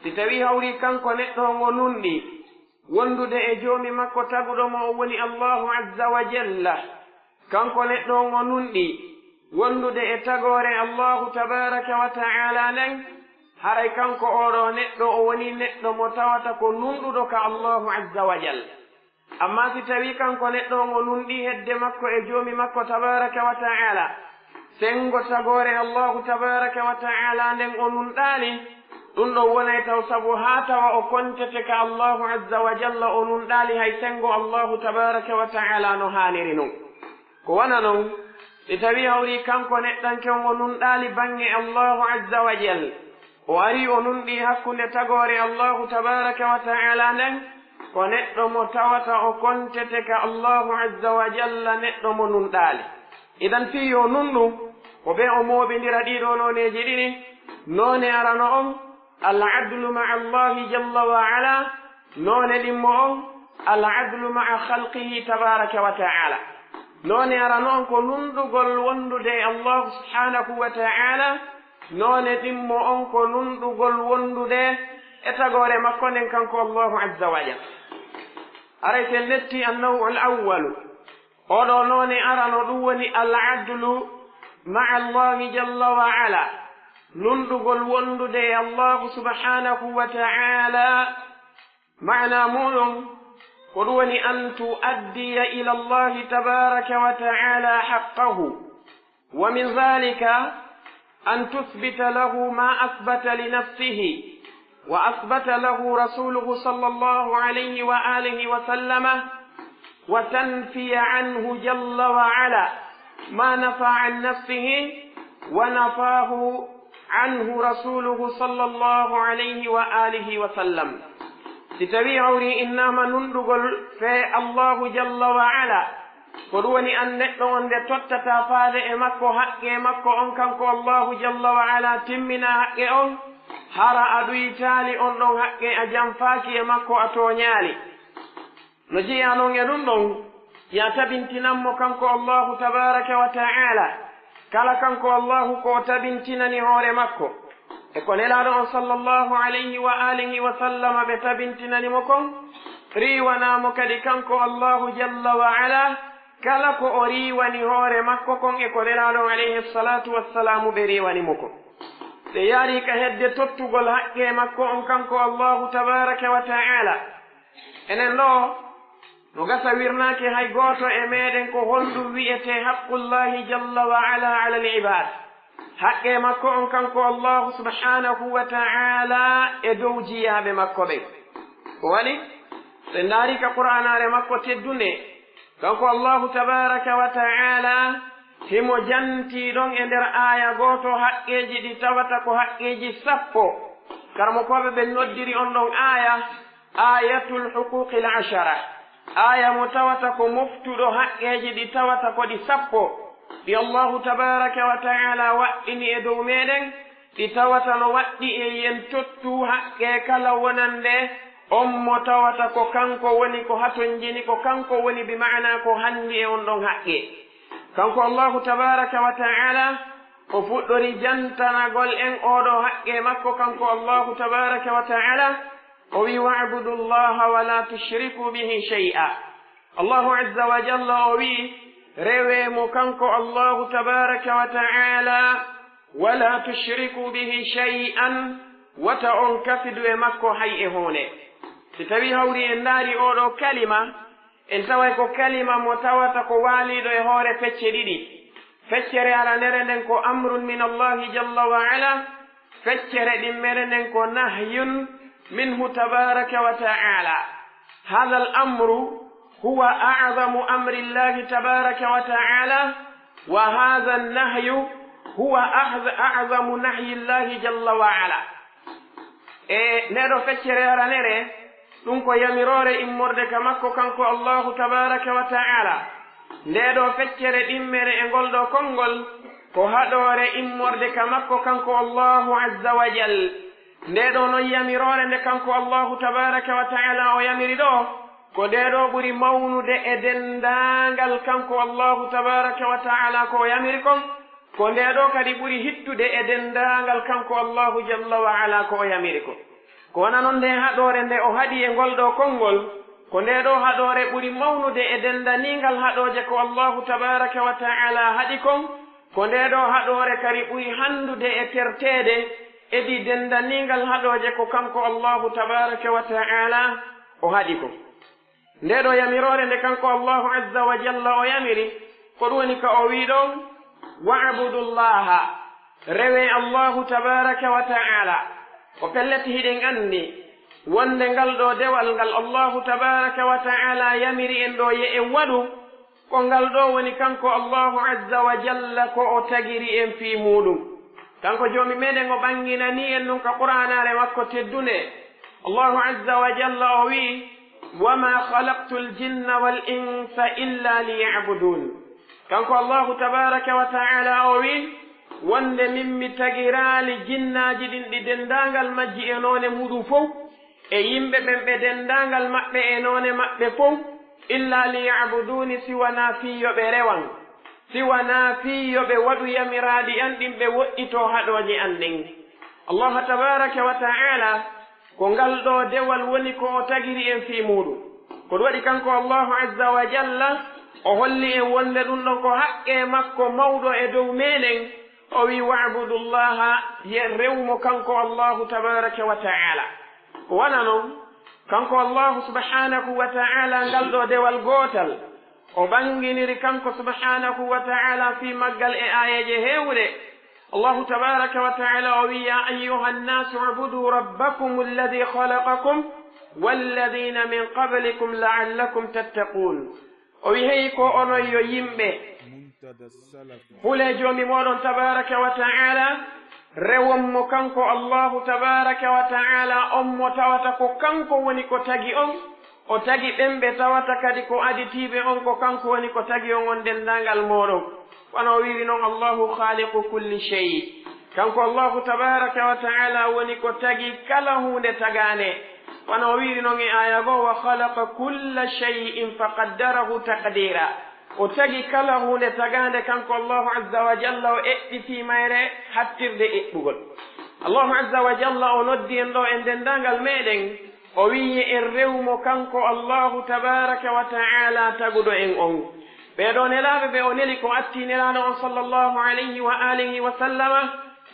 Si tawii hawrii kanko neɗɗo on o nunɗi wondude e Joomi makko taguɗo mo, on woni Allaahu Azza wa Jalla, kanko neɗɗo on o nunɗi wondude e tagoore Allaahu tabaaraka wa ta'aala nden, haray kanko oo ɗoo neɗɗo o wonii neɗɗo mo tawata ko nunɗuɗo ka Allaahu Azza wa Jalla. Ammaa si tawii kanko neɗɗo on o nunɗii hedde makko e Joomi makko tabaaraka wa ta'aala, senngo tagoore Allaahu tabaaraka wa ta'aala nden o nunɗaali, ɗun ɗon wonay taw sabu haa tawa o kontete ka Allaahu Azza wa Jalla o nunɗaali hay senngo Allaahu tabaaraka wa ta'aala no haaniri non. Ko wano non, si tawii hawrii kanko neɗɗanke on o nunɗaali baŋŋe Allaahu Azza wa Jalla, o arii o nunɗii hakkunde tagoore Allaahu tabaaraka wa ta'aala nden, ko neɗɗo mo tawata o kontete ka Allaahu Azza wa Jalla neɗɗo mo nunɗaali. Idan fii yo nunɗu, ko bee o mooɓindira ɗii ɗoo nooneeji ɗiɗi, noone arano on, al adlu ma'a Allaahi jalla wa ala, noone ɗimmo on, al adlu ma'a khalqihi tabaaraka wa ta'aala. Noone arano on ko nunɗugol wondude e Allaahu subhaanahu wa ta'aala, noone ɗimmo on ko nunɗugol wondude e tagoore makko nden kanko Allaahu azza wa jalla. Haray si en ƴettii an-naw'ul awwalu, oo ɗoo noone arano ɗun woni al adlu ma'a Allaahi jalla wa ala, nunɗugol wondude e Allaahu subhaanahu wa ta'aala. Maanaa muuɗum ko ɗun woni an tu'addiya ila Allaahi tabaaraka wa ta'aala haqqahu. ومن ذلك أن تثبت له ما أثبت لنفسه وأثبت له رسوله صلى الله عليه وآله وسلم، وتنفي عنه جل وعلا ما نفى عن نفسه ونفاه عنه رسوله صلى الله عليه وآله وسلم. Si tawii hawri innaama nunɗugol fee Allaahu jalla wa ala, ko ɗun woni an neɗɗo on nde tottataa faade e makko haqqee makko on kanko Allaahu jalla wa ala, timminaa haqqe on, hara a ɗuytaali on ɗon haqqe, a janfaaki e makko, a tooñaali. No jeyaa non e ɗun ɗon, yo a tabintinan mo kanko Allaahu tabaaraka wa ta'aalaa, kala kanko Allaahu ko o tabintinani hoore makko, e ko Nelaaɗo on sallallaahu alayhi wa aalihi wa sallama ɓe tabintinani mo kon, riiwanaa mo kadi kanko Allaahu jalla wa alaa, kala ko o riiwani hoore makko kon e ko Nelaaɗo on alayhi salaatu wassalaamu ɓe riiwani mo kon. Ɓe yaarii ka hedde tottugol haqqee makko on kanko Allaahu tabaaraka wa ta'aalaa. Enen ɗoo, no gasa wirnaaki hay gooto e meɗen ko honɗun wi'etee haqqullaahi jalla wa alaa alal ibaad. Haqqee makko on kanko Allaahu subhaanahu wa ta'aalaa e dow jiyaaɓe makko ɓen. Ko waɗi? Si en ndaarii ka Qur'aanaare makko teddunde, kanko Allaahu tabaaraka wa ta'aalaa, himo jantii ɗon e nder aaya gooto haqqeeji ɗi tawata ko haqqeeji sappo. Karamokooɓe ɓen noddiri on ɗon aaya, aayatul huquuqil ashara. Aaya mo tawata ko moftuɗo haqqeeji ɗi tawata ko ɗi sappo, ɗi Allaahu tabaaraka wa ta'aalaa waɗɗini e dow meɗen, ɗi tawata no waɗɗi e yo en tottu haqqee kala wonannde on mo tawata ko kanko woni ko hatonjini, ko kanko woni bi ma'anaa ko hanndi e on ɗon haqqee. Kanko Allaahu tabaaraka wa ta'aalaa, o fuɗɗori jantanagol en oo ɗoo haqqee makko, kanko Allaahu tabaaraka wa ta'aalaa, o wi'i, "Wa'budu Llaaha wa laa tushriku bihi shay'a." Allaahu azza wa jalla o wi'i, "Rewee mo kanko Allaahu tabaaraka wa ta'aalaa, wa laa tushriku bihi shay'an, wata on kafidu e makko hay e huunde." Si tawii hawri en ndaari oo ɗoo kalima, en taway ko kalima mo tawata ko waaliiɗo e hoore pecce ɗiɗi. Feccere aranere nden ko amrun min Allaahi jalla wa alaa, feccere ɗimmere nden ko nahyun minhu tabaaraka wa ta'aalaa. Haadha al-amru huwa a'zamu amri Allaahi tabaaraka wa ta'aalaa, wa haadha an-nahyu huwa ahz-, a'zamu nahyi Allaahi jalla wa alaa. E ndee ɗoo feccere aranere, ɗun ko yamiroore immorde ka makko kanko Allaahu tabaaraka wa ta'aalaa. Ndee ɗoo feccere ɗimmere e ngol ɗoo konngol, ko haɗoore immorde ka makko kanko Allaahu azza wa jal. Ndee ɗoo non yamiroore nde kanko Allaahu tabaaraka wa ta'aalaa o yamiri ɗoo, ko ndee ɗoo ɓuri mawnude e denndaangal kanko Allaahu tabaaraka wa ta'aalaa ko o yamiri kon, ko ndee ɗoo kadi ɓuri hittude e denndaangal kanko Allaahu jalla wa alaa ko o yamiri kon. Ko wano non ndee haɗoore nde o haɗi e ngol ɗoo konngol, ko ndee ɗoo haɗoore ɓuri mawnude e denndaniingal haɗooje ko Allaahu tabaaraka wa ta'aalaa haɗi kon, ko ndee ɗoo haɗoore kadi ɓuri hanndude e terteede e ɗi denndaniingal haɗooje ko kanko Allaahu tabaaraka wa ta'aalaa o haɗi kon. Ndee ɗoo yamiroore nde kanko Allaahu azza wa jalla o yamiri, ko ɗun woni ka o wi'i ɗon, "Wa'budu Llaaha," rewee Allaahu tabaaraka wa ta'aalaa. Ko pellet hiɗen anndi wonnde ngal ɗoo dewal ngal Allaahu tabaaraka wa ta'aalaa yamiri en ɗoo yo en waɗu, ko ngal ɗoo woni kanko Allaahu azza wa jalla ko o tagiri en fii muuɗun. Kanko Joomi meɗen o ɓannginanii en ɗun ka Qur'aanaare makko teddunde. Allaahu azza wa jalla o wi'i, "Wa maa khalaqtul jinna wal insa illa liya'budun." Kanko Allaahu tabaaraka wa ta'aalaa o wi'i, "Wonnde min mi tagiraali jinnaaji ɗin ɗi denndaangal majji e noone muuɗun fow, e yimɓe ɓen ɓe denndaangal maɓɓe e noone maɓɓe fow, illa liya'buduni, si wanaa fii yo ɓe rewan, si wanaa fii yo ɓe waɗu yamiraaɗi an ɗin, ɓe woɗɗitoo haɗooje an ɗen." Allaahu tabaaraka wa ta'aalaa, ko ngal ɗoo dewal woni ko o tagiri en fii muuɗun. Ko ɗun waɗi kanko Allaahu azza wa jalla, o holli en wonnde ɗun ɗon ko haqqee makko mawɗo e dow meɗen, o wi'i, "Wa'budu Llaaha," yo en rewu mo kanko Allaahu tabaaraka wa ta'aalaa. Ko wano non, kanko Allaahu subhaanahu wa ta'aalaa ngal ɗoo dewal gootal, o ɓannginiri kanko subhaanahu wa ta'aalaa fii maggal e aayeeje heewuɗe. Allaahu tabaaraka wa ta'aalaa o wi'i, "Yaa ayyuhan naasu u'budu rabbakumul ladhii khalaqakum wal ladhiina min qablikum la'allakum tattaquun." O wi'i, "Hey ko onon yo yimɓe, hulee Joomi mooɗon tabaaraka wa ta'aalaa, rewon mo kanko Allaahu tabaaraka wa ta'aalaa, on mo tawata ko kanko woni ko tagi on, o tagi ɓen ɓe tawata kadi ko aditiiɓe on, ko kanko woni ko tagi on, on denndaangal mooɗon." Wano o wi'iri non, "Allaahu khaaliqu kulli shay." Kanko Allaahu tabaaraka wa ta'aalaa woni ko tagi kala huunde tagaande. Wano o wi'iri non e aaya goo, "Wa khalaqa kulla shay'in fa qaddarahu taqdira." O tagi kala huunde tagaande, kanko Allahu Azza wa Jalla, o eɓɓitii mayre hattirde eɓɓugol. Allahu Azza wa Jalla o noddi en ɗoo e denndaangal meɗen, o wi'i en rewu mo kanko Allahu Tabaaraka wa Ta'ala taguɗo en on. Ɓee ɗoo nelaaɓe ɓe o neli ko atti Nelaaɗo on sallallahu alayhi wa alihi wa sallama,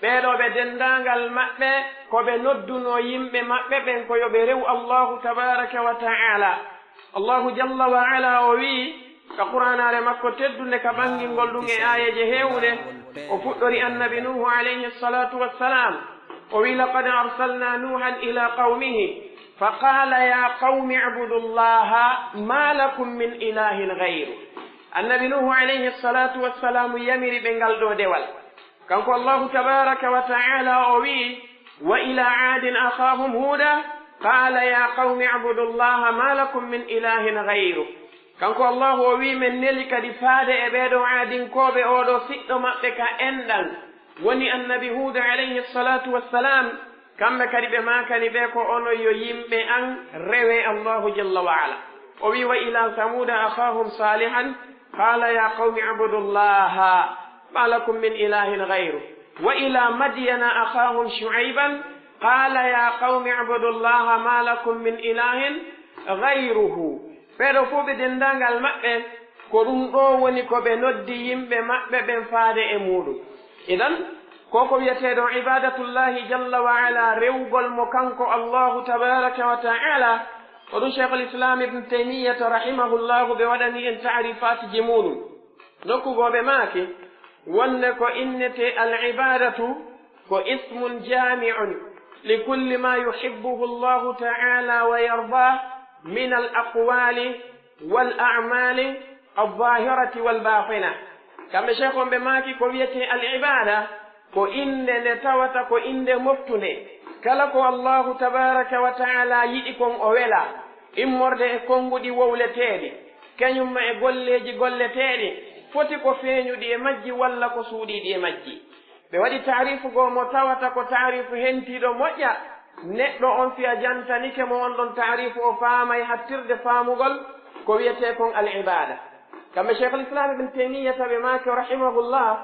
ɓee ɗoo ɓe denndaangal maɓɓe ko ɓe noddunoo yimɓe maɓɓe ɓen ko yo ɓe rewu Allahu Tabaaraka wa Ta'ala. Allahu Jalla wa Ala o wi'i ka Qur'aanaare makko teddunde ka ɓanngingol ɗum e aayeeje heewuɗe, o fuɗɗori Annabi Nuuhu alayhi salaatu wa salaam, o wi'i, "Laqad arsalna Nuuhan ila qawmihi fa qala ya qawmi ibudu llaha ma lakum min ilahin ghayru." Annabi Nuuhu alayhi salaatu wa salaam yamiri ɓe ngal ɗoo dewal. Kanko Allahu tabaaraka wa ta'ala o wi'i, "Wa ila aadin akhaahum huuda, qaala yaa qawmi ubudu llaaha maa lakum min ilaahin ghayruh." Kanko Allahu o wi'i, "Men neli kadi faade e ɓee ɗoo aadinkooɓe oo ɗoo siɗɗo maɓɓe ka enɗan, woni Annabi Huuda alayhi salaatu wa salaam." Kamɓe kadi ɓe maakani ɓe ko onon yo yimɓe an, rewee Allahu jalla wa ala. O wi'i, "Wa ila samuuda akhaahum saalihan, qaala yaa qawmi ubudu llaaha maa lakum min ilaahin ghayruh. Wa ila madyana akhaahum shu'ayban, qaala yaa qawmi ubudu llaaha maa lakum min ilaahin ghayruhu." Ɓee ɗoo fow ɓe denndaangal maɓɓe, ko ɗum ɗoo woni ko ɓe noddi yimɓe maɓɓe ɓen faade e muuɗum. Idan, ko ko wi'etee ɗoo ibaadatullaahi jalla wa ala, rewugol mo kanko Allahu tabaaraka wa ta'ala, ko ɗum Shaykhul Islam Ibn Taymiyyata rahimahullahu ɓe waɗani en ta'riifaatiji muuɗum. Nokku goo ɓe maaki, wonde ko innetee al ibaadatu ko ismun jaami'un li kulli ma yuhibbuhu Allahu ta'ala wa yardah min al aqwali wal a'mali al zahirati wal batina. Kamɓe Sheikh on ɓe maaki ko wi'etee al ibaada ko innde nde tawata ko innde moftunde. Kala ko Allahu tabaaraka wa ta'ala yiɗi kon o welaa, immorde e konnguɗi wowleteeɗi, kañumma e golleeji golleteeɗi, foti ko feeñuɗi e majji walla ko suuɗiiɗi e majji. Ɓe waɗi taarifu goo mo tawata ko taarifu hentiiɗo moƴƴa, neɗɗo on si a jantanike mo on ɗon taarifu o faamay hattirde faamugol ko wi'etee kon al ibaada. Kamɓe Sheikhul Islam Ibn Taymiyyata ɓe maaki rahimahullah,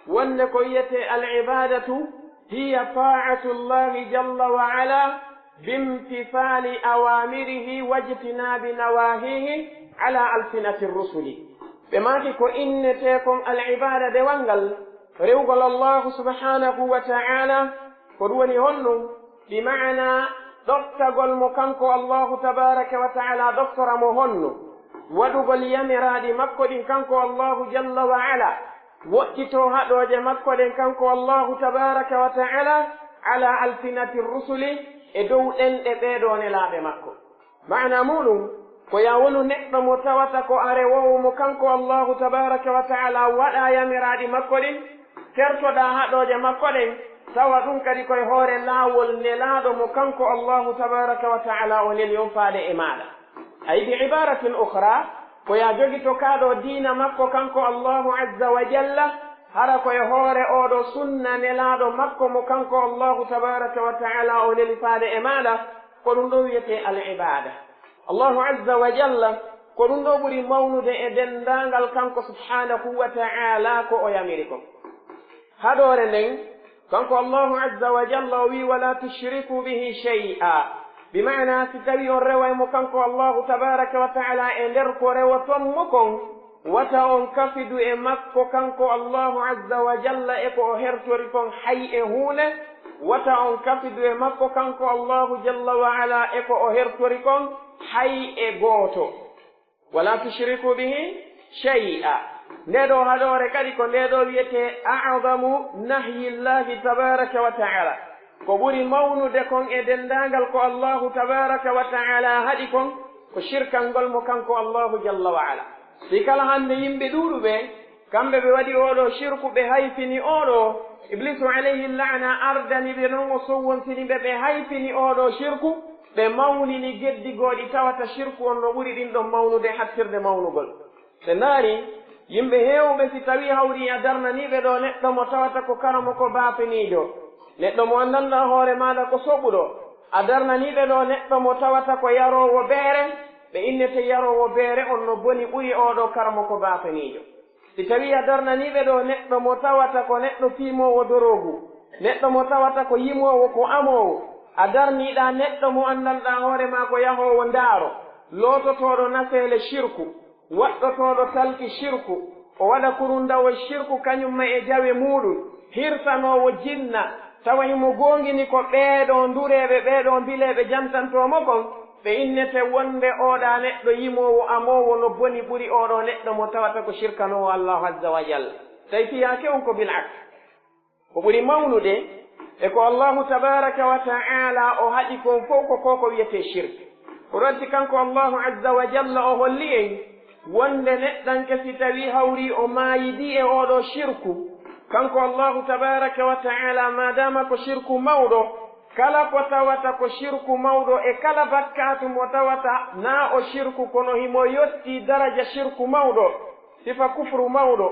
wonde ko wi'etee al ibaadatu hiya taa'atu Llahi jalla wa ala bimtithali awamirihi wajtinabi nawahihi ala alsinati rusuli. Ɓe maaki ko innetee kon al ibaada dewal ngal, rewugol Allahu subhanahu wa ta'ala, ko ɗum woni honɗum? Bi ma'ana ɗoftagol mo kanko Allahu tabaaraka wa ta'ala, ɗoftora mo honno? Waɗugol yamiraaɗi makko ɗin kanko Allahu jalla wa ala, woɗɗitoo haɗooje makko ɗen kanko Allahu tabaaraka wa ta'ala, ala alsinati rusuli, e dow ɗenɗe ɓee ɗoo nelaaɓe makko. Maana muuɗum, ko yo a wonu neɗɗo mo tawata ko a rewoowo mo kanko Allahu tabaaraka wa ta'ala, waɗaa yamiraaɗi makko ɗin, kertoɗaa haɗooje makko ɗen, tawa ɗum kadi ko e hoore laawol nelaaɗo mo kanko Allahu tabaaraka wa ta'ala o neli on faade e maaɗa. Ay, bi ibaaratin ukhra, ko yo a jogito kaa ɗoo diina makko kanko Allahu azza wa jalla, hara ko e hoore oo ɗoo sunna nelaaɗo makko mo kanko Allahu tabaaraka wa ta'ala o neli faade e maaɗa, ko ɗum ɗoo wi'etee al ibaada. Allahu azza wa jalla, ko ɗum ɗoo ɓuri mawnude e denndaangal kanko subhaanahu wa ta'ala ko o yamiri kon. Haɗoore nden, kanko Allahu azza wa jalla o wi'i, "Wala tushriku bihi shay'a." Bi ma'ana, si tawii on reway mo kanko Allahu tabaaraka wa ta'ala e nder ko rewoton mo kon, wata on kafidu e makko kanko Allahu azza wa jalla e ko o hertori kon hay e huunde, wata on kafidu e makko kanko Allahu jalla wa ala e ko o hertori kon hay e gooto. "Wala tushriku bihi shay'a." Ndee ɗoo haɗoore kadi ko ndee ɗoo wi'etee a'zamu nahyi Llaahi tabaaraka wa ta'ala. Ko ɓuri mawnude kon e denndaangal ko Allaahu tabaaraka wa ta'ala haɗi kon, ko shirkangol mo kanko Allaahu jalla wa ala. Si kala hannde yimɓe ɗuuɗuɓe, kamɓe ɓe waɗi oo ɗoo shirku, ɓe hayfini oo ɗoo. Ibliisu alayhi la'na ardani ɓe non, o sowwonsini ɓe, ɓe hayfini oo ɗoo shirku, ɓe mawnini geddi goo ɗi tawata shirku on no ɓuri ɗin ɗon mawnude, hattirde mawnugol. Ɓe ndaari, yimɓe heewɓe, si tawii hawrii a darnanii ɓe ɗoo neɗɗo mo tawata ko karamoko baafiniijo, neɗɗo mo anndanɗaa hoore maaɗa ko soɓuɗo, A darnanii ɓe ɗoo neɗɗo mo tawata ko yaroowo beere, ɓe innete yaroowo beere on no boni ɓuri oo ɗoo karamoko baatiniijo. Si tawii a darnanii ɓe ɗoo neɗɗo mo tawata ko neɗɗo fiimoowo doroogu, neɗɗo mo tawata ko yimoowo, ko amoowo, a darniiɗaa neɗɗo mo anndanɗaa hoore maa ko yahoowo ndaaro, loototooɗo nafeele shirku, waɗɗotooɗo talki shirku, o waɗa kurundawol shirku kañum ma e jawe muuɗum, hirsanoowo jinna, tawa himo goongini ko ɓee ɗoo ndureeɓe, ɓee ɗoo mbileeɓe jantantoo mo kon, ɓe innete wonde oo ɗaa neɗɗo yimoowo, amoowo no boni ɓuri oo ɗoo neɗɗo mo tawata ko shirkanoowo Allaahu Azza wa Jalla. Tawi fiyaake on ko bil aks. Ko ɓuri mawnude e ko Allaahu tabaaraka wa ta'aala o haɗi kon fow ko ko ko wi'etee shirk. Ko ɗon waɗi kanko Allaahu Azza wa Jalla o holli en wonde neɗɗanke si tawii hawrii o maayidii e oo ɗoo shirku, kanko Allaahu tabaaraka wa ta'aala, maadaama ko shirku mawɗo, kala ko tawata ko shirku mawɗo e kala bakkaatu mo tawata naa o shirku kono himo yottii daraja shirku mawɗo, sifa kufru mawɗo,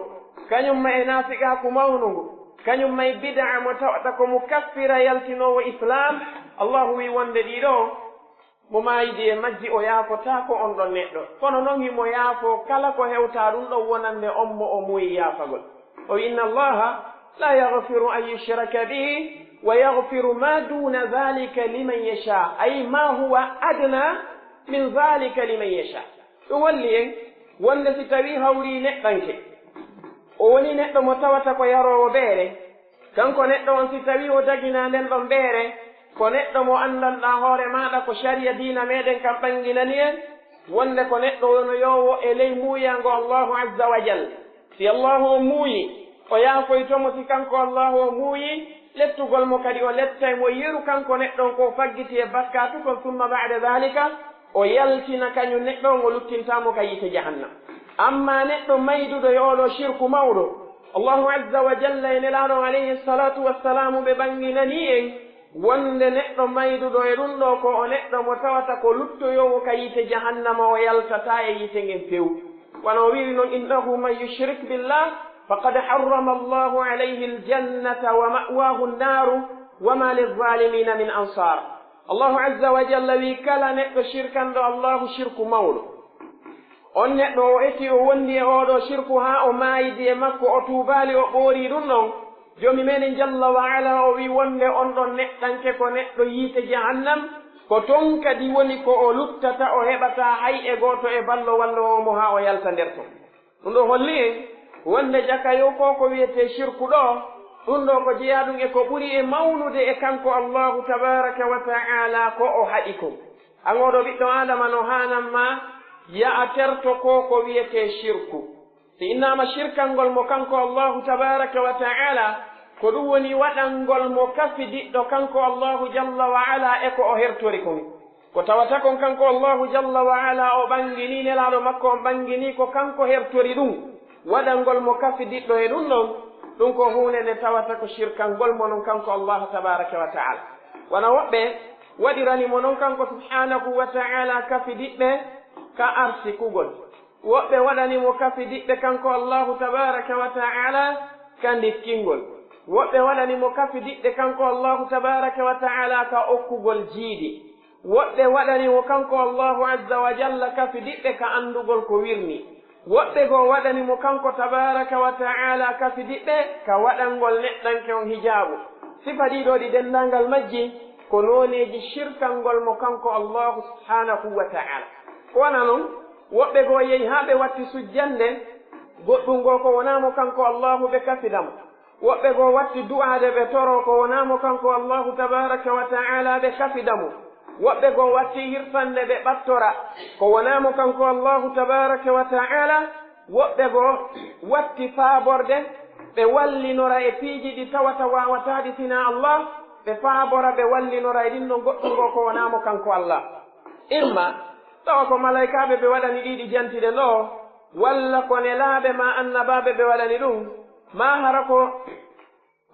kañum ma e naafiqaaku mawnungu, kañum ma e bid'a mo tawata ko mukaffira yaltinoowo Islaam, Allaahu wi'i wonde ɗii ɗoo, mo maayidi e majji o yaafotaako on ɗon neɗɗo. Kono non himo yaafoo kala ko hewtaa ɗum ɗon wonande on mo o muuyi yaafagol. O wi'i, "Inna Allaaha laa yaghfiru an yushraka bihi wa yaghfiru maa duuna dhaalika liman yashaa, ay maa huwa adnaa min dhaalika liman yashaa." Ɗum holli en wonde si tawii hawrii neɗɗanke, o wonii neɗɗo mo tawata ko yaroowo beere, kanko neɗɗo on si tawii o daginaa nden ɗon beere, ko neɗɗo mo anndanɗaa hoore maaɗa ko shari'a diina meɗen kan ɓanginani en, wonde ko neɗɗo wonuyoowo e ley muuyango Allaahu Azza wa Jalla. Si Allaahu on muuyi, o yaafoyto mo, si kanko Allaahu on muuyi, lettugol mo kadi o lettay mo yeru kanko neɗɗo on ko o faggiti e bakkaatu kon, summa ba'da dhaalika, o yaltina kañum neɗɗo on, o luttintaa mo ka yiite jahannam. Ammaa neɗɗo mayduɗo e oo ɗoo shirku mawɗo, Allaahu Azza wa Jalla e Nelaaɗo on alayhi salaatu wassalaamu ɓe ɓanginanii en wonde neɗɗo mayduɗo e ɗum ɗoo ko o neɗɗo mo tawata ko luttoyoowo ka yiite jahannama, o yaltataa e yiite ngen few. Wano o wi'iri non, "Innahu man yushrik billah faqad harrama Allahu alayhi al-jannata wa ma'waahu an-naaru wa ma lizzaalimiina min ansaar." Allaahu Azza wa Jalla wi'i, kala neɗɗo shirkanɗo Allaahu shirku mawɗo, on neɗɗo o etii o wondi e oo ɗoo shirku haa o maayidi e makko, o tuubaali, o ɓoorii ɗum ɗon, Joomi meɗen Jalla wa Ala o wi'i wonde on ɗon neɗɗanke ko neɗɗo yiite jahannam, ko ton kadi woni ko o luttata, o heɓataa hay e gooto e ballo walloowo mo haa o yalta nder ton. Ɗum ɗoo holli en wonde jakayo ko ko wi'etee shirku ɗoo, ɗum ɗoo ko jeyaa ɗum e ko ɓuri e mawnude e kanko Allaahu tabaaraka wa ta'aala ko o haɗi kon. An oo ɗoo ɓiɗɗo Aadama, no haanan ma ya a terto ko ko wi'etee shirku. Si innaama shirkangol mo kanko Allaahu tabaaraka wa ta'aala, ko ɗum woni waɗangol mo kafidiɗɗo kanko Allaahu Jalla wa Ala e ko o hertori kon. Ko tawata kon kanko Allaahu Jalla wa Ala o ɓanginii, Nelaaɗo makko on ɓanginii, ko kanko hertori ɗum, waɗangol mo kafidiɗɗo e ɗum ɗon, ɗum ko huunde nde tawata ko shirkangol mo non kanko Allaahu tabaaraka wa ta'aala. Wano woɓɓe waɗirani mo non kanko Subhaanahu wa ta'aala kafidiɓɓe ka arsikugol. Woɓɓe waɗani mo kafidiɓɓe kanko Allaahu tabaaraka wa ta'aala ka ndikkingol. Woɓɓe waɗani mo kafidiɓɓe kanko Allaahu tabaaraka wa ta'aala ka okkugol jiidi. Woɓɓe waɗani mo kanko Allaahu Azza wa Jalla kafidiɓɓe ka anndugol ko wirnii. Woɓɓe goo waɗani mo kanko tabaaraka wa ta'aala kafidiɓɓe ka waɗangol neɗɗanke on hijaabu. Sifa ɗii ɗoo ɗi denndaangal majji ko nooneeji shirkangol mo kanko Allaahu Subhaanahu wa ta'aala. Ko wano non, woɓɓe goo yehi haa ɓe watti sujjande goɗɗun goo ko wonaa mo kanko Allaahu, ɓe kafida mo. Woɓɓe goo watti du'aade ɓe toroo ko wonaa mo kanko Allaahu tabaaraka wa ta'aala, ɓe kafida mo. Woɓɓe goo watti hirsande ɓe ɓattora ko wonaa mo kanko Allaahu tabaaraka wa ta'aala. Woɓɓe goo watti faaborde ɓe wallinora e piiji ɗi tawata waawataa ɗi sinaa Allah, ɓe faabora ɓe wallinora e ɗin ɗon goɗɗun goo ko wonaa mo kanko Allah. Imma tawa ko malaykaaɓe ɓe waɗani ɗii ɗi jantiri ɗoo, walla ko nelaaɓe maa annabaaɓe ɓe waɗani ɗum, maa hara ko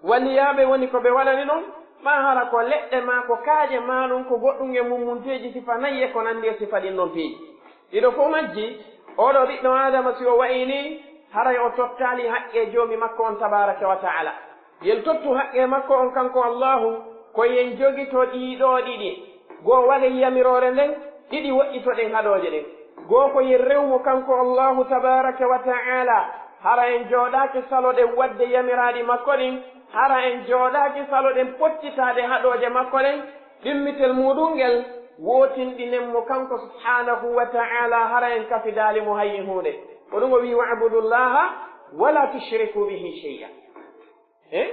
waliyaaɓe woni ko ɓe waɗani ɗum, maa hara ko leɗɗe maa ko kaaƴe maa ɗum ko goɗɗum e mummunteeji sifa nayi e ko nanndi e sifa ɗin ɗon piiji. Ɗii ɗoo fow majji, oo ɗoo ɓiɗɗo Aadama si o wa'ii nii, haray o tottaali haqqee Joomi makko on tabaaraka wa ta'aala. Yen tottu haqqee makko on kanko Allaahu, ko yen jogito ɗii ɗoo ɗiɗi. Goo waɗen yamiroore nden, ɗiɗi woɗɗitoɗen haɗooje ɗen. Goo ko yen rewu mo kanko Allaahu tabaaraka wa ta'aalaa, hara en jooɗaaki saloɗen waɗde yamiraaɗi makko ɗin, hara en jooɗaaki saloɗen pottitaade haɗooje makko ɗen, ɗimmitel muuɗum ngel, wootinɗinen mo kanko subhaanahu wa ta'aalaa, hara en kafidaali mo hay e huunde. Ko ɗum o wi'i, "Wa'budullaaha wa laa tushrikuu bihi shay'a." Eh?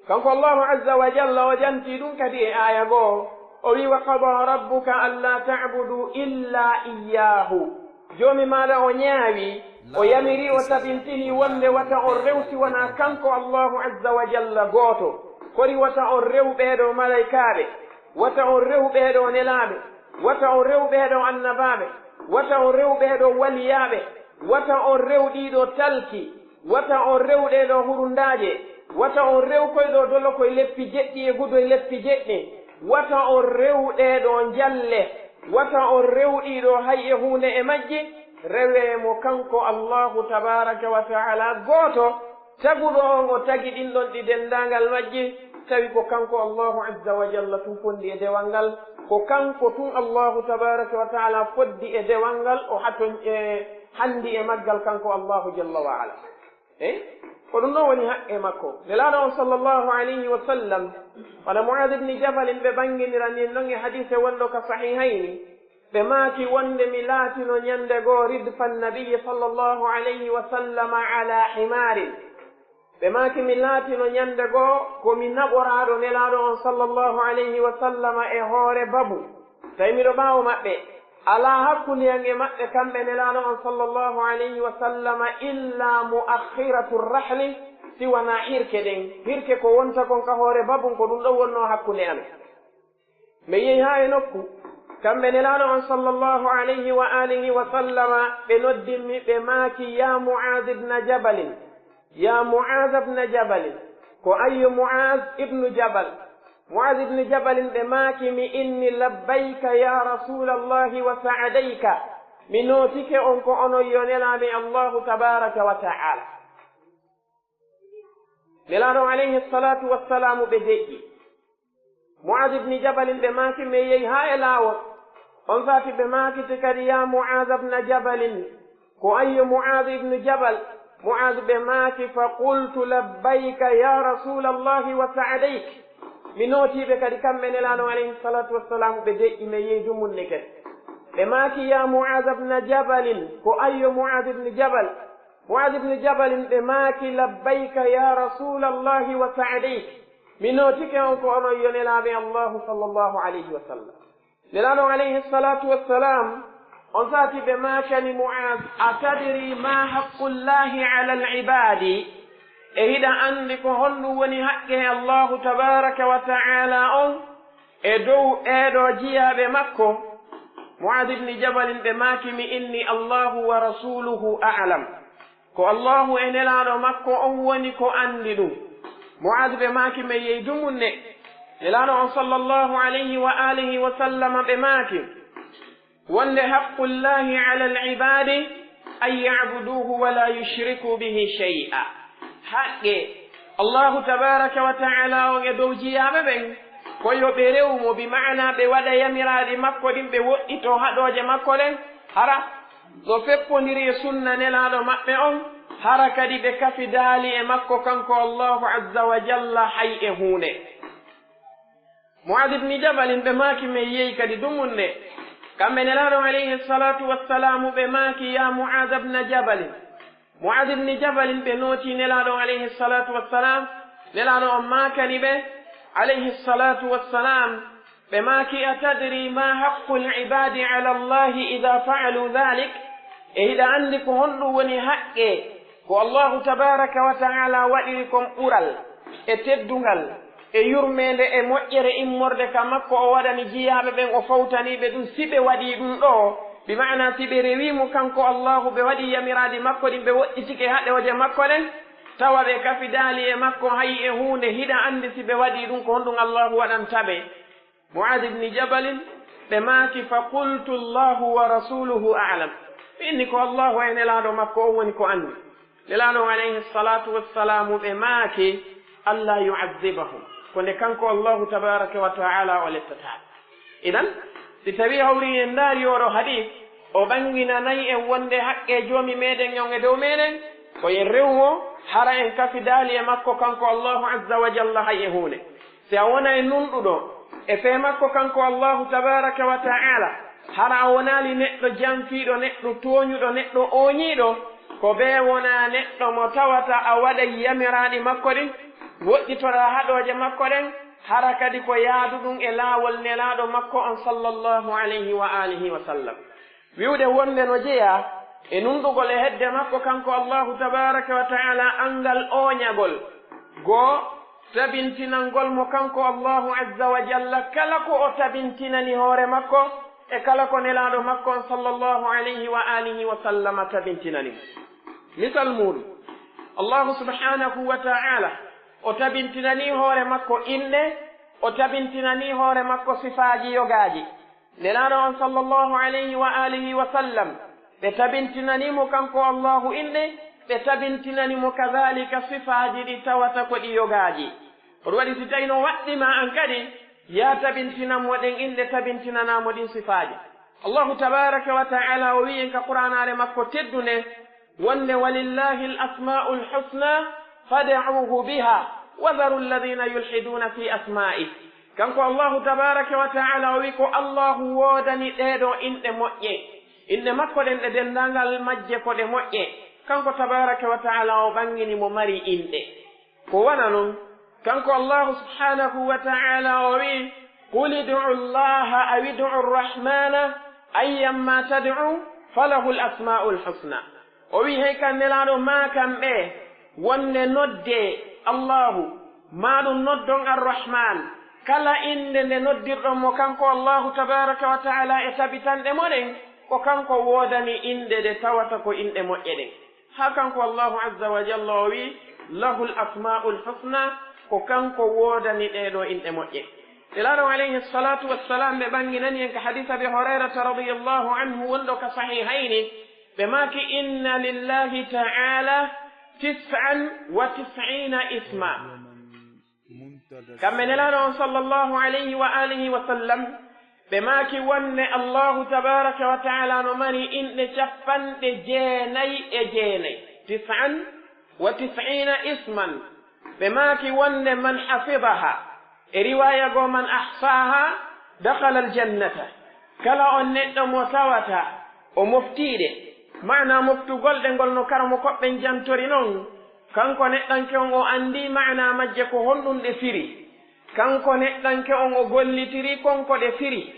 Kanko Allaahu azza wa jalla o jantii ɗum kadi e aaya goo. O wi'i, "Wa qadaa rabbuka allaa ta'buduu illaa iyyaahu." Joomi maaɗa o ñaawi, o yamiri, o tabintini wonde wata on rew si wanaa kanko Allaahu azza wa jalla gooto. Kori wata on rew ɓee ɗoo malaykaaɓe, wata on rew ɓee ɗoo nelaaɓe, wata on rew ɓee ɗoo annabaaɓe, wata on rew ɓee ɗoo waliyaaɓe, wata on rew ɗii ɗoo talki, wata on rew ɗee ɗoo hurundaaje, wata on rew koy ɗoo dolokoy leppi jeɗɗi e gudoy leppi jeɗɗi, wata on rew ɗee ɗoo njalle, wata on rew ɗii ɗoo hay e huunde e majji, rewee mo kanko Allaahu tabaaraka wa ta'aalaa gooto, taguɗo on o tagi ɗin ɗon ɗi denndaangal majji, tawi ko kanko Allaahu azza wa jalla tun fonndi e dewal ngal, ko kanko tun Allaahu tabaaraka wa ta'aalaa foddi e dewal ngal, o haton e hanndi e maggal kanko Allaahu jalla wa ala. Eh? Ko ɗum ɗon woni haqqe makko. Nelaaɗo on sallallahu alayhi wa sallam, wano Mu'aaz ibn Jabal ɓe ɓannginira nin non e hadiise wonɗo ka Sahihayni, ɓe maaki wonde mi laatino ñande goo ridfa nabiyyi sallallahu alayhi wa sallama ala himaarin. Ɓe maaki mi laatino ñande goo ko mi naɓoraaɗo Nelaaɗo on sallallahu alayhi wa sallama e hoore babu. Tawi miɗo ɓaawo maɓɓe. Alaa hakkunde an e maɓɓe kamɓe Nelaaɗo on sallallahu alayhi wa sallama illa mu'akhiratu rahli, si wanaa hirke ɗen. Hirke ko wonta kon ka hoore babun ko ɗum ɗon wonnoo hakkunde amen. Mi yehi haa e nokku, kamɓe Nelaaɗo on sallallahu alayhi wa alihi wa sallama, ɓe noddimmi, ɓe maaki, "Yaa Mu'aaz ibn Jabalin, yaa Mu'aaz ibn Jabalin." Ko ayyo Mu'aaz ibn Jabal? Mu'aaz ibn Jabalin ɓe maaki, "Mi inni labbayka yaa Rasuulallahi wa sa'adayka." Mi nootike on ko onon yo Nelaaɓe Allaahu tabaaraka wa ta'aala. Nelaaɗo alayhi salaatu wassalaamu ɓe deƴƴi. Mu'aaz ibn Jabalin ɓe maaki, mi yehi haa e laawol. On saati ɓe maakiti kadi, "Yaa Mu'aaz ibn Jabalin." Ko ayyo Mu'aaz ibn Jabal? Mu'aaz ɓe maaki, "Fa qultu labbayka yaa Rasuulallahi wa sa'adayk." Mi nootii ɓe kadi kamɓe Nelaaɗo alayhi salaatu wassalaamu ɓe deƴƴi, mi yehi dumunne kadi. Ɓe maaki, "Yaa Mu'aaz ibn Jabalin." Ko ayyo Mu'aaz ibn Jabal? Mu'aaz ibn Jabalin ɓe maaki, "Labbayka yaa Rasuulallahi wa sa'adayk." Mi nootike on ko onon yo Nelaaɓe Allaahu sallallahu alayhi wa sallam. Nelaaɗo alayhi salaatu wassalaam, on saati ɓe maakani Mu'aaz, "Atadri maa haqqullaahi alal ibaadi?" E hiɗa anndi ko honɗum woni haqqe Allaahu tabaaraka wa ta'aala on e dow ɓee ɗoo jiyaaɓe makko? Mu'aaz ibn Jabalin ɓe maaki, "Mi inni Allaahu wa rasuuluhu a'lam." Ko Allaahu e Nelaaɗo makko on woni ko anndi ɗum. Mu'aaz ɓe maaki, "Mi yehi dumunne." Nelaaɗo on sallallahu alayhi wa aalihi wa sallama ɓe maaki, wonde haqqullaahi alal ibaadi an ya'buduuhu wa laa yushrikuu bihi shay'a. Haqqe Allaahu tabaaraka wa ta'aala on e dow jiyaaɓe ɓen, ko yo ɓe rewu mo, bi ma'anaa ɓe waɗa yamiraaɗi makko ɗin, ɓe woɗɗitoo haɗooje makko ɗen, hara no feppondiri e sunna Nelaaɗo maɓɓe on, hara kadi ɓe kafidaali e makko kanko Allaahu azza wa jalla hay e huunde. Mu'aaz ibn Jabalin ɓe maaki, "Mi yehi kadi dumunne." Kamɓe Nelaaɗo alayhi salaatu wassalaamu ɓe maaki, "Yaa Mu'aaz ibn Jabalin." Mu'aaz ibn Jabalin ɓe nootii Nelaaɗo alayhi salaatu wassalaam. Nelaaɗo on maakani ɓe alayhi salaatu wassalaam, ɓe maaki, "Atadri maa haqqul ibaadi ala Allaahi idaa fa'aluu dhaalik?" E hiɗa anndi ko honɗum woni haqqe ko Allaahu tabaaraka wa ta'aala waɗiri kon ɓural e teddungal e yurmeende e moƴƴere immorde ka makko o waɗani jiyaaɓe ɓen, o fawtanii ɓe ɗum, si ɓe waɗii ɗum ɗoo, bi ma'anaa si ɓe rewii mo kanko Allaahu, ɓe waɗii yamiraaɗi makko ɗin, ɓe woɗɗitike haɗooje makko ɗen, tawa ɓe kafidaali e makko hay e huunde, hiɗa anndi si ɓe waɗii ɗum ko honɗum Allaahu waɗanta ɓe? Mu'aaz ibn Jabalin, ɓe maaki, "Fa qultu Allaahu wa rasuuluhu a'lam." Mi inni ko Allaahu e Nelaaɗo makko on woni ko anndi. Nelaaɗo on alayhi salaatu wassalaamu ɓe maaki, "Allaa yu'azzibahum." Ko nde kanko Allaahu tabaaraka wa ta'aala o lettataa ɓe. Idan, Si tawii hawri en ndaari oo ɗoo hadiis, o ɓanginanay en wonde haqqee Joomi meɗen on e dow meɗen, ko en rewu mo, hara en kafidaali e makko kanko Allaahu Azza wa Jalla hay e huunde. Si a wonay nunɗuɗo e fee makko kanko Allaahu Tabaaraka wa Ta'aala, hara a wonaali neɗɗo janfiiɗo, neɗɗo tooñuɗo, neɗɗo ooñiiɗo, ko bee wonaa neɗɗo mo tawata a waɗay yamiraaɗi makko ɗin, woɗɗitoɗaa haɗooje makko ɗen, hara kadi ko yaaduɗun e laawol Nelaaɗo makko on sallallahu alayhi wa alihi wa sallam. Wi'ude wonde no jeyaa e nunɗugol e hedde makko kanko Allaahu Tabaaraka wa Ta'aala anngal ooñagol. Goo, tabintinangol mo kanko Allaahu Azza wa Jalla kala ko o tabintinani hoore makko e kala ko Nelaaɗo makko on sallallahu alayhi wa alihi wa sallama tabintinani mo. Misal muuɗum, Allaahu Subhaanahu wa Ta'aala o tabintinanii hoore makko inɗe, o tabintinanii hoore makko sifaaji yogaaji. Nelaaɗo on sallallahu alayhi wa alihi wa sallam, ɓe tabintinanii mo kanko Allaahu inɗe, ɓe tabintinani mo kadaalika sifaaji ɗi tawata ko ɗi yogaaji. Ko ɗum waɗi si tawii no waɗɗii ma an kadi, yaa tabintinan mo ɗen inɗe, tabintinanaa mo ɗin sifaaji. Allaahu Tabaaraka wa Ta'aala o wi'i en ka Qur'aanaare makko teddunde, wonde, "Walillahi al-asma'ul husna fad'uhu biha wa dharu alladhina yulhiduna fi asma'i." Kanko Allaahu Tabaaraka wa Ta'aala o wi'i ko Allaahu woodani ɗee ɗoo inɗe moƴƴe. Inɗe makko ɗen ɗe denndaangal majje ko ɗe moƴƴe. Kanko Tabaaraka wa Ta'aala o ɓangini mo mari inɗe. Ko wano non, kanko Allaahu Subhaanahu wa Ta'aala o wi'i, "Qul ud'u Llaaha aw ud'u Rrahmaana, ayyan maa tad'u, falahul asmaa'ul husnaa." O wi'i, "Hey kan Nelaaɗo, maakan ɓe, wonde noddee Allaahu, maa ɗum noddon Ar-Rahmaan. Kala innde nde noddirɗon mo kanko Allaahu Tabaaraka wa Ta'aala e tabitanɗe mo ɗen, ko kanko woodani inɗe ɗe tawata ko inɗe moƴƴe ɗen." Haa kanko Allaahu Azza wa Jalla o wi'i, "Lahul asmaa'ul husna," ko kanko woodani ɗee ɗoo inɗe moƴƴe. Nelaaɗo alayhi salaatu wassalaam, ɓe ɓanginani en ka hadiis Abi Hurayrata radiyallaahu anhu wonɗo ka Sahihayni, ɓe maaki, "Inna lillahi ta'aala tis'an wa tis'iina isma." Kamɓe Nelaaɗo on sallallahu alayhi wa alihi wa sallam, ɓe maaki wonde Allaahu tabaaraka wa ta'aala no mari inɗe cappanɗe jeenay e jeenay, tis'an wa tis'iina isman. Ɓe maaki wonde, "Man hafidaha," e riwaaya goo, "man ahsaaha, dakhala al-jannata." Kala on neɗɗo mo tawata o moftii ɗe, maanaa moftugol ɗe ngol no karamokooɓe ɓen jantori non, kanko neɗɗanke on o anndii maanaa majje ko honɗum ɗe firi. Kanko neɗɗanke on o gollitirii kon ko ɗe firi.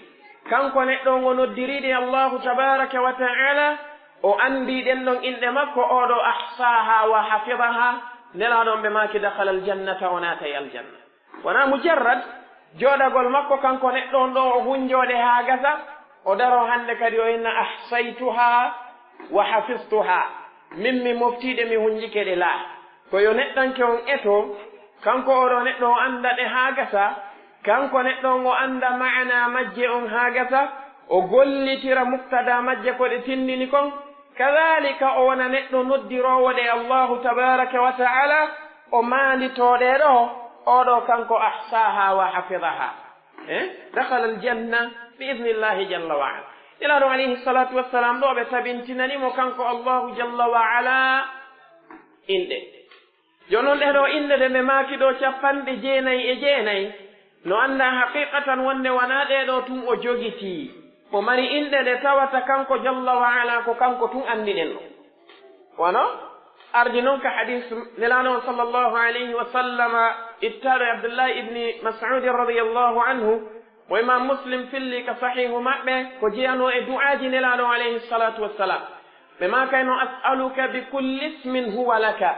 Kanko neɗɗo on o noddirii ɗe Allaahu tabaaraka wa ta'aala, o anndii ɗen ɗon inɗe makko, oo ɗoo ahsaaha wa hafidaha, Nelaaɗo on ɓe maaki dakhala al-jannata, o naatay aljanna. Wonaa mujarrad jooɗagol makko kanko neɗɗo on ɗoo o hunjoo ɗe haa gasa, o daroo hannde kadi o inna ahsaytuha wa hafiztuha. Min mi moftii ɗe, mi hunjike ɗe laa. Ko yo neɗɗanke on eto, kanko oo ɗoo neɗɗo o annda ɗe haa gasa, kanko neɗɗo on o annda maanaa majje on haa gasa, o gollitira muktadaa majje ko ɗe tinndini kon, kadaalika o wona neɗɗo noddiroowo ɗe Allaahu tabaaraka wa ta'aala, o maanditoo ɗe ɗoo, oo ɗoo kanko ahsaaha wa hafidaha. Eh? Dakhala al-janna bi idnillahi jalla wa ala. Nelaaɗo alayhi salaatu wassalaam ɗoo ɓe tabintinani mo kanko Allaahu jalla wa ala inɗe. Jooni non ɗee ɗoo inɗe ɗe ɓe maaki ɗoo cappanɗe jeenay e jeenay, no anndaa haqiiqatan wonde wanaa ɗee ɗoo tun o jogitii. O mari inɗe ɗe tawata kanko jalla wa ala ko kanko tun anndi ɗen ɗoo. Wano ardi non ka hadiis Nelaaɗo on sallallahu alayhi wa sallama ittaaɗo e Abdullahi ibni Mas'uudin radiyallahu anhu, mo Imaam Muslim filli ka Sahiihu maɓɓe, ko jeyanoo e du'aaji Nelaaɗo on alayhi salaatu wassalaam. Ɓe maakayno, "As'aluka bi kulli ismin huwa laka,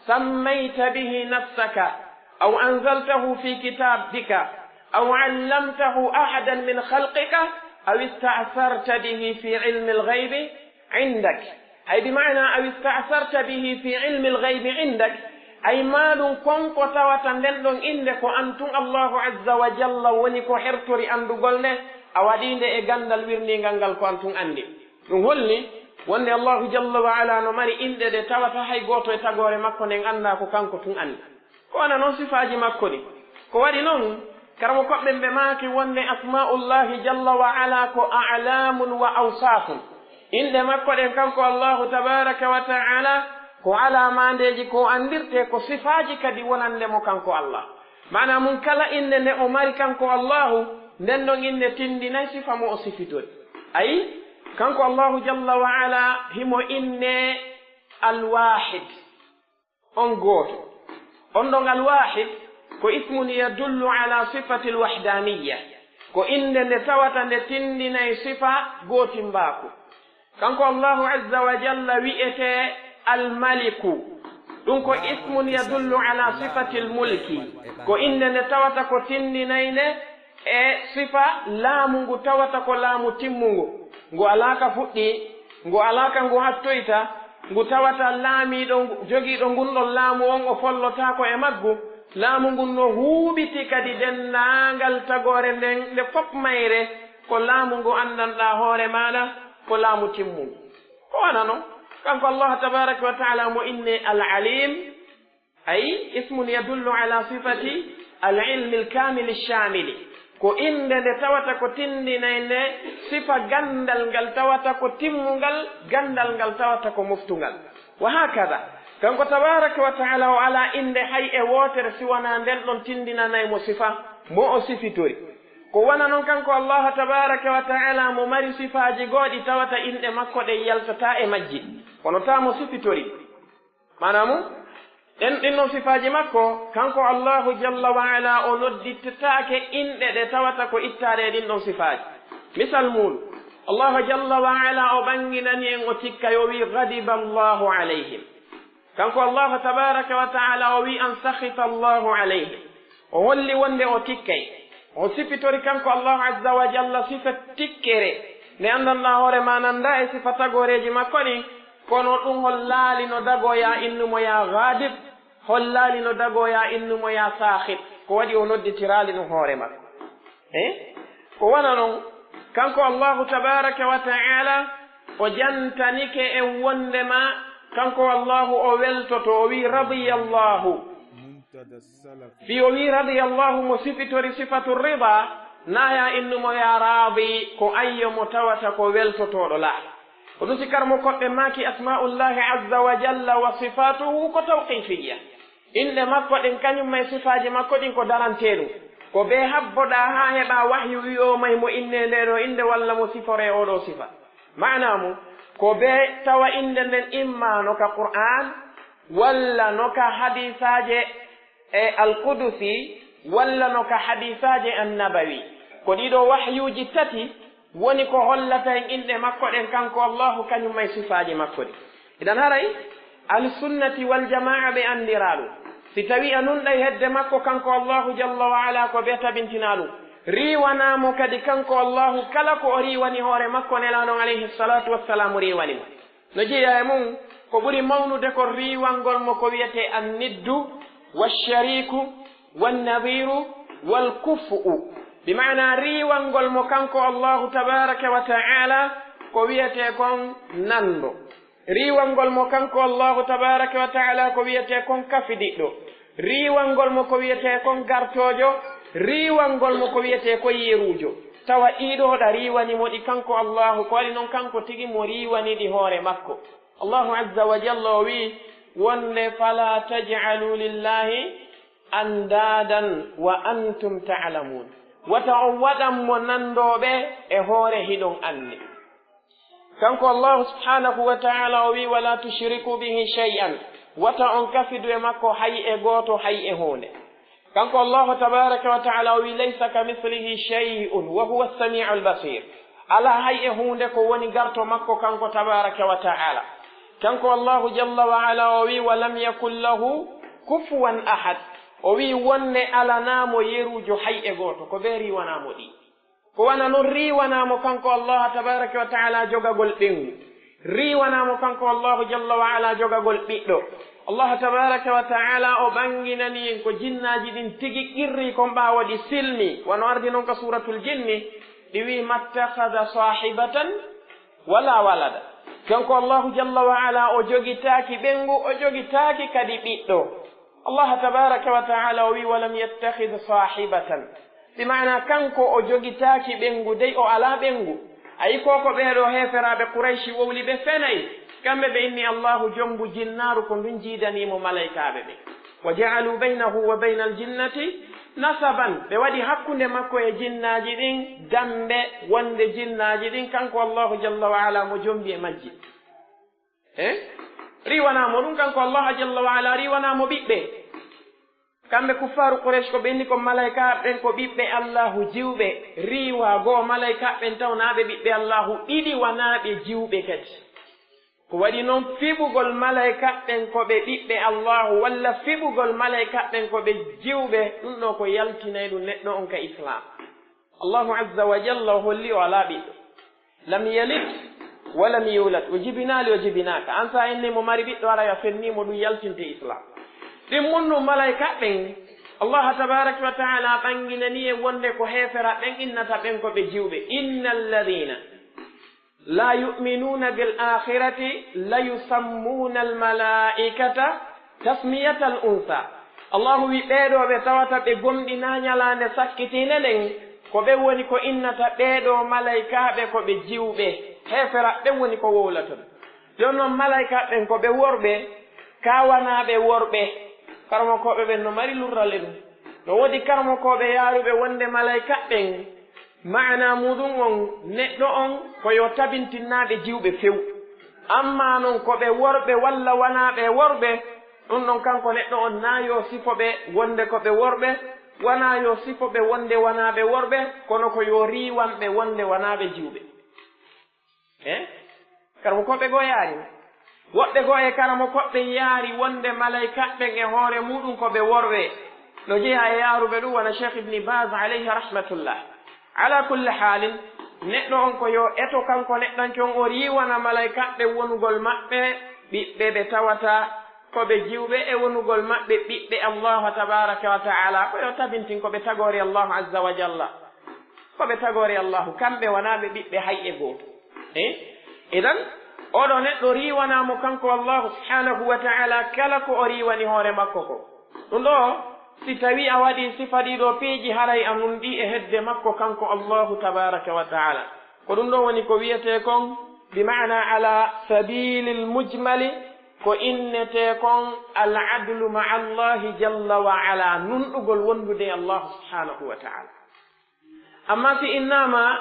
sammayta bihi nafsaka, aw anzaltahu fi kitabika, aw allamtahu ahadan min khalqika, aw ista'sarta bihi fi ilmi al-ghaybi indak." Ay, bi maana, "Aw ista'sarta bihi fi ilmi al-ghaybi indak." Ay, maa ɗum kon ko tawata nden ɗon innde ko an tun Allaahu azza wa jalla woni ko hertori anndugol nde, a waɗii nde e ganndal wirniingal ngal ko an tun anndi. Ɗum holli wonde Allaahu jalla wa ala no mari inɗe ɗe tawata hay gooto e tagoore makko nden anndaa, ko kanko tun anndi. Ko wano non sifaaji makko ɗin. Ko waɗi non, Karamokooɓe ɓen ɓe maaki wonde asma'ullahi jalla wa ala ko a'lamun wa awsafun. Inɗe makko ɗen kanko Allahu tabaraka wa ta'ala ko alaamandeeji ko anndirte ko sifaaji kadi wonande mo kanko Allah. Maana mun kala innde nde o mari kanko Allahu, nden ɗon innde tindinay sifa mo o sifitori. Ayi, kanko Allahu jalla wa ala himo inne Al-Wahid. On gooto. On ɗon Al-Wahid ko ismun yadullu ala sifatil wahdaniyya. Ko innde nde tawata nde tindinay sifa gootimbaaku. Kanko Allahu azza wa jalla wi'ete Al-Maliku. Ɗum ko ismun yadullu ala sifatil mulki. Ko innde nde tawata ko tindinay nde e sifa laamu ngu tawata ko laamu timmungu. Ngu alaa ka fuɗɗi, ngu alaa ka ngu hattoyta, ngu tawata laamiiɗo ngu, jogiiɗo ngun ɗon laamu on o follotaako e maggu. Laamu ngun no huuɓiti kadi denndaangal tagoore nden, nde fop mayre, ko laamu ngu anndanɗaa hoore maaɗa, ko laamu timmungu. Ko wano non, kanko Allah tabaraka wa ta'ala mo inne Al-Alim, ay, ismun yadullu ala sifati al-ilmi al-kamili shamili. Ko innde nde tawata ko tindinay nde sifa ganndal ngal tawata ko timmungal, ganndal ngal tawata ko moftungal. Wa hakada, kanko tabaraka wa ta'ala o alaa innde hay e wootere si wanaa nden ɗon tindinanay mo sifa, mo o sifitori. Ko wano non kanko Allah tabaraka wa ta'ala mo mari sifaaji goo ɗi tawata inɗe makko ɗen yaltataa e majji, kono taa mo sifitori. Maanaa mun, ɗen, ɗin ɗon sifaaji makko, kanko Allahu jalla wa ala, o nodditetaake inɗe ɗe tawata ko ittaade e ɗin ɗon sifaaji. Misal mun, Allahu jalla wa ala, o ɓanginani en, o tikka, o wi'i, "Ghadiba Allahu alayhim." Kanko Allahu tabaraka wa ta'ala, o wi'i, "An sakhita Allahu alayhim." O holli wonde o tikkay. O sifitori kanko Allahu azza wa jalla sifa tikkere, nde anndanɗaa hoore maa nanndaa e sifa tagooreeji makko ɗin, kono ɗum hollaali no dagoo yaa innu mo yaa Ghaadib, hollaali no dagoo yaa innu mo yaa Saakhit. Ko waɗi o nodditiraali ɗum hoore makko. Eh? Ko wano non, kanko Allahu tabaraka wa ta'ala, o jantanike en wonde ma, kanko Allahu o weltoto, o wi'i, "Radiyallahu." Fii o wi'i, "Radiyallahu," mo sifitori sifatu rida, naa yaa innu mo yaa Raadi, ko ayyo mo tawata ko weltotooɗo laa. Ko ɗum si karamokooɓe maaki, asma'ullahi azza wa jalla wa sifatuhu ko tawqifiyya. Inɗe makko ɗen, kañum e sifaaji makko ɗin ko darantee ɗum. Ko bee habboɗaa haa heɓaa wahyu wi'oo may mo innee ndee ɗoo innde walla mo siforee oo ɗoo sifa. Maanaa mun, ko bee tawa innde nden imma no ka Qur'aan, walla no ka hadiisaaje e Alqudusi, walla no ka hadiisaaje Annabawi. Ko ɗii ɗoo wahyuuji tati woni ko hollata en inɗe makko ɗen, kanko Allahu, kañum e sifaaji makko ɗin. Idan haray, Ahlusunnati wal Jamaa ɓe anndiraa ɗum. Si tawii a nunɗay hedde makko, kanko Allahu jalla wa ala, ko bee tabintinaa ɗum. Riiwanaa mo kadi, kanko Allahu, kala ko o riiwani hoore makko, Nelaaɗo on alayhi salaatu wassalaamu riiwani mo. No jeyaa e mun, ko ɓuri mawnude kon riiwangol mo ko wi'etee anniddu, washariiku, wannadiiru, walkufu'u. Bi maanaa riiwangol mo kanko Allahu tabaaraka wa ta'aala ko wi'etee kon nanndo. Riiwangol mo kanko Allahu tabaaraka wa ta'aala ko wi'etee kon kafidiɗɗo. Riiwangol mo ko wi'etee kon gartoojo, riiwangol mo ko wi'etee kon yeruujo. Tawa ɗii ɗoo ɗa riiwani mo ɗi kanko Allaahu, ko waɗi non kanko tigi mo riiwani ɗi hoore makko. Allaahu azza wa jalla o wi'i wonde, "Falaa taj'aluu lillaahi andaadan wa antum ta'lamuun." Wata on waɗan mo nanndooɓe e hoore hiɗon anndi. Kanko Allaahu subhaanahu wa ta'aala o wi'i, "Walaa tushrikuu bihi shay'an." Wata on kafidu e makko hay e gooto, hay e huunde. Kanko Allaahu tabaaraka wa ta'aala o wi'i, "Laysa kamithlihi shay'un wa huwa as-samii'ul basiir." Alaa hay e huunde ko woni garto makko kanko tabaaraka wa ta'aala. Kanko Allaahu jalla wa ala o wi'i, "Wa lam yakun lahu kufuwan ahad." O wi'i wonde alanaa mo yeruujo hay e gooto, ko bee riiwanaa mo ɗi. Ko wano non riiwanaa mo kanko Allaahu tabaaraka wa ta'aala jogagol ɓeyngu. Riiwanaa mo kanko Allaahu jalla wa ala jogagol ɓiɗɗo. Allaahu tabaaraka wa ta'aala o ɓanginani en ko jinnaaji ɗin tigi qirri kon ɓaawo ɗi silmi. Wano ardi non ka suuratul jinni, ɗi wi'i, "Mattakhadha saahibatan wala walada." Kanko Allaahu jalla wa ala o jogitaaki ɓeyngu, o jogitaaki kadi ɓiɗɗo. Allaahu tabaaraka wa ta'aala o wi'i, "Wa lam yattakhidh saahibatan." Bi maanaa kanko o jogitaaki ɓeyngu, dey o alaa ɓeyngu. A yi'i ko ko ɓee ɗoo heeferaaɓe Qurayshi wowli ɓe fenay. Kamɓe ɓe inni Allaahu jombu jinnaaru ko ndun jiidanii mo malaykaaɓe ɓen. Wa ja'aluu baynahu wa baynal jinnati nasaban. Ɓe waɗi hakkunde makko e jinnaaji ɗin dammbe wonnde jinnaaji ɗin kanko Allaahu jalla wa ala mo jombi e majji. Eh? Riiwanaa mo ɗun kanko Allaahu jalla wa ala, riiwanaa mo ɓiɓɓe. Kamɓe kuffaaru Quraysh ko ɓe inni ko malaykaaɓe ɓen ko ɓiɓɓe Allaahu jiwɓe, riiwa goo malaykaaɓe ɓen tawnaaɓe ɓiɓɓe Allaahu ɗiɗi wanaaɓe jiwɓe kadi. Ko waɗi non fiɓugol malaykaaɓe ɓen ko ɓe ɓiɓɓe Allaahu walla fiɓugol malaykaaɓe ɓen ko ɓe jiwɓe, ɗun ɗoo ko yaltinay ɗun neɗɗo on ka Islaam. Allaahu azza wa jalla o holli o alaa ɓiɗɗo. Lam yalid wa lam yulad. O jibinaali, o jibinaaka. An sa inni mo mari ɓiɗɗo, aray a fenni mo, ɗun yaltinte Islaam. Ɗimmun ɗun malaykaaɓe ɓen, Allah tabaaraka wa ta'ala ɓanginani en wonde ko heeferaaɓe ɓen innata ɓen ko ɓe jiwɓe. Inna alladhina la yu'minuna bil akhirati la yusammuna al malaa'ikata tasmiyatal unsa. Allahu wi'i, ɓee ɗoo ɓe tawata ɓe gomɗinaa ɲalaande sakkitiinde nden, ko ɓen woni ko innata ɓee ɗoo malaykaaɓe ko ɓe jiwɓe, heeferaaɓe ɓen woni ko wowlaton. Jooni non, malaykaaɓe ɓen ko ɓe worɓe, kaa wanaa ɓe worɓe? Karamokooɓe ɓen no mari lurral e ɗun. No woodi karamokooɓe yaaruɓe wonde malaykaaɓe ɓen, maanaa muuɗun on, neɗɗo on ko yo tabintin naa ɓe jiwɓe few. Ammaa non ko ɓe worɓe walla wanaa ɓe worɓe, ɗun ɗon kanko neɗɗo on naa yo sifo ɓe wonde ko ɓe worɓe, wanaa yo sifo ɓe wonde wanaa ɓe worɓe, kono ko yo riiwan ɓe wonde wanaa ɓe jiwɓe. Eh? Karamokooɓe goo yaari. Woɓɓe goo e karamokooɓe yaari wonde malaykaaɓe ɓen e hoore muuɗun ko ɓe worɓe. No jeyaa e yaaruɓe ɗun wano Sheikh Ibn Baz alayhi rahmatullah. Ala kulli haalin, neɗɗo on ko yo eto kanko neɗɗanke on o riiwana malaykaaɓe ɓen wonugol maɓɓe ɓiɓɓe ɓe tawata ko ɓe jiwɓe e wonugol maɓɓe ɓiɓɓe Allaahu tabaaraka wa ta'aala, ko yo tabintin ko ɓe tagoori Allaahu azza wa jalla. Ko ɓe tagoori Allaahu, kamɓe wanaa ɓe ɓiɓɓe hay e gooto. Eh? Idan, oo ɗoo neɗɗo riiwanaa mo kanko Allaahu subhaanahu wa ta'aala kala ko o riiwani hoore makko ko. Ɗun ɗoo, si tawii a waɗii sifa ɗii ɗoo piiji, haray a nunɗii e hedde makko kanko Allaahu tabaaraka wa ta'aala. Ko ɗun ɗoo woni ko wi'etee kon, bi maana ala sabilil mujmali, ko innetee kon al adlu ma'a Allaahi jalla wa ala, nunɗugol wondude e Allaahu subhaanahu wa ta'aala. Amma si innaama,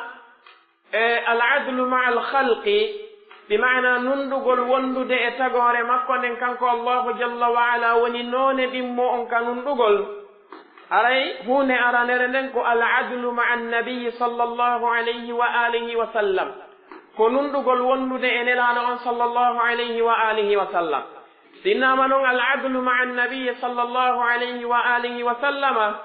e, al adlu ma'a al khalqi, bi maana nunɗugol wondude e tagoore makko nden kanko Allaahu jalla wa ala woni noone ɗimmo on ka nunɗugol, haray huunde aranere nden ko al adlu ma'a an-nabiyyi sallallahu alayhi wa alihi wa sallam. Ko nunɗugol wondude e Nelaaɗo on sallallahu alayhi wa alihi wa sallam. Si innaama non al adlu ma'a an-nabiyyi sallallahu alayhi wa alihi wa sallama,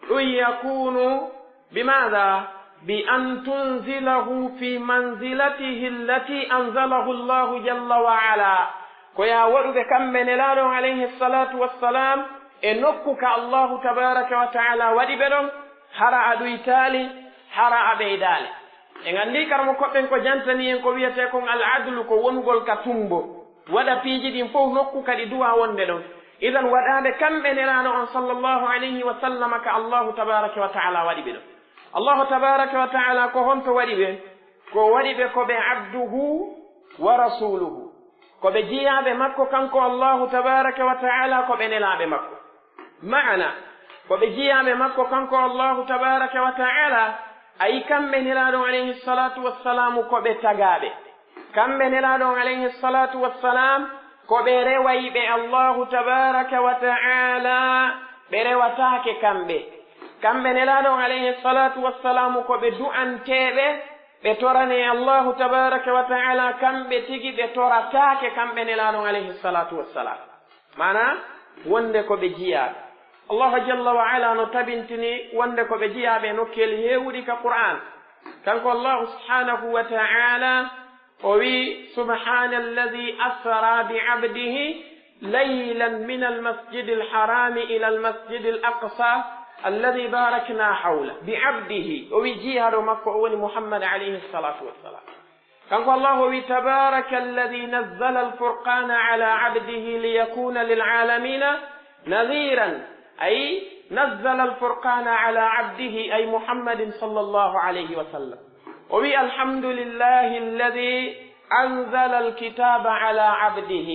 ɗun yakunu bi maada? Bi an tunzilahu fi manzilatihi allati anzalahu Allahu jalla wa ala. Ko yo a waɗu ɓe kamɓe Nelaaɗo on alayhi salatu wassalam e nokku ka Allahu tabaaraka wa ta'aala waɗi ɓe ɗon, hara a ɗuytaali, hara a ɓeydaali. En anndii karamokooɓe ɓen ko jantanii en ko wi'etee kon al adlu, ko wonugol ka tumbo, waɗa piiji ɗin fow nokku ka ɗi duwaa wonde ɗon. Idan waɗaa ɓe kamɓe Nelaaɗo on sallallahu alayhi wa sallama ka Allahu tabaaraka wa ta'aala waɗi ɓe ɗon. Allahu tabaaraka wa ta'aala ko honto waɗi ɓe? Ko waɗi ɓe ko ɓe abduhu wa rasuluhu. Ko ɓe jiyaaɓe makko kanko Allahu tabaaraka wa ta'aala, ko ɓe nelaaɓe makko. Maana, ko ɓe jiyaaɓe makko kanko Allahu tabaaraka wa ta'aala, a yi'i kamɓe Nelaaɗo on alayhi salatu wassalaamu ko ɓe tagaaɓe. Kamɓe Nelaaɗo on alayhi salatu wassalam, ko ɓe rewayɓe Allahu tabaaraka wa ta'aala, ɓe rewataake kamɓe. Kamɓe Nelaaɗo on alayhi salatu wassalam, ko ɓe du'anteeɓe, ɓe toranee Allahu tabaaraka wa ta'aala, kamɓe tigi ɓe torataake kamɓe Nelaaɗo on alayhi salatu wassalam. Maana, wonde ko ɓe jiyaaɓe. Allahu jalla wa ala no tabintini wonde ko ɓe jiyaaɓe e nokkeeli heewuɗi ka Qur'aan. Kanko Allahu subhanahu wa ta'ala o wi'i, "Subhana alladhi asra bi abdihi laylan min almasjidi alharami ila almasjidi alaqsa alladhi barakna hawla." Bi abdihi, o wi'i jiyaaɗo makko, o woni Muhammad alayhi salatu wassalam. Kanko Allahu o wi'i, "Tabaraka alladhi nazzala alfurqana ala abdihi liyakuna lil alamina nadhiran." Ayi, نزل الفرقان على عبده، أي محمد صلى الله عليه وسلم. O wi'i, الحمد لله الذي أنزل الكتاب على عبده.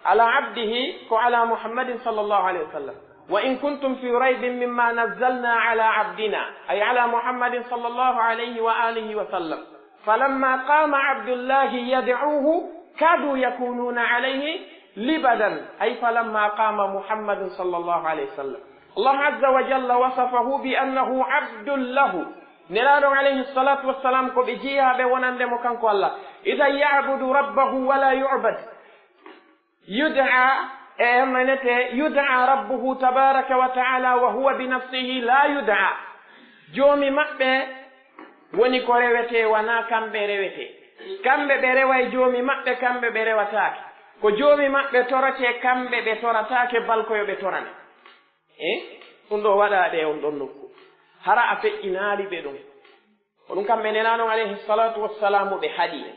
على عبده ko على محمد صلى الله عليه وسلم. وإن كنتم في ريب مما نزلنا على عبدنا، أي على محمد صلى الله عليه وآله وسلم. فلما قام عبد الله يدعوه كادوا يكونون عليه لبدا، أي فلما قام محمد صلى الله عليه وسلم. الله عز وجل وصفه بأنه عبد له. Nelaaɗo alayhi salatu wassalam ko ɓe jiyaaɓe wonande mo kanko Allah. إذا يعبد ربه ولا يعبد. يدعى، e, menete, يدعى ربه تبارك وتعالى وهو بنفسه لا يدعى. Joomi maɓɓe woni ko rewetee, wanaa kamɓe rewetee. Kamɓe ɓe reway Joomi maɓɓe, kamɓe ɓe rewataake. Ko Joomi maɓɓe toretee, kamɓe ɓe torataake, bal ko yo ɓe torane. E? Ɗum ɗoo waɗaade e on ɗon nokku. Hara a feƴƴinaali ɓe ɗum. Ko ɗum kam ɓe Nelaaɗo alayhi salatu wassalam ɓe haɗi en.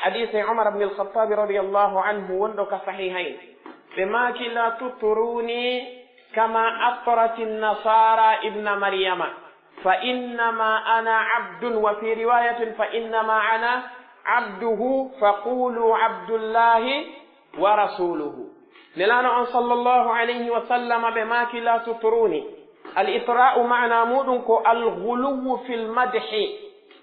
Hadiise Umar ibn al-Khattab radiyallahu anhu wonɗo ka Sahihayn. Ɓe maaki, لا تطروني كما أطرت النصارى ابن مريم، فإنما أنا عبد، وفي رواية، فإنما أنا عبده، فقولوا عبد الله ورسوله. Nelaaɗo on sallallahu alayhi wa sallam ɓe maaki, لا تطروني. Al-itra'u maana muuɗum ko al-ghuluwu fil madhi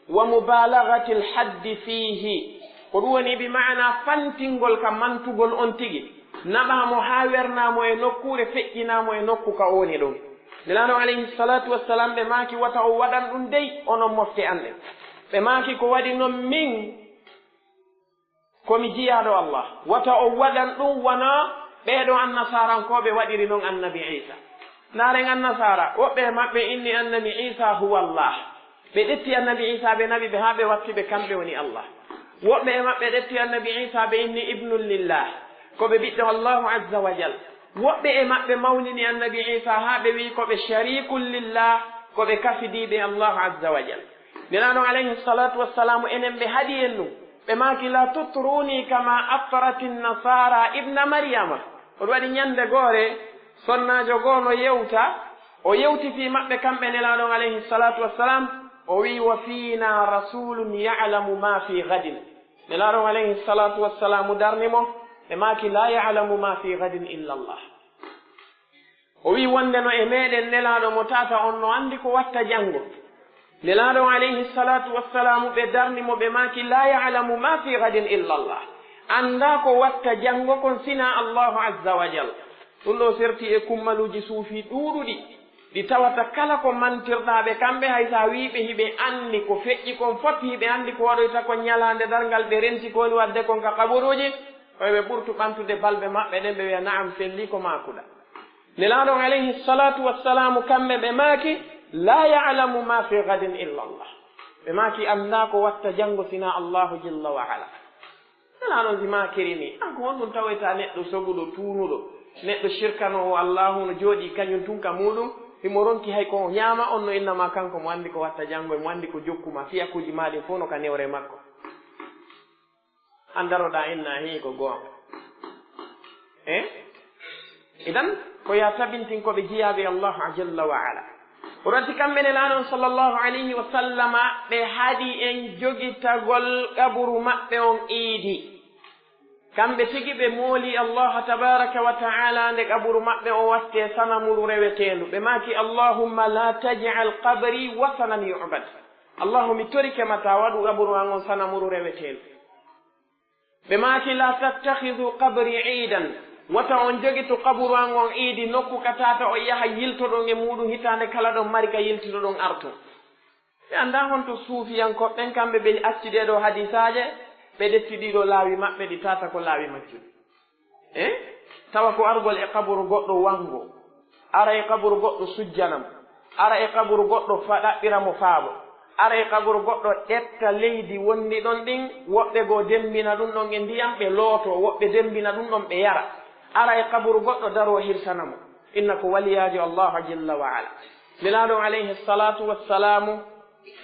wa mubalaghatil haddi fihi. Ko ɗum woni bi maana fantingol ka mantugol on tigi. Naɓaa mo haa wernaa mo e nokkuure, feƴƴinaa mo e nokku ka o woni ɗon. Nelaaɗo alayhi salatu wassalam ɓe maaki, wata on waɗan ɗum dey, onon mofte an ɗen. Ɓe maaki, ko waɗi non min ko mi jiyaaɗo Allah. Wata on waɗan ɗum wano ɓee ɗoo annasaarankooɓe waɗiri non Annabi Iisa. Ndaaren Annasaara, woɓɓe e maɓɓe inni Annabi Iisa huwa Allah. Ɓe ƴetti Annabi Iisa ɓe naɓi ɓe haa ɓe watti ɓe kamɓe woni Allah. Woɓɓe e maɓɓe ƴetti Annabi Iisa ɓe inni Ibnun Lillah. Ko ɓe ɓiɗɗo Allahu Azza wa Jal. Woɓɓe e maɓɓe mawnini Annabi Iisa haa ɓe wi'i ko ɓe sharikun lillah, ko ɓe kafidiiɓe Allahu Azza wa Jal. Nelaaɗo alayhi salatu wassalamu enen ɓe haɗi en ɗum. Ɓe maaki, لا تطروني كما أطرت النصارى ابن مريم. O waɗi ñande goore, sonnaajo goo no yewta, o yewti fii maɓɓe kamɓe Nelaaɗo alayhi salatu wassalam, o wi'i, وفينا رسول يعلم ما في غد. Nelaaɗo alayhi salatu wassalamu darni mo, ɓe maaki, لا يعلم ما في غد إلا الله. O wi'i wonde no e meɗen Nelaaɗo mo tata on no anndi ko watta janngo. Nelaaɗo alayhi salatu wassalamu ɓe darni mo ɓe maaki, لا يعلم ما في غد إلا الله. Anndaa ko watta janngo kon sinaa Allahu Azza wa Jal. Ɗum ɗoo serti e kummaluuji suufi ɗuuɗuɗi, ɗi tawata kala ko mantirɗaa ɓe kamɓe, hay so a wi'i ɓe hiɓe anndi ko feƴƴi kon fof, hiɓe anndi ko waɗoyta kon ñalaande darngal, ɓe renti ko woni waɗde kon ka qaburuuji, ko ɓe ɓurtu ɓantude balɓe maɓɓe ɗen, ɓe wi'a, "Na'am, fellii ko maakuɗaa." Nelaaɗo on alayhi salatu wassalamu, kamɓe ɓe maaki, "لا يعلم ما في غد إلا الله." Ɓe maaki, "Anndaa ko watta janngo sinaa Allahu jalla wa ala." Nelaaɗo on si maakiri nii, an ko honɗum tawoyta neɗɗo soɓuɗo, tuunuɗo, neɗɗo shirkanoowo Allahu no jooɗii kañum tun ka muuɗum, himo ronki hay ko o ñaama, on no innama kanko mo anndi ko watta janngo, mo anndi ko jokku maa, fiyakuuji maa ɗin fow no ka newre makko. An daroɗaa inna hii ko goonga. Eh? Idan, ko yo a tabintin ko ɓe jiyaaɓe Allah jalla wa ala. O ronti kamɓe Nelaaɗo on sallallahu alayhi wa sallama, ɓe haɗi en jogitagol qaburu maɓɓe on iidi. Kamɓe tigi ɓe mooli Allah tabaraka wa ta'ala nde qaburu maɓɓe on watte sanamuru reweteendu. Ɓe maaki, "Allahumma la taj'al qabri wasanan yu'bad." Allahu, mi torike ma taa waɗu qaburu an on sanamuru reweteendu. Ɓe maaki, "La tattakhidhu qabri iidan." Wata on jogitu qaburu an on iidi, nokku ka tata on yaha yiltoɗon e muuɗum hitaande kala ɗon mari ka yiltitoɗon arton. Ɓe anndaa honto suufiyankooɓe ɓen, kamɓe ɓe acci ɗee ɗoo hadiisaaje, ɓe ƴetti ɗii ɗoo laawi maɓɓe ɗi tata ko laawi majjuɗi. Eh? Tawa ko argol e qaburu goɗɗo wango. Ara e qaburu goɗɗo sujjana mo. Ara e qaburu goɗɗo fa-, ɗaɓɓira mo faabo. Ara e qaburu goɗɗo ƴetta leydi wondi ɗon ɗin, woɓɓe goo dembina ɗum ɗon e ndiyam ɓe looto, woɓɓe dembina ɗum ɗon ɓe yara. Ara e qaburu goɗɗo daroo hirsana mo. Inna ko waliyaajo Allah jalla wa ala. Nelaaɗo on alayhi salatu wassalamu,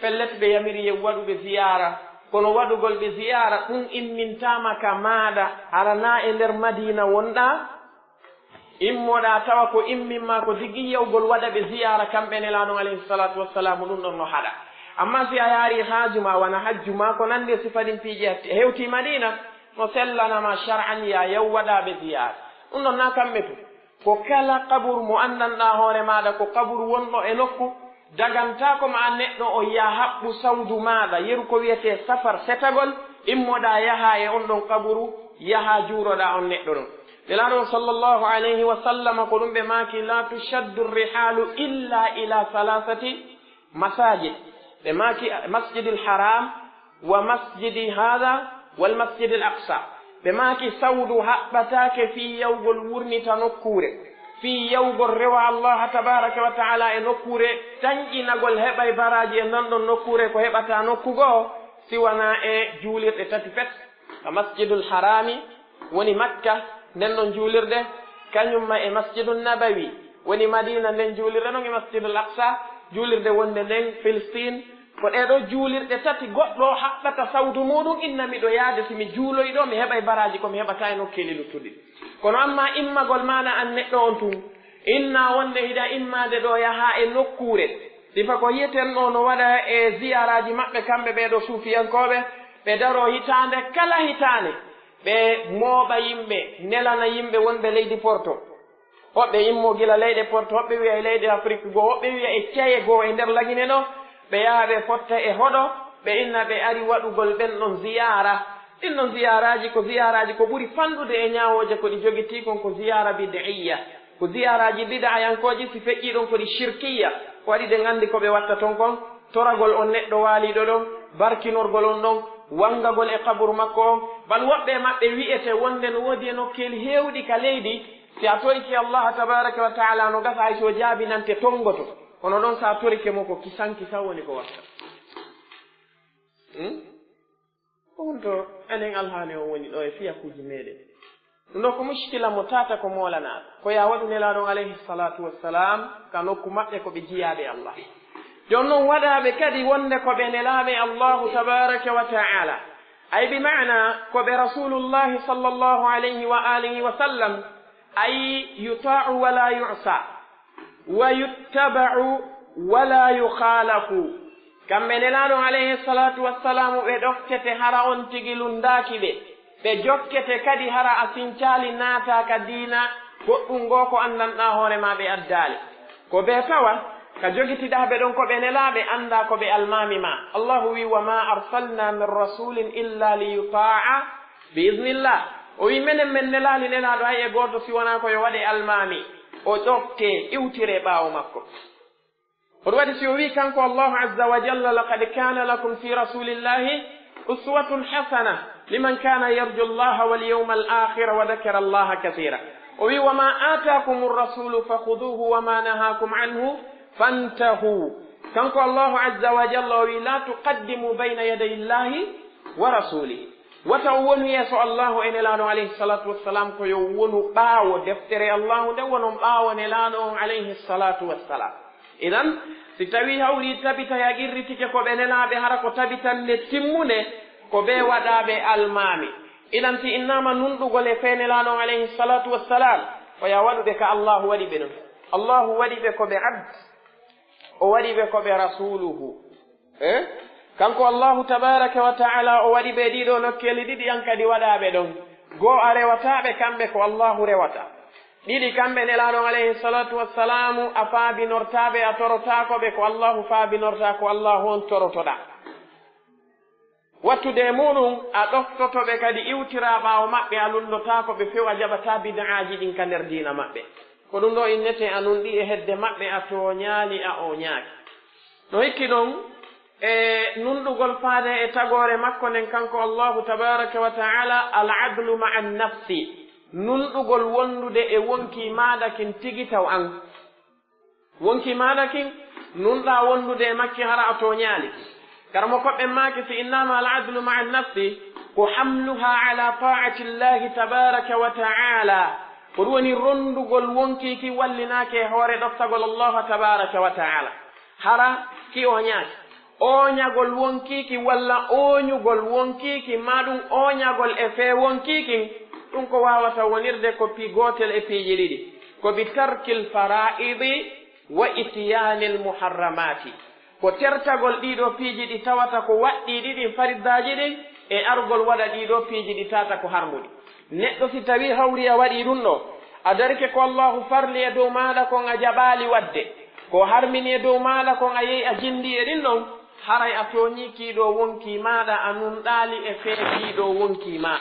pellet ɓe yamiri yo waɗu ɓe ziyaara, kono waɗugol ɓe ziyaara ɗum immintaama ka maaɗa, hara naa e nder Madiina wonɗaa? Immoɗaa tawa ko immin maa ko digi yawgol waɗa ɓe ziyaara kamɓe Nelaaɗo on alayhi salaatu wassalaamu, ɗun ɗon no haɗa. Ammaa si a yaarii haaju maa, wano hajju maa, ko nanndi e sifa ɗin piiji hatti, a hewtii Madiina, no sellana maa shar'an yo a yaw waɗaa ɓe ziyaara. Ɗun ɗon naa kamɓe tun. Ko kala qaburu mo anndanɗaa hoore maaɗa ko qaburu wonɗo e nokku, dagantaako ma an neɗɗo on yaha haɓɓu sawdu maaɗa, yeru ko wi'etee safar setagol, immoɗaa yahaa e on ɗon qaburu, yahaa juuroɗaa on neɗɗo ɗon. Nelaaɗo on sallallahu alayhi wa sallama ko ɗun ɓe maaki, "La tushaddu rihaalu illa ila salasati masajid." Ɓe maaki, "Masjidil haram, wa masjidi hada, wal masjidil aqsa." Ɓe maaki, "Sawdu haɓɓataake fii yawgol wurnita nokkuure, fii yawgol rewa Allaha tabaraka wa ta'ala e nokkuure, tanƴinagol heɓay baraaji e nan ɗon nokkuure ko heɓata nokku goo, si wanaa e juulirɗe tati pet, ka masjidul harami, woni Makka, nden ɗon juulirde, kañum ma e Masjidun Nabawi, woni Madiina, nden juulirde ɗon e Masjidul Aqsa, juulirde wonde nden Filistin. Ko ɗee ɗoo juulirɗe tati goɗɗo haɓɓata sawdu muuɗum, inna miɗo yaade, si mi juuloyi ɗoo, mi heɓay baraaji ko mi heɓata e nokkeeli luttuɗi. Kono ammaa immagol maana an neɗɗo on tun, inna wonde hiɗa immaade ɗoo yahaa e nokkuure, sifa ko yi'eten ɗoo no waɗa e ziyaaraaji maɓɓe kamɓe ɓee ɗoo suufiyankooɓe, ɓe daroo hitaande kala hitaande, ɓe mooɓa yimɓe, nelana yimɓe wonɓe leydi Porto. Woɓɓe immoo gila leyɗe Porto, woɓɓe wi'a e leyɗe Afrik goo, woɓɓe wi'a e caye goo e nder Lagine ɗoo, ɓe yaha ɓe fotta e hoɗo, ɓe inna ɓe ari waɗugol ɓen ɗon ziyaara. Ɗin ɗon ziyaaraaji ko ziyaaraaji ko ɓuri fanɗude e ñaawooje ko ɗi jogitii kon ko ziyaara bid'iyya. Ko ziyaaraaji bid'ayankooji si feƴƴii ɗon ko ɗi shirkiyya. Ko waɗi ɗen anndi ko ɓe watta ton kon, toragol on neɗɗo waaliiɗo ɗon, barkinorgol on ɗon, wangagol e qaburu makko on. Bal woɓɓe e maɓɓe wi'ete wonde no woodi e nokkeeli heewɗi ka leydi, si a torike Allaha tabaraka wa ta'ala no gasa hay si o jaabinante tongoto. Kono ɗon si a torike mo ko kisan kisan woni ko watta. Hmm? Ko honto enen alhaali on woni ɗoo e fiyakuuji meɗen? Ɗun ɗoo ko mushkila mo tata ko moolanaaɗo. Ko yo a waɗu Nelaaɗo on alayhi salatu wassalam ka nokku maɓɓe ko ɓe jiyaaɓe Allah. Jooni non waɗaaɓe kadi wonde ko ɓe nelaaɓe Allahu tabaraka wa ta'ala. Ay bi ma'ana ko ɓe Rasulullahi sallallahu alayhi wa alihi wa sallam. Ay yuta'u wa la yu'sa. Wa yuttaba'u wa la yukhalafu. Kamɓe Nelaaɗo on alayhi salatu wassalam ɓe ɗoftete hara on tigi lunndaaki ɓe. Ɓe jokkete kadi hara a sincaali naataa ka diina goɗɗun goo ko anndanɗaa hoore maa ɓe addaali. Ko ɓe tawa ka jogitiɗaa ɓe ɗon ko ɓe nelaaɓe, anndaa ko ɓe almaami maa. Allahu wi'i, "Wa ma arsalna min rasulin illa li yuta'a bi idnillah." O wi'i, "Menen men nelaali Nelaaɗo hay e gooto si wanaa ko yo waɗe almaami, o ɗoftee, iwtiree ɓaawo makko." Ko ɗun waɗi si o wi'i kanko Allahu azza wa jalla, "Laqad kana lakum fi rasulillahi uswatun hasana liman kana yarju Allaha wal yawmal akhira wa dhakara Allaha kathira." O wi'i, "Wa ma atakumur rasulu fakhuduhu wa ma nahakum anhu fantahu." Kanko Allahu azza wa jalla o wi'i, "La tuqaddimu bayna yaday Allahi wa rasulihi." Wata o wonu yeeso Allahu e Nelaaɗo alayhi salatu wassalam, ko yo wonu ɓaawo deftere Allahu nden, wonon ɓaawo Nelaaɗo on alayhi salatu wassalam. Idan, si tawii hawri tabita yaqirritike ko ɓe nelaaɓe, hara ko tabitannde timmunde, ko ɓe waɗaaɓe almaami. Idan, si innaama nunɗugol e fee Nelaaɗo on alayhi salatu wassalam, ko yo a waɗu ɓe ka Allahu waɗi ɓe ɗun. Allahu waɗi ɓe ko ɓe abd, o waɗi ɓe ko ɓe rasuluhu. Eh? Kanko Allahu tabaraka wa ta'ala o waɗi ɓe ɗii ɗoo nokkeeli ɗiɗi an kadi waɗaaɓe ɗon. Goo a rewataa ɓe kamɓe ko Allahu rewata. Ɗiɗi kamɓe Nelaaɗo on alayhi salatu wassalamu a faabinortaa ɓe, a torotaako ɓe ko Allahu faabinortaa, ko Allahu on torotoɗaa. Wattude e muuɗun, a ɗoftoto ɓe kadi iwtiraa ɓaawo maɓɓe, a lunndotaako ɓe few, a jaɓataa bid'aaji ɗin ka nder diina maɓɓe. Ko ɗun ɗoo innetee a nunɗii e hedde maɓɓe, a tooñaali, a ooñaaki. No hikki ɗon, e nunɗugol faade e tagoore makko nden kanko Allahu tabaraka wa ta'ala, al adlu ma'a nafsi, nunɗugol wondude e wonkii maaɗa kin tigi taw an. Wonkii maaɗa kin, nunɗaa wondude e makki hara a tooñaali. Karamokooɓe ɓen maaki, si innaama al adlu ma'a nafsi, ko hamluha ala ta'ati Llahi tabaraka wa ta'ala. Ko ɗun woni rondugol wonkii kin wallinaaki e hoore ɗoftagol Allahu tabaraka wa ta'ala. Hara ki ooñaaki. Ooñagol wonkii kin walla ooñugol wonkii kin, maa ɗun ooñagol e fee wonkii kin, ɗun ko waawata wonirde ko pii gootel e piiji ɗiɗi. Ko bi tarkil faraa'idi wa ityaanil muharramaati. Ko tertagol ɗii ɗoo piiji ɗi tawata ko waɗɗiiɗi ɗin, fariddaaji ɗin, e argol waɗa ɗii ɗoo piiji ɗi tawata ko harmuɗi. Neɗɗo si tawii hawri a waɗii ɗun ɗoo, a darike ko Allaahu farli e dow maaɗa kon a jaɓaali waɗde, ko o harmini e dow maaɗa kon a yehi a jindii e ɗin ɗon, haray a tooñii kii ɗoo wonkii maaɗa, a nunɗaali e fee kii ɗoo wonkii maa.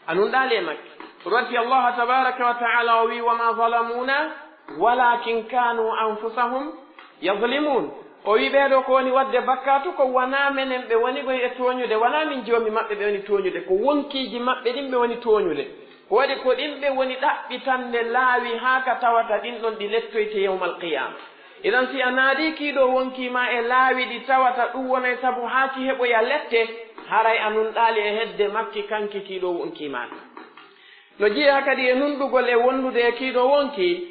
A nunɗaali e makki. Ko ɗun waɗi Allah tabaaraka wa ta'aala o wi'i: "Wa maa zalamuuna walaakin kaanuu anfusahum yazlimuun." O wi'i, ɓee ɗoo ko woni waɗde bakkaatu ko wanaa menen ɓe woni ɓen e tooñude, wanaa min Joomi maɓɓe ɓe woni tooñude, ko wonkiiji maɓɓe ɗin ɓe woni tooñude. Ko waɗi ko ɗin ɓe woni ɗaɓɓitande laawi haa ka tawata ɗin ɗon ɗi lettoyte yawmal qiyaama. Idan, si a naadii kii ɗoo wonkii maa e laawi ɗi tawata ɗun wonay sabu haa ki heɓoya lette, haray a nunɗaali e hedde makki kanki kii ɗoo wonkii maa ɗin. No jeyaa kadi e nunɗugol e wondude e kii ɗoo wonkii,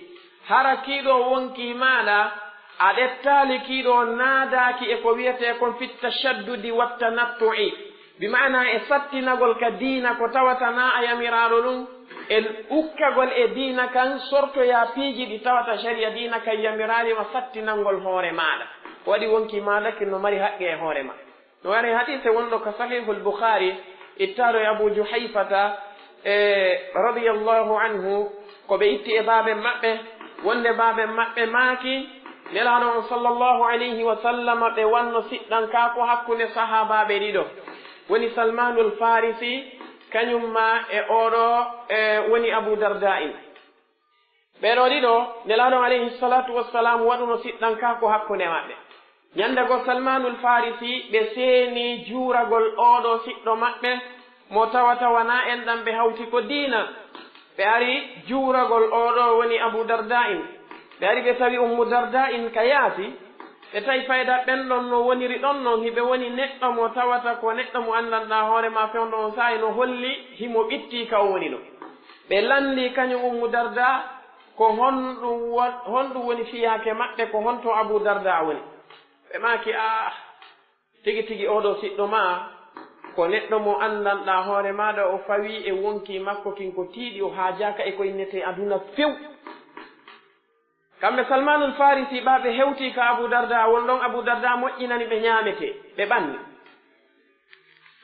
hara kii ɗoo wonkii maaɗa a ɗettaali kii ɗoo naadaaki e ko wi'etee kon fit tashaddudi wat tanattu'i, bi ma'ana e sattinagol ka diina ko tawata naa a yamiraaɗo ɗun, e ukkagol e diina kan sortoyaa piiji ɗi tawata shari'a diina kan yamiraali ma sattinangol hoore maaɗa. Ko waɗi wonkii maaɗa kin no mari haqqe e hoore ma. No ari hadiise wonɗo ka Sahihul Bukhaari, ittaaɗo e Abu Juhayfata, e, radiyallahu anhu, ko ɓe itti e baaben maɓɓe, wonde baaben maɓɓe maaki, Nelaaɗo on sallallahu alayhi wa sallam, ɓe wanno siɗɗankaaku hakkunde sahaabaaɓe ɗiɗo, woni Salmaanul Faarisi, kañum ma e oo ɗoo, e, woni Abu Darda'in. Ɓee ɗoo ɗiɗo, Nelaaɗo on alayhi salaatu wassalaam waɗuno siɗɗankaaku hakkunde maɓɓe. Ñande goo Salmaanul Faarisi, ɓe seeni juuragol oo ɗoo siɗɗo maɓɓe, mo tawata wanaa enɗan ɓe hawti ko diina. Ɓe ari juuragol oo ɗoo woni Abu Darda'in. Ɓe ari ɓe tawi Ummu Darda'in ka yaasi. Ɓe tawi fayda ɓen ɗon no woniri ɗon non, hiɓe woni neɗɗo mo tawata ko neɗɗo mo anndanɗaa hoore maa fewndo on saa'i no holli himo ɓittii ka o woni ɗon. Ɓe lanndii kañum Ummu Darda, ko honɗum won-, honɗum woni fiyaake maɓɓe, ko honto Abu Darda woni? Ɓe maaki, aa, tigi tigi oo ɗoo siɗɗo maa, ko neɗɗo mo anndanɗaa hoore maaɗa, o fawii e wonkii makko kin ko tiiɗi, o haajaaka e ko innetee aduna few. Kamɓe Salmaanul Faarisi ɓaa ɓe hewtii ka Abu Darda, won ɗon Abu Darda moƴƴinani ɓe ñaametee, ɓe ɓanni.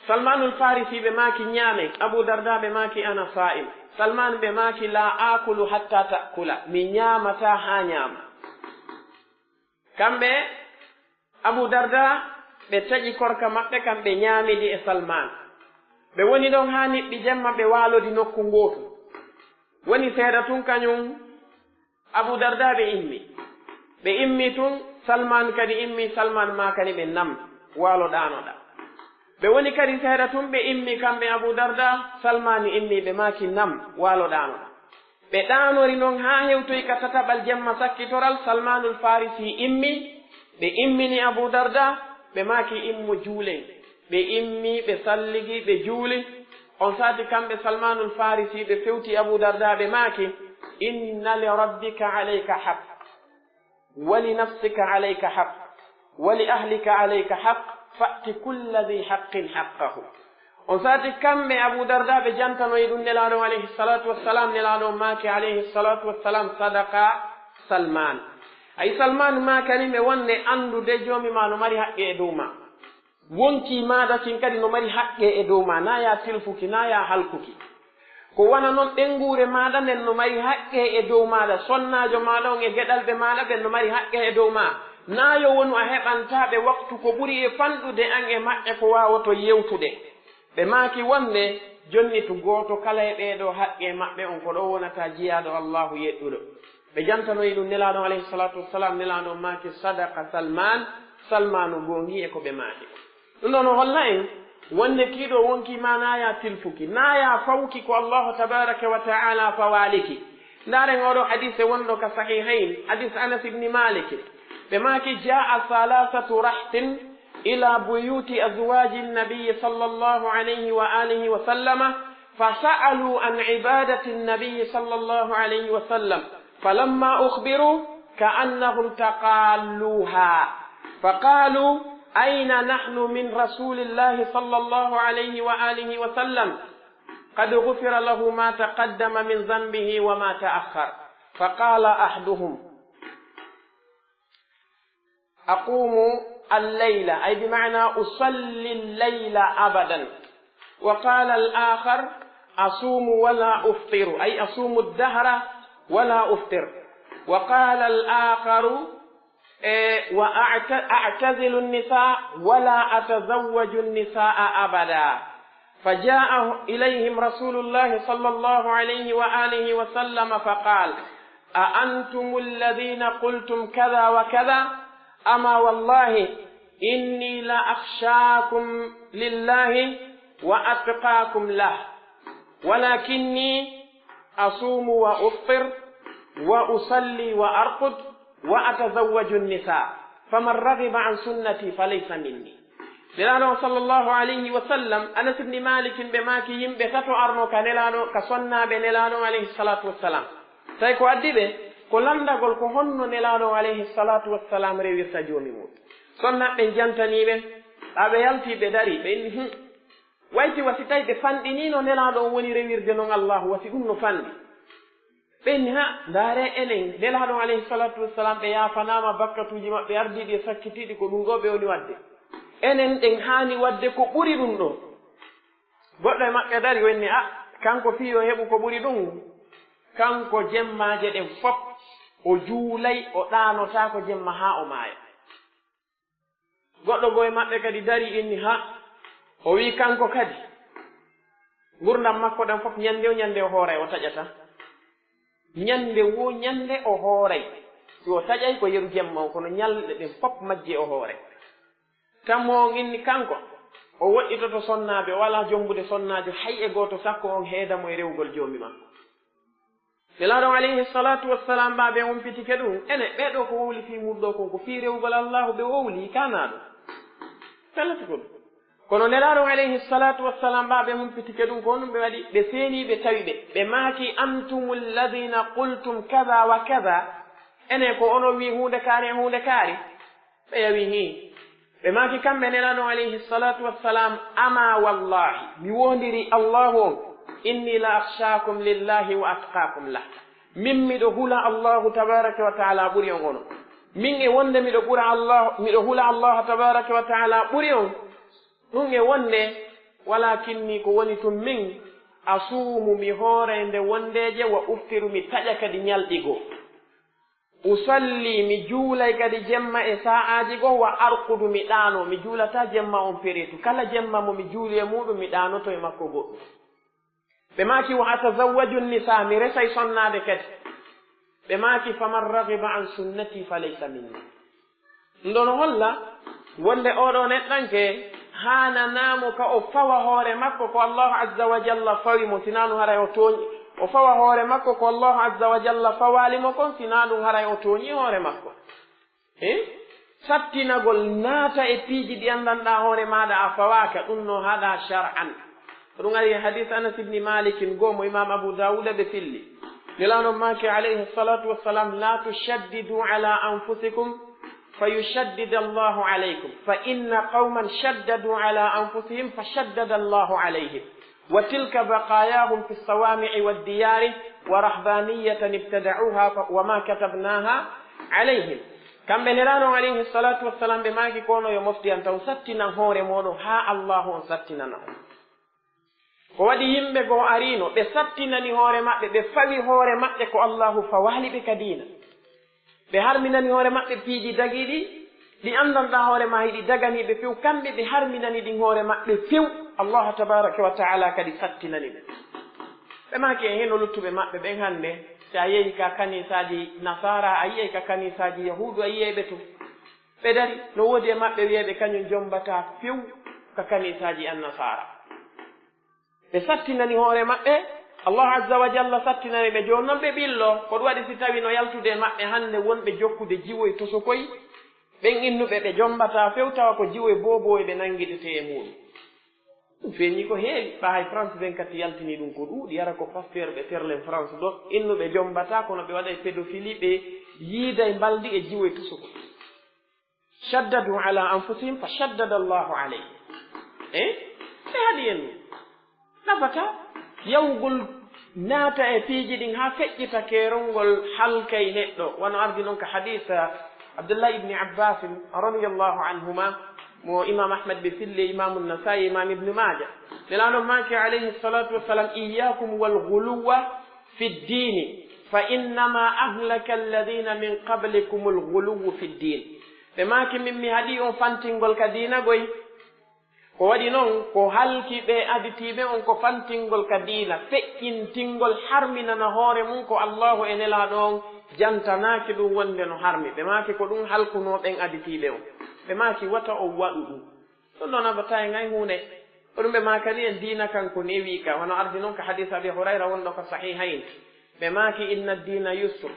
Salmaanul Faarisi ɓe maaki ñaamen, Abu Darda ɓe maaki ana saa'im. Salmaan ɓe maaki laa aakulu hatta ta'kula, mi ñaamataa haa ñaamaa. Kamɓe Abu Darda ɓe taƴi korka maɓɓe kan ɓe ñaamidi e Salmaan. Ɓe woni ɗon haa niɓɓi jemma ɓe waalodi nokku ngootu. Woni seeɗa tun kañum Abu Darda ɓe immi. Ɓe immi tun, Salmaan kadi immi, Salmaan maakani ɓe nam, waalo ɗaanoɗaa. Ɓe woni kadi seeɗa tun, ɓe immi kamɓe Abu Darda, Salmaan immi, ɓe maaki nam, waalo ɗaanoɗaa. Ɓe ɗaanori non haa hewtoyi ka tataɓal jemma sakkitoral, Salmaanul Faarisi immi, ɓe immini Abu Darda, ɓe maaki immo juulen. Ɓe immi, ɓe salligi, ɓe juuli. On saati kamɓe Salmaanul Faarisi ɓe fewti Abu Darda, ɓe maaki, inna li rabbika alayka haqq, wa li nafsika alayka haqq, wa li ahlika alayka haqq, fa'ti kulla dhi haqqin haqqahu. On saati kamɓe Abu Darda ɓe jantanoyi ɗun Nelaaɗo on alayhi salaatu wassalaam, Nelaaɗo on maaki alayhi salaatu wassalaam, sadaqa Salmaan. Ay Salmaan maakani ɓe wonde anndude Joomi maa no mari haqqe e dow maa. Wonkii maaɗa kin kadi no mari haqqe e dow maa, naa yaa tilfuki, naa yaa halkuki. Ko wano non ɓeynguure maaɗa nden no mari haqqe e dow maaɗa, sonnaajo maaɗa on e geɗalɓe maaɗa ɓen no mari haqqe e dow maa. Naa yo wonu a heɓantaa ɓe waktu ko ɓuri e fanɗude an e maɓɓe ko waawoton yewtude. Ɓe maaki wonde, jonni tun gooto kala e ɓee ɗoo haqqe maɓɓe on ko ɗoo wonata jiyaaɗo Allaahu yeɗɗuɗo. Ɓe jantanoyi ɗun Nelaaɗo on alayhi salaatu wassalaam, Nelaaɗo on maaki, sadaqa Salmaan, Salmaanu goongii e ko ɓe maaki. Ɗun ɗoo no holla en wonde kii ɗoo wonkii maa naa yaa tilfuki, naa yaa fawuki ko Allaahu tabaaraka wa ta'aalaa fawaaliki. Ndaaren oo ɗoo hadiise wonɗo ka Sahiihayn, hadiis Anas ibni Maalik. Ɓe maaki, jaa'a salaasatu rahtin ilaa buyuuti azwaaji nabiyyi sallallaahu alayhi wa aalihi wa sallama, fasa'aluu an ibaadati nabiyyi sallallaahu alayhi wa sallam. فلما أخبروا كأنهم تقالوها، فقالوا: أين نحن من رسول الله صلى الله عليه وآله وسلم؟ قد غفر له ما تقدم من ذنبه وما تأخر. فقال أحدهم: أقوم الليل، أي بمعنى أصلي الليل أبدا. وقال الآخر: أصوم ولا أفطر، أي أصوم الدهر ولا أفطر. وقال الآخر، إيه، وأعت-، أعتزل النساء ولا أتزوج النساء أبدا. فجاء إليهم رسول الله صلى الله عليه وآله وسلم فقال: أأنتم الذين قلتم كذا وكذا؟ أما والله إني لأخشاكم لله وأتقاكم له، ولكني أصوم وأفطر وأصلي وأرقد وأتزوج النساء، فمن رغب عن سنتي فليس مني. Nelaaɗo on sallallahu alayhi wa sallam, Anas ibn Malik, ɓe maaki yimɓe tato arno ka Nelaaɗo, ka sonnaaɓe Nelaaɗo on alayhi salatu wassalam. Tawi ko addi ɓe, ko landagol ko honno Nelaaɗo on alayhi salatu wassalam rewirta Joomi mun. Sonnaaɓe ɓen jantanii ɓe, ɓaa ɓe yalti ɓe dari, ɓe inni, "Hmm, wayti wa si tawi ɓe fanɗiniino Nelaaɗo on woni rewirde non Allaahu, wa si ɗun no fanɗi." Ɓen ha, ndaaree enen, Nelaaɗo on alayhi salatu wassalam, ɓe yaafanaama bakkatuuji maɓɓe ardiiɗi e sakkitiiɗi, ko ɗun goo ɓe woni waɗde. Enen ɗen haani waɗde ko ɓuri ɗun ɗoo. Goɗɗo e maɓɓe dari, o inni, "A, kanko fii yo heɓu ko ɓuri ɗun, kanko jemmaaje ɗen fow, o juulay, o ɗaanotaako jemma haa o maaya." Goɗɗo goo e maɓɓe kadi darii, inni, ha, o wi'i kanko kadi, ngurndan makko ɗan fow, ɲande woo ɲande o hooray, o taƴataa. Ɲande woo ɲande o hooray. Si o taƴay ko yeru jemma on, kono ɲalɗe ɗen fow majje o hooray. Tammo on inni kanko, o woɗɗitoto sonnaaɓe, o alaa jombude sonnaajo hay e gooto, sakko on heeda mo e rewugol Joomi makko. Nelaaɗo on alayhi salatu wassalam, ɓaa ɓe humpitike ɗun. Ene, ɓee ɗoo ko wowli fii mun ɗoo kon, ko fii rewugol Allaahu ɓe wowli, kaanaa ɗun. Pellet ko ɗun. Kono Nelaaɗo on alayhi salatu wassalam, ɓaa ɓe humpitike ɗun, ko honɗun ɓe waɗi? Ɓe feeni, ɓe tawi ɓe. Ɓe maaki, "Antumul ladhina qultum kadha wa kadha." Ene, ko onon wi'i huunde kaari e huunde kaari? Ɓe yawi hii. Ɓe maaki kamɓe Nelaaɗo on alayhi salatu wassalam, "Ama wallahi, mi woondirii Allaahu on, inni la akhshakum lillahi wa atqakum lah." Min miɗo hula Allaahu tabaraka wa taala ɓuri on onon. Min e wonde miɗo ɓura Allah, miɗo hula Allaahu tabaraka wa taala ɓuri on. Ɗun e wonde, walakinni ko woni tun min, asuumu mi hooray nde wondeeje, wa uftiru mi taƴa kadi ɲalɗi goo. Usalli, mi juulay kadi jemma e saa'aaji goo, wa arqudu, mi ɗaanoo, mi juulataa jemma on pereetu. Kala jemma mo mi juuli e muuɗun, mi ɗaanoto e makko goɗɗun. Ɓe maaki, "Wa atazawwaju nisa, mi resay sonnaade kadi." Ɓe maaki, "Faman raghiba an sunnati falaysa minni." Ɗun ɗoo no holla wonde oo ɗoo neɗɗanke haananaa mo ka o fawa hoore makko ko Allaahu azza wa jalla fawi mo, si hinaa ɗun haray o tooɲi, o fawa hoore makko ko Allaahu azza wa jalla fawaali mo kon, si hinaa ɗun haray o tooɲii hoore makko. Eh? Sattinagol naata e piiji ɗi anndanɗaa hoore maaɗa a fawaaka, ɗun no haɗaa shar'an. Ko ɗun ari e hadis Anas ibn Malik goo mo Imam Abu Dawuda ɓe filli. Nelaaɗo maaki alayhi salatu wassalam, "La tushaddidu ala anfusikum fa yushaddida Allahu alaykum, fa inna qawman shaddadu ala anfusihim fa shaddada Allahu alayhim, wa tilka baqayahum fi sawami'i wad diyari wa rahbaniyatan ibtada'uha fa, wa ma katabnaha alayhim." Kamɓe Nelaaɗo alayhi salatu wassalam ɓe maaki, "Ko onon yo moftiyan taw, sattinan hoore mooɗon haa Allaahu on sattinana on." Ko waɗi yimɓe goo ariino, ɓe sattinani hoore maɓɓe, ɓe fawi hoore maɓɓe ko Allaahu fawaali ɓe ka diina. Ɓe harminani hoore maɓɓe piiji dagiiɗi, ɗi anndanɗaa hoore maa hiɗi daganii ɓe few, kamɓe ɓe harminani ɗin hoore maɓɓe few. Allaahu tabaaraka wa ta'aalaa kadi sattinani ɓe. Ɓe maaki en hino luttuɓe maɓɓe ɓen hannde, si a yehi ka kaniisaaji nasaara, a yi'ay ka kaniisaaji yahuudu, a yi'ay ɓe tun. Ɓe dari, no woodi e maɓɓe wi'ayɓe kañun jombataa few ka kaniisaaji annasaara. Ɓe sattinani hoore maɓɓe, Allahu Azza wa Jalla sattinani ɓe. Jooni non ɓe ɓillo, ko ɗun waɗi si tawi no yaltude e maɓɓe hannde wonɓe jokkude jiwoy tosokoy, ɓen innuɓe ɓe jombataa few, tawa ko jiwoy booboy ɓe nanngidetee e muuɗun. Ɗun feeñi ko heewi, ɓaa hay France vingt-quatre yaltini ɗun ko ɗuuɗi, hara ko pasteur ɓe terlen France ɗon, innuɓe jombataa, kono ɓe waɗay pédophilie, ɓe yiiday mbalndi e jiwoy tosokoy. Shaddadu ala anfusihim fa shaddada Allahu alayhim. Eh? Ɓe haɗi en ɗun. Nafataa yahugol naata e piiji ɗin haa feƴƴita keerol ngol halkay neɗɗo. Wano ardi non ka hadiisa Abdullah ibni Abbas radiyallahu anhuma, mo Imam Ahmad ɓe filli, Imam Nasa'i, Imam Ibn Maaja. Nelaaɗo maaki alayhi salatu wassalam, "Iyyakum wal ghuluwa fi ddini, fa innama ahlaka alladhina min qablikum al ghuluwu fi ddin." Ɓe maaki, "Min mi haɗi on fantingol ka diina goy." Ko waɗi non, ko halki ɓe aditiiɓe on ko fantingol ka diina, feƴƴintingol harminana hoore mun ko Allaahu e Nelaaɗo on jantanaaki ɗun wonde no harmi. Ɓe maaki ko ɗun halkunoo ɓen aditiiɓe on. Ɓe maaki wata on waɗu ɗun. Ɗun non a bataa en hay huunde. Ko ɗun ɓe maakani en diina kan ko newi ka, wano ardi non ka hadiis Abi Hurayra wonɗo ko Sahihayn. Ɓe maaki, "Inna diina yusr,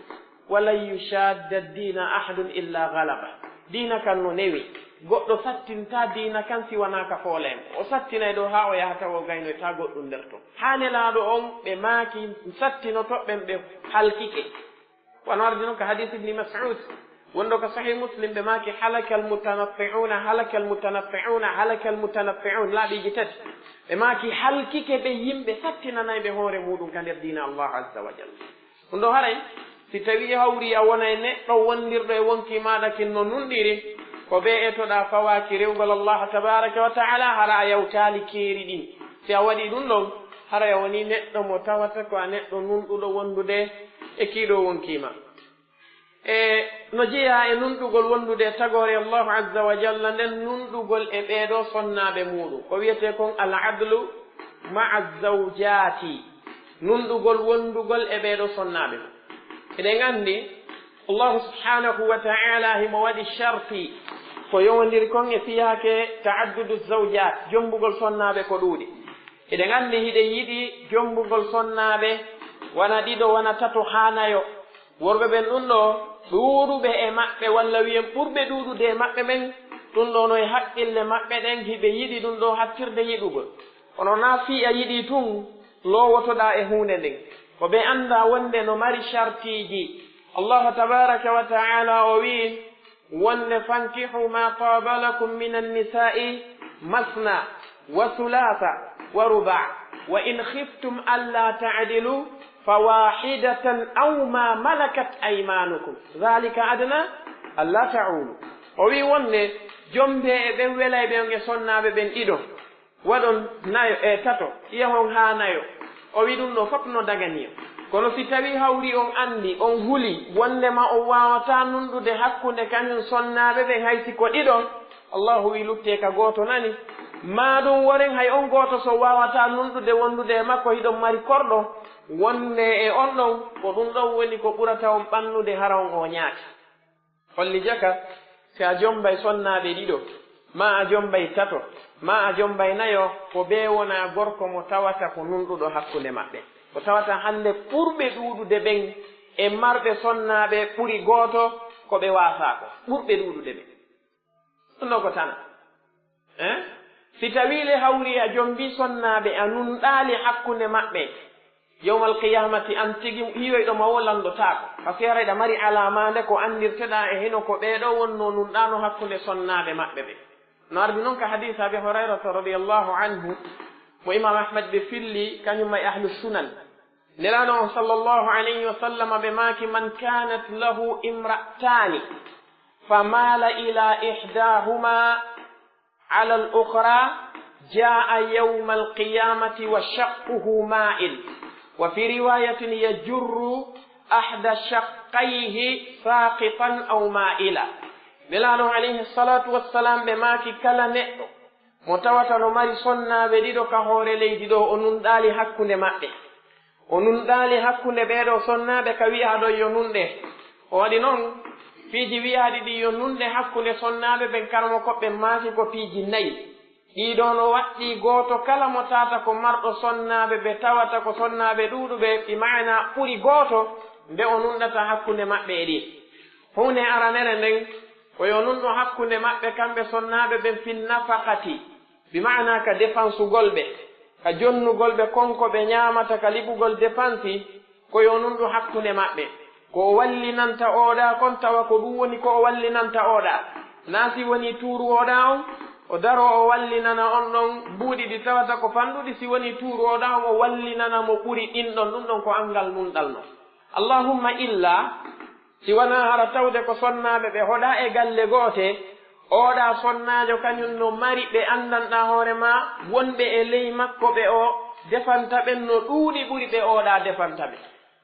wa lan yushadda diina ahadun illa galaba." Diina kan no newi. Goɗɗo sattintaa diina kan si wanaa ka foolee mo. O sattinay ɗoo haa o yaha tawa o gaynoytaa goɗɗun nder ton. Haa Nelaaɗo on, ɓe maaki, sattinoto ɓen ɓe halkike. Wano ardi non ka hadiis Ibni Mas'ud. Wonɗo ko Sahih Muslim, ɓe maaki, "Halakal mutanatti'una, halakal mutanatti'una, halakal mutanatti'un." Laaɓiiji tati. Ɓe maaki, "Halkike ɓe yimɓe sattinanayɓe hoore muɗum ka nder diina Allah Azza wa Jalla." Ɗum ɗo haray, si tawii hawri a wonay neɗɗo wondirɗo e wonkii maaɗa kin no nunɗiri, ko ɓe etoɗaa fawaaki rewgol Allah Tabaaraka wa Ta'ala, hara a yawtaali keeri ɗin. Si a waɗii ɗum ɗon, haray a wonii neɗɗo mo tawata ko a neɗɗo nunɗuɗo wondude e kii ɗoo wonkii ma. E no jeyaa e nunɗugol wondude e tagoore Allahu Azza wa Jalla nden, nunɗugol e ɓee ɗoo sonnaaɓe muuɗum, ko wi'etee kon al-adlu ma'a zawjaati, nunɗugol wondugol e ɓee ɗoo sonnaaɓe. Eɗen anndi Allahu Subhaanahu wa Ta'ala himo waɗi sharti ko yowondiri kon e fiyaake ta'addudu zawjaat, jombugol sonnaaɓe ko ɗuuɗi. Eɗen anndi hiɗen yiɗi jombugol sonnaaɓe wona ɗiɗo, wona tato, haa nayo. Worɓe ɓen ɗun ɗoo, ɗuuɗuɓe e maɓɓe, walla wi'en ɓurɓe ɗuuɗude e maɓɓe ɓen, ɗun ɗoo no e haqqille maɓɓe ɗen, hiɓe yiɗi ɗun ɗoo hattirde yiɗugol. Kono naa fii a yiɗii tun, loowotoɗaa e huunde nden. Ko ɓe anndaa wonde no mari shartiiji. Allahu tabaaraka wa ta'aala o wi'i, wonde, "Fankihu ma taaba lakum minan nisaa'i masna wa sulaasa wa rubaa, wa in khiftum alla ta'dilu fa waahidatan aw ma malakat aymaanukum, dhaalika adnaa alla ta'uulu." O wi'i wonde, jombee e ɓen welayɓe on e sonnaaɓe ɓen ɗiɗo. Waɗon nayo, e tato, yahon haa nayo. O wi'i ɗun ɗoo fof no dagani on. Kono si tawii hawri on anndi, on huli, wondema on waawataa nunɗude hakkunde kañun sonnaaɓe ɓen hay si ko ɗiɗo, Allaahu wi'i luttee ka gooto nani. Maa ɗun woren hay on gooto so waawataa nunɗude wondude e makko, hiɗon mari korɗo, wonde e on ɗon, ko ɗun ɗon woni ko ɓurata on ɓannude hara on ooñaaki. Holli jaka, si a jombay sonnaaɓe ɗiɗo, maa a jombay tato, maa a jombay nayo, ko bee wonaa gorko mo tawata ko nunɗuɗo hakkunde maɓɓe. Ko tawata hannde ɓurɓe ɗuuɗude ɓen e marɓe sonnaaɓe ɓuri gooto ko ɓe waasaako. Ɓurɓe ɗuuɗude ɓen. Ɗun ɗoo ko tana. Eh? Si tawii le hawri a jombii sonnaaɓe, a nunɗaali hakkunde maɓɓe, yawmal qiyaamati an tigi hiiwoyɗo ma woo landotaako. Ka si haray ɗa mari alaamaande ko anndirteɗaa e hino ko ɓee ɗoo wonnoo nunɗaano hakkunde sonnaaɓe maɓɓe ɓen. No ardi non ka hadiisi Abi Hurayrata radiyallaahu anhu, mo Imaam Ahmad ɓe filli, kañum e Ahlu Sunan. Nelaaɗo on sallallahu alayhi wa sallam ɓe maaki, "Man kaanat lahu imra'ataani, fa maala ila ihdaahumaa ala al-ukhraa, jaa'a yawmal qiyaamati wa shaqquhu maa'il." Wa fii riwaayatin, "Yajurru ahda shaqqayhi saaqitan aw maa'ila." Nelaaɗo alayhi salaatu wa salaam ɓe maaki, kala neɗɗo mo tawata no mari sonnaaɓe ɗiɗo ka hoore leydi ɗoo, o nunɗaali hakkunde maɓɓe. O nunɗaali hakkunde ɓee ɗoo sonnaaɓe ka wi'aa ɗon yo nunɗe. O waɗi non, piiji wi'aaɗi ɗin yo nunɗe hakkunde sonnaaɓe ɓen, karamokooɓe ɓen maaki ko piiji nayi. Ɗii ɗoo no waɗɗii gooto kala mo tawata ko marɗo sonnaaɓe ɓe tawata ko sonnaaɓe ɗuuɗuɓe, bi maana ɓuri gooto nde o nunɗata hakkunde maɓɓe e ɗin. Huunde aranere nden, ko yo nunɗo hakkunde maɓɓe kamɓe sonnaaɓe ɓen fin nafaqati, bi maana ka defansugol ɓe, ka jonnugol ɓe kon ko ɓe ñaamata, ka liɓugol defansi, ko yo nunɗo hakkunde maɓɓe. Ko o wallinanta oo ɗaa kon, tawa ko ɗun woni ko o wallinanta oo ɗaa. Naa si wonii tuuru oo ɗaa on, O daroo o wallinana on ɗon mbuuɗi ɗi tawata ko fanɗuɗi, si wonii tuurooɗaa on, o wallinana mo ɓuri ɗin ɗon, ɗun ɗon ko anngal nunɗal non. Allahumma illa, si wanaa hara tawde ko sonnaaɓe ɓe hoɗaa e galle goote, ooɗaa sonnaajo kañun no mari ɓe anndanɗaa hoore maa, wonɓe e ley makko ɓe o defanta ɓen no ɗuuɗi ɓuri ɓe ooɗaa defanta ɓe.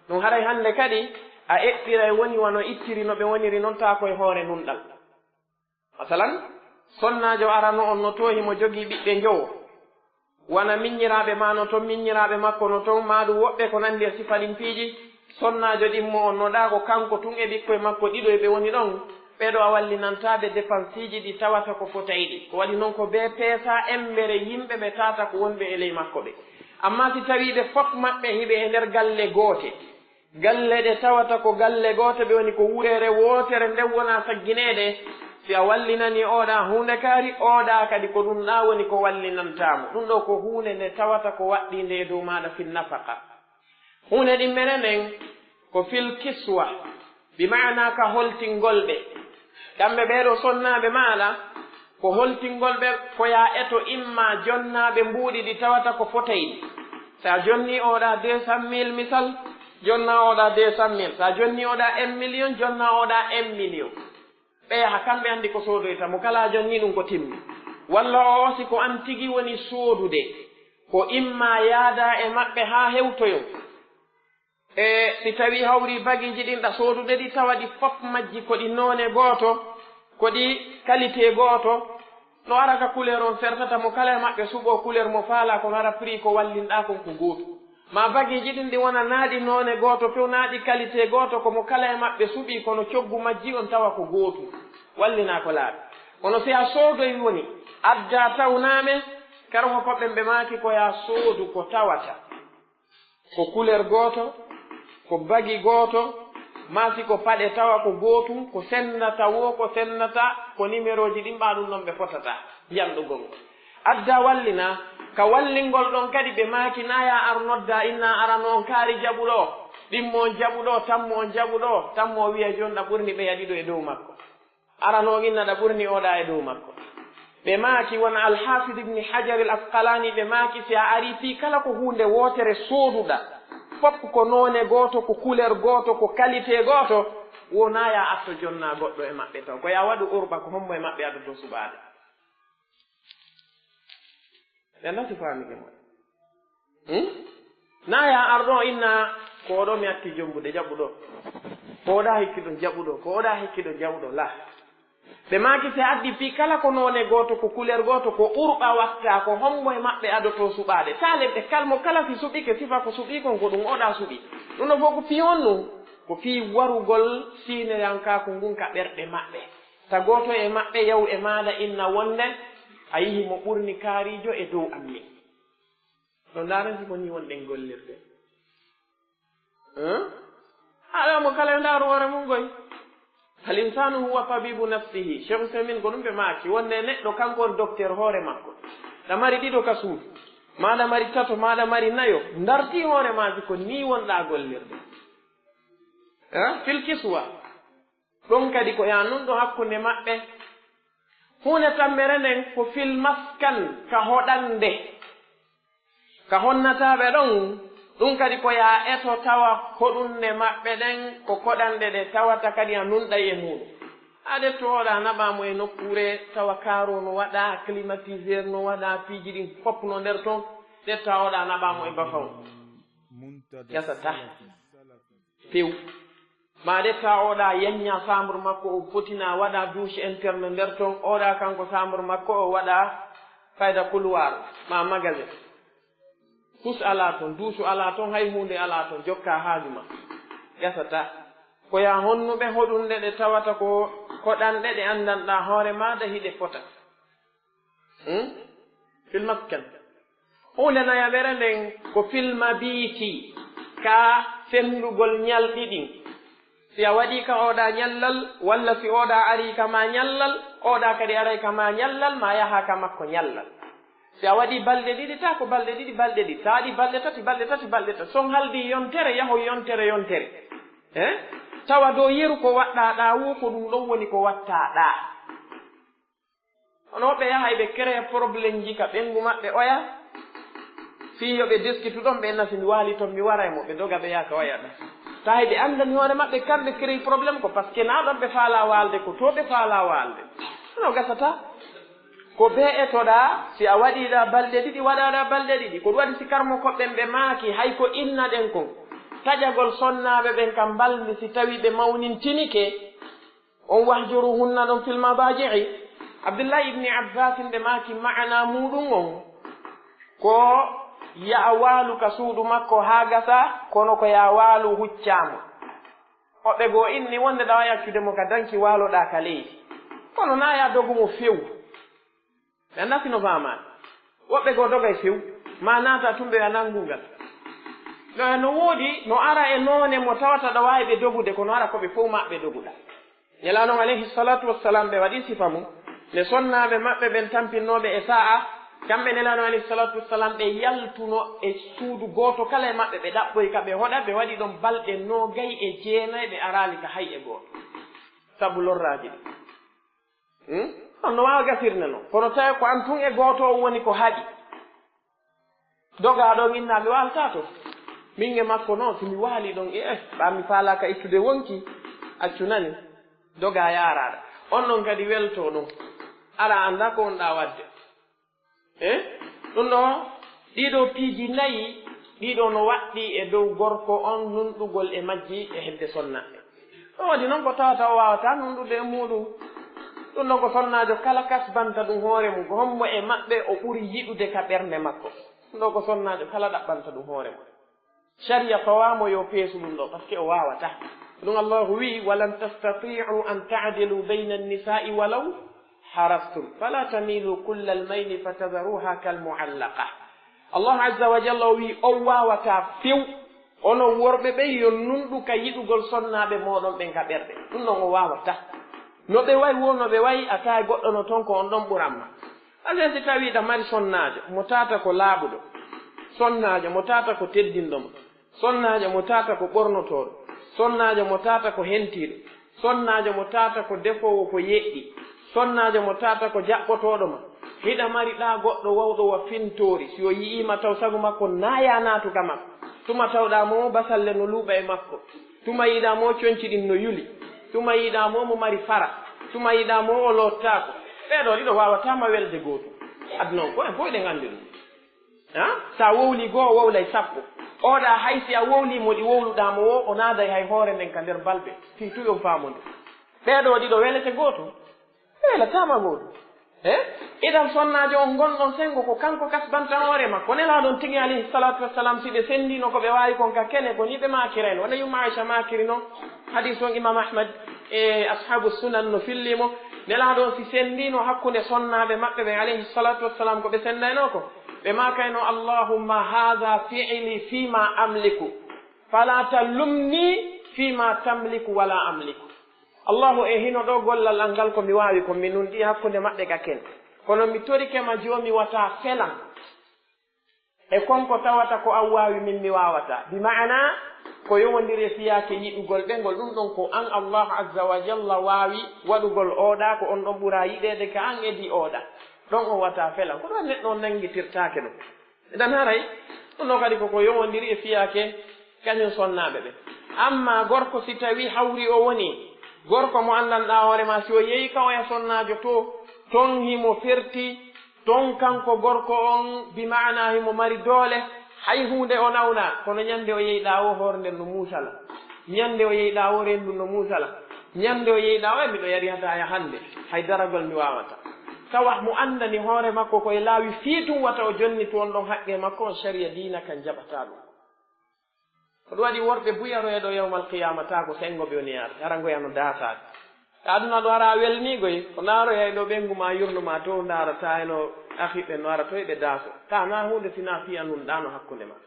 Ɗun haray hannde kadi a eɓɓiray woni wano ittiri no ɓe woniri non taa ko e hoore nunɗal. Masalan, sonnaajo arano on no toohi mo jogii ɓiɓɓe njowo, wano miññiraaɓe maa no ton, miññiraaɓe makko no ton, maa ɗun woɓɓe ko nanndi e sifa ɗin piiji, sonnaajo ɗimmo on no ɗaa ko kanko tun e ɓikkoy makko ɗiɗo e ɓe woni ɗon, ɓee ɗoo a wallinantaa ɓe depansiiji ɗi tawata ko fotay ɗi. Ko waɗi non ko bee peesaa emmbere yimɓe ɓe taata ko wonɓe e ley makko ɓe. Ammaa si tawii ɓe fof maɓɓe hiɓe e nder galle goote, galle ɗe tawata ko galle goote, ɓe woni ko wureere wootere, nden wonaa saggineede. Si a wallinanii ooɗaa huunde kaari, ooɗaa kadi ko ɗun ɗaa woni ko wallinantaa mo. Ɗun ɗoo ko huunde nde tawata ko waɗɗiinde e dow maaɗa fil nafaqa. Huunde ɗimmere nden ko fil kiswa, bi maana ka holtingol ɓe. Kamɓe ɓee ɗoo sonnaaɓe maaɗa, ko holtingol ɓe ko yaa eto imma jonnaaɓe mbuuɗi ɗi tawata ko fotay ɗi. Si a jonnii ooɗaa deux cent mille misal, jonnaa ooɗaa deux cent mille. Si a jonnii ooɗaa un million, jonnaa ooɗaa un million. Ɓe yaha, kamɓe anndi ko soodoyta mo, kala a jonnii ɗun ko timmi. Walla oo, si ko an tigi woni soodude, ko imma yaadaa e maɓɓe haa hewtoyon. E si tawii hawrii bagiiji ɗin ɗa soodude ɗi, tawa ɗi fof majji ko ɗi noone gooto, ko ɗi qualité gooto, no ara ka couleur on sertata mo kala e maɓɓe suɓoo couleur mo faalaa, kono ara prix ko wallinɗaa kon ko gootu. Maa bagiiji ɗin ɗi wona naa ɗi noone gooto few, naa ɗi qualité gooto, ko mo kala e maɓɓe suɓii, kono coggu majji on tawa ko gootu. Wallinaa ko laaɓi. Kono si a soodoy woni, addaa tawnaame, kara ko ɓen ɓe maaki ko yaa soodu ko tawata ko couleur gooto, ko bagi gooto, maa si ko paɗe tawa ko gootum, ko sennata woo, ko sennata, ko nimerooji ɗin ɓaa ɗun non ɓe fotata janɗugol ngol. Addaa wallinaa, ka wallingol ɗon kadi ɓe maaki naa yaa ar noddaa innaa arano on kaari jaɓu ɗoo, ɗimmo on jaɓu ɗoo, tammo on jaɓu ɗoo, tammo o wi'a jooni ɗa ɓurni ɓeya ɗiɗo e dow makko. Arano on inna ɗa ɓurni ooɗaa e dow makko. Ɓe maaki, wano Al-Haafid Ibni Hajar Al-Asqalaani, ɓe maaki, si a arii fii kala ko huunde wootere sooduɗaa, fof ko noone gooto, ko couleur gooto, ko qualité gooto, wonaa yaa atto jonnaa goɗɗo e maɓɓe taw. Ko yaa waɗu urɓa ko hommo e maɓɓe adotoo suɓaade. Ɓe anndaa si faamike mo. Hmm? Naa yaa ar ɗoo inna, ko oo ɗoo mi atti jombude, jaɓu ɗoo. Ko oo ɗaa hikki ɗon, jaɓu ɗoo. Ko oo ɗaa hikki ɗon, jaɓu ɗoo. Laa. Ɓe maaki si a addi fii kala ko noone gooto, ko couleur gooto, ko urɓa wattaa, ko hombo e maɓɓe adotoo suɓaade. Taalen ɓe kal mo kala si suɓike sifa ko suɓii kon, ko ɗun oo ɗaa suɓii. Ɗun ɗoo fof ko fii honɗun? Ko fii warugol siinoyankaaku ngun ka ɓerɗe maɓɓe. Ta gooto e maɓɓe yaw e maada inna wonde a yihi mo ɓurni kaariijo e dow an min. No ndaaren si ko nii wonɗen gollirde. Hein? Haɗa mo kala yo ndaaru hoore mun goy. Al insaanu huwa tabibu nafsihi. Cheikh Usaymin ko ɗun ɓe maaki, wonde neɗɗo kanko woni docteur hoore makko. Ɗa mari ɗiɗo ka suudu, maa ɗa mari tato, maa ɗa mari nayo, ndartii hoore maa si ko nii wonɗaa gollirde. Hein? Fil kiswa. Ɗun kadi ko yaa non ɗon hakkunde maɓɓe. Huunde tammere nden ko fil maskan, ka hoɗannde. Ka honnataaɓe ɗon, ɗun kadi ko yaa eto tawa hoɗunde maɓɓe ɗen ko koɗanɗe ɗe tawata kadi a nunɗay e muuɗun. A ɗetto ooɗa naɓaa mo e nokkuure tawa kaaroo no waɗaa, climatiseur no waɗaa, piiji ɗin fof no nder ton, ɗettaa ooɗa naɓaa mo e bafaw. Yasata. Few. Maa ɗettaa ooɗa yanñaa chambre makko, o fotinaa, waɗaa douche interne nder ton, ooɗa kanko chambre makko, o waɗaa fayda couloir, maa magasin. Douche alaa ton, douche alaa ton, hay huunde alaa ton, jokkaa haaju maa. Gasata. Ko yaa honnuɓe hoɗunɗe ɗe tawata ko koɗanɗe ɗe anndanɗaa hoore maaɗa hiɗe fota. Hmm? Fil maskan. Huunde nayaɓere nden ko fil mabiiti, ka fenndugol ñalɗi ɗin. Si a waɗii ka ooɗa ñallal, walla si ooɗa arii ka maa ñallal, ooɗa kadi aray ka maa ñallal, maa yahaa ka makko ñallal. Si a waɗii balɗe ɗiɗi, taa ko balɗe ɗiɗi, balɗe ɗiɗi. Si a waɗii balɗe tati, balɗe tati, balɗe tati. Si on haldii yontere, yahoy yontere, yontere. Eh? Tawa dow yeru ko waɗɗaa ɗaa woo, ko ɗun ɗon woni ko wattaa ɗaa. Kono woɓɓe yahay ɓe créer problèmeji ka ɓeyngu maɓɓe oya, fii yo ɓe deskitu ɗon, ɓe nasi mi waali ton, mi wara e mo, ɓe doga ɓe yaha ka oya ɗon. Tahay ɓe anndani hoore maɓɓe kamɓe créer problème ko, parce que naa ɗon ɓe faalaa waalde, ko to ɓe faalaa waalde. No gasata. Ko bee etoɗaa, si a waɗiɗaa balɗe ɗiɗi, waɗaɗaa balɗe ɗiɗi. Ko ɗum waɗi si karmo koɓɓen ɓe maaki, hay ko inna ɗen kon, taƴagol sonnaaɓe ɓen ka mbalndi si tawii ɓe mawnintinike, on wahjuruhunna ɗon fil madaji'i. Abdullahi ibni Abbasin ɓe maaki maana muuɗum on, ko yo a waalu ka suudu makko haa gasa, kono ko yo a waalu huccaama. Woɓɓe goo inni wonde ɗa waawi accude mo ka danki waaloɗaa ka leydi. Kono naa yo a dogu mo few. Ɓe anndaa si no faamaa. Woɓɓe goo dogay few. Maa naata tun ɓe a nanngu ngal. No, no woodi, no ara e noone mo tawata ɗa waawi ɓe dogude, kono ara ko ɓe fow maɓɓe doguɗaa. Nelaaɗo on alayhi salatu wassalam ɓe waɗi sifa mum. Nde sonnaaɓe maɓɓe ɓen tampinnooɓe e sa'a, kamɓe Nelaaɗo alayhi salatu wassalam ɓe yaltuno e suudu gooto kala e maɓɓe, ɓe ɗaɓɓoyi ka ɓe hoɗa, ɓe waɗi ɗon balɗe noogay e jeenay ɓe araali ka hay e gooto. Sabu lorraaji ɗi. Hmm? On no waawa gasirde non. Kono tawi ko an tun e gooto on woni ko haɗi. Dogaa ɗon inna mi waaltaa to. Min e makko non, si mi waali ɗon, e, eh, ɓaa mi faalaaka ittude wonki, accu nani. Dogaa yaaraaɗa. On non kadi weltoo ɗon. Alaa anndaa ko on ɗaa waɗde. Eh? Ɗum ɗoo, ɗii ɗoo piiji nayi, ɗii ɗoo no waɗɗii e dow gorko on nunɗugol e majji e hedde sonna. Ɗum waɗi non ko tawata o waawataa nunɗude e muuɗum. Ɗum ɗoo ko sonnaajo kala kasbanta ɗum hoore mum, ko hombo e maɓɓe o ɓuri yiɗude ka ɓernde makko. Ɗum ɗoo ko sonnaajo kala ɗaɓɓanta ɗum hoore mum. Sharia fawaama yo peesu ɗum ɗoo, parce que o waawataa. Ɗum Allahu wi'i, "Walan tastati'u an ta'dilu bayna an-nisa'i walaw harastum, fala tamilu kullal mayli fatadharuha kal mu'allaqa." Allahu azza wa jalla o wi'i, on waawataa few, onon worɓe ɓen, yo nunɗu ka yiɗugol sonnaaɓe mooɗon ɓen ka ɓerɗe. Ɗum ɗon o waawataa. No ɓe wa'i woo, no ɓe wa'i, a taay goɗɗo no ton ko on ɗon ɓuran ma. Asen si tawii ɗa mari sonnaajo mo tata ko laaɓuɗo, sonnaajo mo tata ko teddinɗo ma, sonnaajo mo tata ko ɓornotooɗo, sonnaajo mo tata ko hentiiɗo, sonnaajo mo tata ko defoowo ko yeƴƴi, sonnaajo mo tata ko jaɓɓotooɗo ma, hiɗa mari ɗaa goɗɗo wawɗo wa fintoori, si o yi'ii ma taw sagu makko naayaa naatu ka makko, tuma tawɗaa mo basalle no luuɓa e makko, tuma yiɗaa mo conci ɗin no yuli, tuma yiɗaa mo mo mari fara, tuma yiɗaa mo o loottaako. Ɓee ɗoo ɗiɗo waawataa ma welde gooto. Aduna on ko en fof eɗen anndi ɗum. Ha? Sa wowli goo, o wowlay sappo. Oɗa hay si a wowli mo ɗi wowluɗaa mo woo, o naaday hay hoore nden ka nder balbe. Fii tuyon faamude. Ɓee ɗoo ɗiɗo welete gooto? Ɓe welataama gooto. Eh? Idan sonnaajo on ngonɗon sengo ko kanko kasbanta hoore makko. Nelaaɗo on tigi alayhi salatu wassalam, si ɓe senndino ko ɓe waawi kon ka kene, ko ni ɓe maakirayno. Wona yumma Aisha maakiri non. Hadis on Imam Ahmad e ashabu sunan no filli mo. Nelaaɗo on si senndino hakkunde sonnaaɓe maɓɓe ɓen alayhi salatu wassalam ko ɓe senndayno ko. Ɓe maakayno, "Allahumma hadha fi'li fima amliku. Fala talumni fima tamliku wala amliku." Allahu e hino ɗoo gollal an ngal ko mi waawi kon mi nunɗi hakkunde maɓɓe ka ken. Kono mi torike ma joomi wata felan. E kon ko tawata ko an waawi min mi waawataa. Bi ma'ana, ko yowondiri e fiyaake yiɗugol ɓe ngol ɗum ɗon ko an Allahu azza wa jalla waawi waɗugol ooɗaa ko on ɗon ɓuraa yiɗeede ka an edii ooɗaa. Ɗon on wata felan. Ko ɗon neɗɗo on nanngitirtaake ɗum. Idan haray, ɗum ɗoo kadi koko yowondiri e fiyaake kañum sonnaaɓe ɓe. Amma gorko si tawi hawri o woni gorko mo anndanɗaa hoore maa, si o yehi ka oya sonnaajo to, ton himo ferti, ton kanko gorko on, bi ma'ana himo mari doole, hay huunde o nawnaa, kono ñande o yeyɗaa o hoore nden no muusala. Ñande o yeyɗaa o renndu no muusala. Ñande o yeyɗaa o, e miɗo yari hataaya hannde, hay daragol mi waawata. Tawa mo anndani hoore makko ko e laawi fii tun wata o jonnit won ɗon haqqee makko on, sariya diina kan jaɓataa ɗum. Ko ɗum waɗi worɓe buy aroyay ɗoo yawmal qiyaama, taa ko senngo ɓe woni yaade, hara ngoya no daataade. Ka aduna ɗoo hara a welniigoy, ko naaroyay ɗoo ɓeyngu maa, yurno maa, to ndaara, taa eno ahiɓɓe no ara toy ɓe daaso. Taa naa huunde si naa fii a nunɗaano hakkunde maa.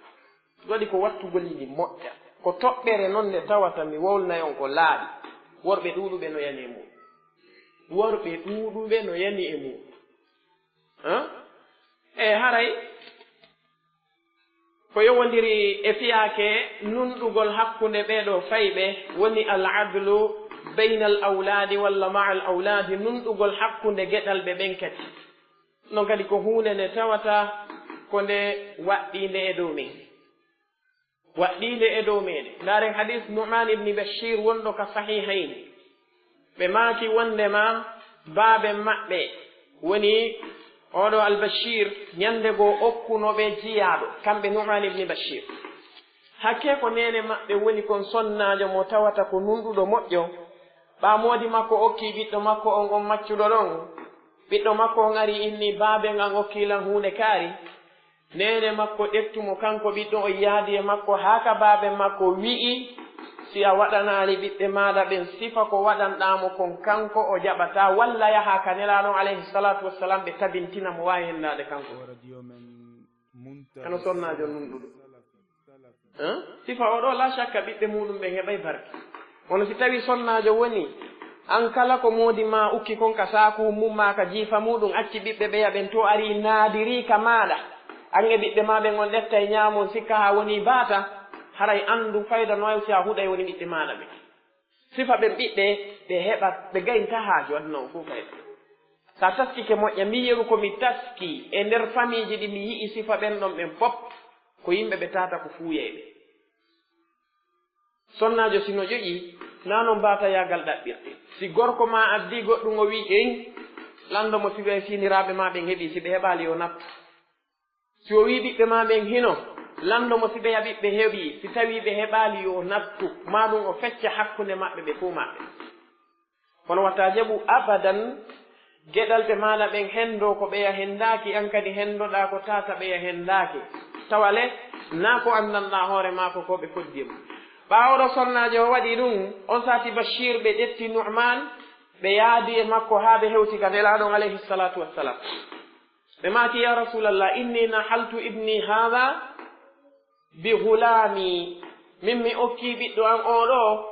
Ɗum waɗi ko wattugol yiɗi moƴƴa. Ko toɓɓere non nde tawata mi wowlnay on ko laaɓi. Worɓe ɗuuɗuɓe no yani e mum. Worɓe ɗuuɗuɓe no yani e mum. Hã? E haray ko yowondiri e fiyaake nunɗugol hakkunde ɓee ɗoo fayɓe woni al adlu Baynal awlaadi walla ma'al awlaadi, nunɗugol hakkunde geɗalɓe ɓen kadi. Non kadi ko huunde nde tawata ko nde waɗɗiinde e dow men. Waɗɗiinde e dow meɗen. Ndaaren hadiis Nu'maan ibni Bashiir wonɗo ka Sahiihayni. Ɓe maaki wonndema baaben maɓɓe woni oo ɗoo Al-Bashiir, ñannde goo okkuno ɓe jiyaaɗo, kamɓe Nu'maan ibni Bashiir. Hakkee ko neene maɓɓe woni kon sonnaajo mo tawata ko nunɗuɗo moƴƴo. Ɓaa moodi makko okkii ɓiɗɗo makko on, on maccuɗo ɗon. Ɓiɗɗo makko on ari inni, "Baaben an okkii lan huunde kaari." Neene makko ƴettu mo, kanko ɓiɗɗo on yaadi e makko haa ka baaben makko wi'i, "Si a waɗanaali ɓiɓɓe maaɗa ɓen sifa ko waɗanɗaa mo kon, kanko o jaɓataa, walla yahaa ka Nelaaɗo on alayhi salaatu wassalaam ɓe tabintina mo, waawi hendaade kanko." Hano sonnaajo nunɗuɗo. Hein? Sifa oo ɗoo, laa shakka ɓiɓɓe muuɗum ɓen heɓay barke. Kono si tawii sonnaajo woni, an kala ko moodi maa ukki kon ka saaku mum maa ka jiifa muuɗum, acci ɓiɓɓe ɓeya ɓen to arii naadirii ka maaɗa, an e ɓiɓɓe maa ɓen on ƴettay ñaamon sikka haa wonii baata, haray anndu fayda no wa'i si a huɗay woni ɓiɓɓe maaɗa ɓen. Sifa ɓen ɓiɓɓe ɓe heɓat, ɓe gaynta haaju aduna on fow fayda. Sa taskike moƴƴa, min yeru ko mi taski e nder famiiji ɗi mi yi'i sifa ɓen ɗon ɓen fow, ko yimɓe ɓe taata ko fuuyayɓe. Sonnaajo si no ƴoƴi, naa non baatayaagal ɗaɓɓirte. Si gorko maa addii goɗɗum o wi'i, "Ey, lanndo mo si ɓe siiniraaɓe maa ɓen heɓii, si ɓe heɓaali yo nattu." Si o wi'i ɓiɓɓe maa ɓen hino, lanndo mo si ɓeya ɓiɓɓe heɓii, si tawii ɓe heɓaali yo nattu, maa ɗum o fecca hakkunde maɓɓe ɓe fow maɓɓe. Kono wata jaɓu abadan geɗalɓe maaɗa ɓen henndoo ko ɓeya henndaaki, an kadi henndoɗaa ko taata ɓeya henndaaki. Tawa le, naa ko anndanɗaa hoore maa ko ko ɓe koddi e mun. Ɓaawo ɗoo sonnaajo o waɗi ɗum, on sati Bashiir ɓe ƴetti Nu'maan, ɓe yaadi e makko haa ɓe hewti ka Nelaaɗo on alayhi salaatu wassalaam. Ɓe maaki, "Yaa Rasuulallah, inni nahaltu ibni haadha bi ghulaami." Min mi okkii ɓiɗɗo an oo ɗoo,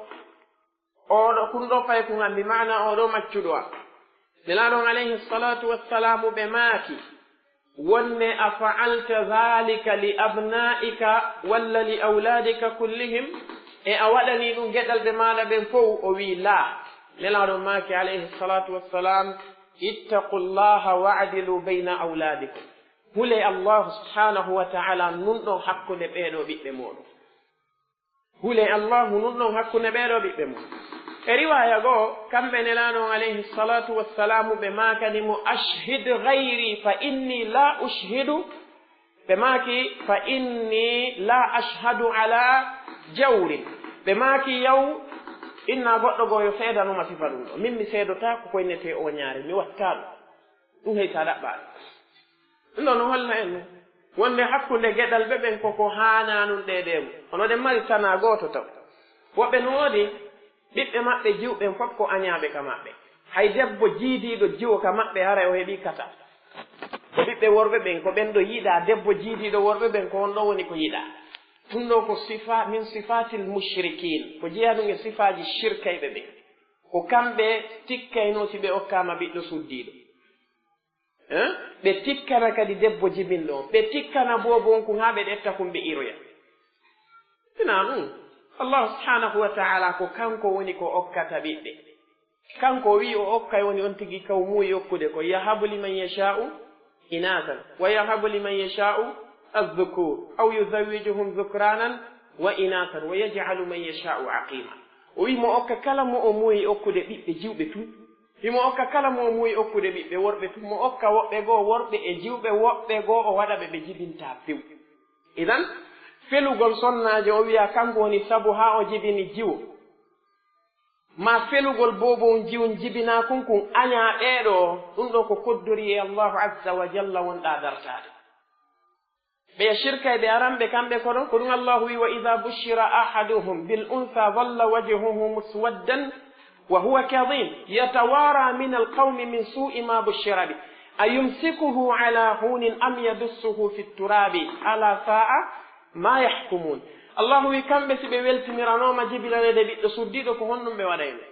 oo ɗoo, kun ɗoo paykun an, bi maana oo ɗoo maccuɗo an. Nelaaɗo on alayhi salaatu wassalaamu ɓe maaki, wonde, "A fa'alta dhaalika li abnaa'ika walla li awlaadika kullihim?" E a waɗanii ɗum geɗalɓe maaɗa ɓen fow? O wi'i, "Laa." Nelaaɗo maaki, alayhi salaatu wassalaam, "Ittaqullaha wa'dilu bayna awlaadikum." Hulee Allaahu subhaanahu wa ta'aalaa, nunɗon hakkunde ɓee ɗoo ɓiɓɓe mooɗon. Hulee Allaahu, nunɗon hakkunde ɓee ɗoo ɓiɓɓe mooɗon. E riwaaya goo, kamɓe Nelaaɗo on, alayhi salaatu wassalaamu, ɓe maakani mo, "Ashhid ghayri fa inni laa ushhidu." Ɓe maaki, "Fa inni laa ashhadu alaa jawrin." Ɓe maaki, "Yaw, inna goɗɗo goo yo seedano ma sifa ɗum ɗoo. Min mi seedotaako ko innetee ooñaare, mi wattaa ɗum." Ɗum hey sa ɗaɓɓaali. Ɗum ɗoo no holla en non wonde hakkunde geɗalɓe ɓen ko ko haanaa nun ɗeeɗee mun. Kono ɗen mari tanaa gooto taw. Woɓɓe no woodi ɓiɓɓe maɓɓe jiwɓe ɓen fof ko añaaɓe ka maɓɓe. Hay debbo jiidiiɗo jiwo ka maɓɓe haray o heɓii kata. Ko ɓiɓɓe worɓe ɓen ko ɓen ɗo yiɗaa, debbo jiidiiɗo worɓe ɓen ko on ɗoo woni ko yiɗaa. Ɗum ɗoo ko sifa min sifaatil mushrikiin, ko jeyaa ɗum e sifaaji shirkayɓe ɓen. Ko kamɓe tikkaynoo si ɓe okkaama ɓiɗɗo suddiiɗo. Eh? Ɓe tikkana kadi debbo jibinɗo on. Ɓe tikkana boobo on kun haa ɓe ƴetta kun ɓe iroya. Hinaa ɗum. Allahu subhaanahu wa ta'aalaa ko kanko woni ko okkata ɓiɓɓe. Kanko o wi'i o okkay woni on tigi ka o muuyi okkude ko. Yahabu liman yashaa'u inaasan, wa yahabu liman yashaa'u adh-dhukuur, aw yuzawwijuhum dhukraanan wa inaasan, wa yaj'alu man yashaa'u aqiima. O wi'i mo okka kala mo o muuyi okkude ɓiɓɓe jiwɓe tun. Himo okka kala mo o muuyi okkude ɓiɓɓe worɓe tun, mo okka woɓɓe goo worɓe e jiwɓe, woɓɓe goo o waɗa ɓe ɓe jibintaa few. Idan, felugol sonnaajo o wi'a kanko woni sabu haa o jibini jiwo. Maa felugol boobo on jiwun jibinaa kun, kun añaa ɓee ɗoo, ɗum ɗoo ko koddorii e Allahu azza wa jalla wonɗaa dartaade. Ɓe shirkay ɓe aran ɓe kamɓe ko ɗon, ko ɗum Allahu wi, "Wa idha bushira ahaduhum bil untha dhalla wajhuhu muswaddan wa huwa kadhim yatawara min al qawmi min su'i ma bushira bi ayumsikuhu ala hunin am yadussuhu fi turabi ala sa'a ma yahkumun." Allahu wi, kamɓe si ɓe weltiniranooma jibinanede ɓiɗɗo suddiiɗo, ko honɗum ɓe waɗayno?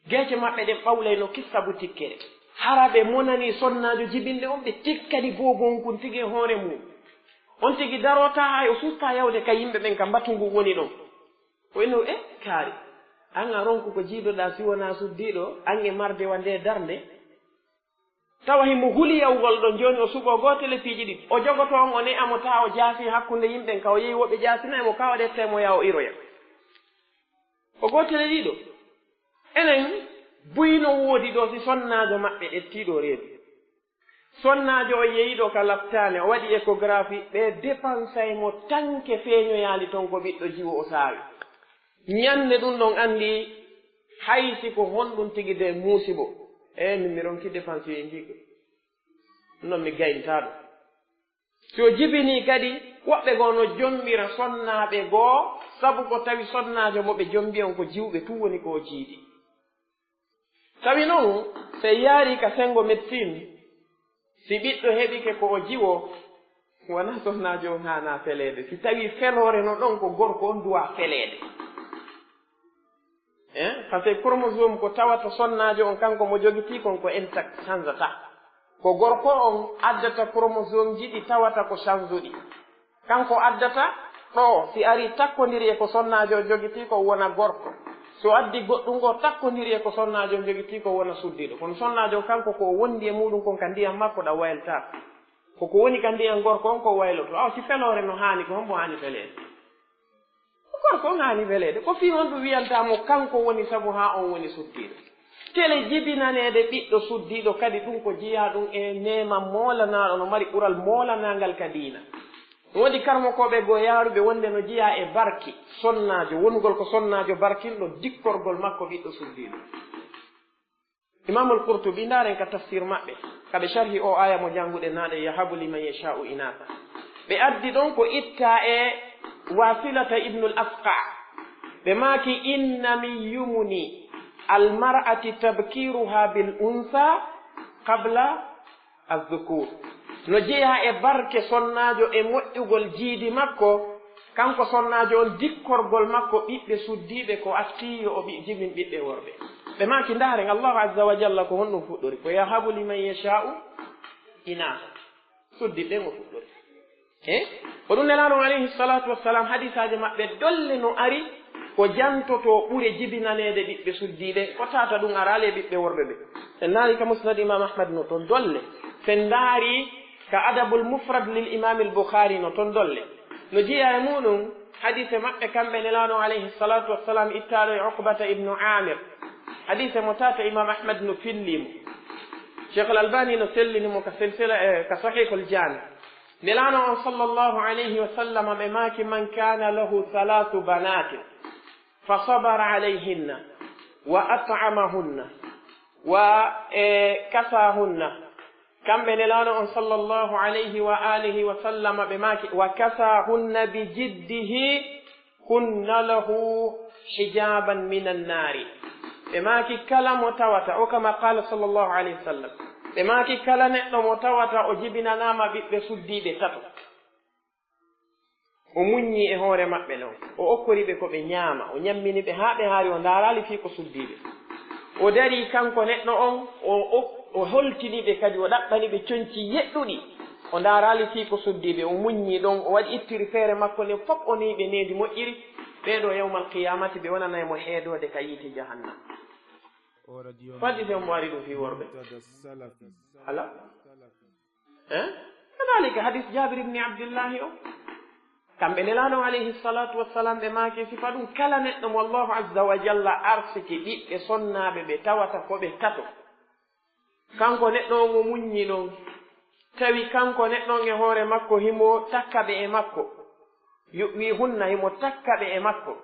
Geece maɓɓe ɗen ɓawlayno kissa butikkere. Hara ɓe monanii sonnaajo jibinde on, ɓe tikkani boobo on kun tigi e hoore mum. On tigi daroo taa hay o sustaa yawde ka yimɓe ɓen ka mbatu ngun woni ɗon. O inno, "E, kaari. An a ronku ko jiidoɗaa si wonaa suddiiɗo, an e marde wa ndee darnde. Tawa himo huli yawgol ɗon, jooni o suɓoo goo tele piiji ɗiɗi. O jogotoo on, o ne'a mo taa o jaasi hakkunde yimɓen, ka o yehi woɓɓe jaasinay mo, ka o ɗettee mo yaa o iroya. Ko goo tele ɗiɗo. Enen buy no woodi ɗoo si sonnaajo maɓɓe ɗettii ɗoo reedu. Sonnaajo on yehi ɗoo ka laptaane, o waɗi échographie, ɓe depansay mo tanke feeñoyaali ton ko ɓiɗɗo jiwo o saawi. Ñannde ɗun ɗon anndi hay si ko honɗun tigi de muusibo. E min mi ronki depansiye ngiɗo. Non mi gayntaa ɗum. Si o jibinii kadi, woɓɓe goo no jommbira sonnaaɓe goo, sabu ko tawi sonnaajo mo ɓe jommbi on ko jiwɓe tun woni ko o jiidi. Tawi non, si en yaarii ka senngo médecine, si ɓiɗɗo heɓike ko o jiwo, wonaa sonnaajo on haanaa feleede. Si tawii feloore no ɗon, ko gorko on duwaa feleede. Eh, parce que chromosome ko tawata sonnaajo on kanko mo jogitii kon ko intact, changeataa. Ko gorko on addata chromosomeji ɗi tawata ko changeɗi. Kanko addata ɗoo, si arii takkondiri e ko sonnaajo on jogitii ko wona gorko. So addi goɗɗun goo takkondiri e ko sonnaajo on jogitii ko wona suddiiɗo. Kono sonnaajo on kanko ko o wondi e muuɗun kon ka ndiyan makko ɗan waylataako. Ko ko woni ka ndiyan gorko on ko wayloto. Awa si feloore no haani, ko hombo haani feleede? Ko gorko on haani feleede. Ko fii honɗun wi'antaa mo kanko woni sabu haa on woni suddiiɗo? Tele jibinaneede ɓiɗɗo suddiiɗo kadi ɗun ko jeyaa ɗun e neema moolanaaɗo no mari ɓural moolanaangal ka diina. No woodi karmokooɓe goo yaaruɓe wonde no jeyaa e barki sonnaajo, wonugol ko sonnaajo barkinɗo, dikkorgol makko ɓiɗɗo suddiiɗo. Imaamul Qurtubi, ndaaren ka tafsir maɓɓe, ka ɓe sharhi oo aaya mo jannguɗen naane, "Yahabu liman yashaa'u inatha." Ɓe addi ɗon ko ittaa e Wasilata ibnul Asqa. Ɓe maaki, "Inna min yumni al mar'ati tabkiruha bil unsa qabla azzukur." No jeyaa e barke sonnaajo e moƴƴugol jiidi makko, kanko sonnaajo on dikkorgol makko ɓiɓɓe suddiiɓe ko attii yo o ɓi-, jibin ɓiɓɓe worɓe. Ɓe maaki, ndaaren, Allahu azza wa jalla ko honɗun fuɗɗori? Ko yahabu liman yashaa'u inatha. Suddiiɓe ɓen o fuɗɗori. Eh? Ko ɗun Nelaaɗo on alayhi salatu wassalam, hadisaaji maɓɓe dolle no ari ko jantotoo ɓure jibinaneede ɓiɓɓe suddiiɓe, ko tawata ɗun araali e ɓiɓɓe worɓe ɓen. Si en ndaarii ka Musnad Imaam Ahmad no ton dolle. Si en ndaarii ka Adabul Mufrad lil Imaamil Bukhaari no ton dolle. No jeyaa e muuɗun hadise maɓɓe kamɓe Nelaaɗo on alayhi salatu wassalam ittaaɗo e Uqbata ibnu Aamir. Hadise mo tawata Imaam Ahmad no fillii mo. Sheikh Al Albani no sellini mo ka silsila, eh, ka Sahihul Jaami. Nelaaɗo on sallallahu alayhi wa sallam ɓe maaki, "Man kana lahu thalathu banatin fa sabara alayhinna wa at'amahunna wa, eh, kasahunna." Kamɓe Nelaaɗo on sallallahu alayhi wa alihi wa sallam ɓe maaki, "Wa kasahunna bi jiddihi kunna lahu hijaban minan naari." Ɓe maaki kala mo tawata, o kama qala sallallahu alayhi wa sallam, ɓe maaki kala neɗɗo mo tawata o jibinanaama ɓiɓɓe suddiiɓe tato, o muññii e hoore maɓɓe non, o okkori ɓe ko ɓe ñaama, o ñammini ɓe haa ɓe haari, o ndaaraali fii ko suddii ɓe. O darii kanko neɗɗo on, o, o, o holtini ɓe kadi, o ɗaɓɓani ɓe conci yeɗɗuɗi. O ndaaraali fii ko suddii ɓe, o muññii ɗon, o waɗi ittiri feere makko nden fof, o ne'i ɓe neendi moƴƴiri. Ɓee ɗoo yawmal qiyaamati ɓe wonanay mo heedoode ka yiite jahannama. Faddi si omo ari ɗum fii worɓe. Ala? Eh? Kadalika hadis Jabir ibn Abdillahi o. Kamɓe Nelaaɗo alayhi salatu wassalam ɓe maaki sifa ɗum kala neɗɗo mo Allahu azza wa jalla arsiki ɓiɓɓe sonnaaɓe ɓe tawata ko ɓe tato. Kanko neɗɗo on o muññi ɗon. Tawi kanko neɗɗo on e hoore makko himo takka ɓe e makko. Yu'wihunna, himo takka ɓe e makko.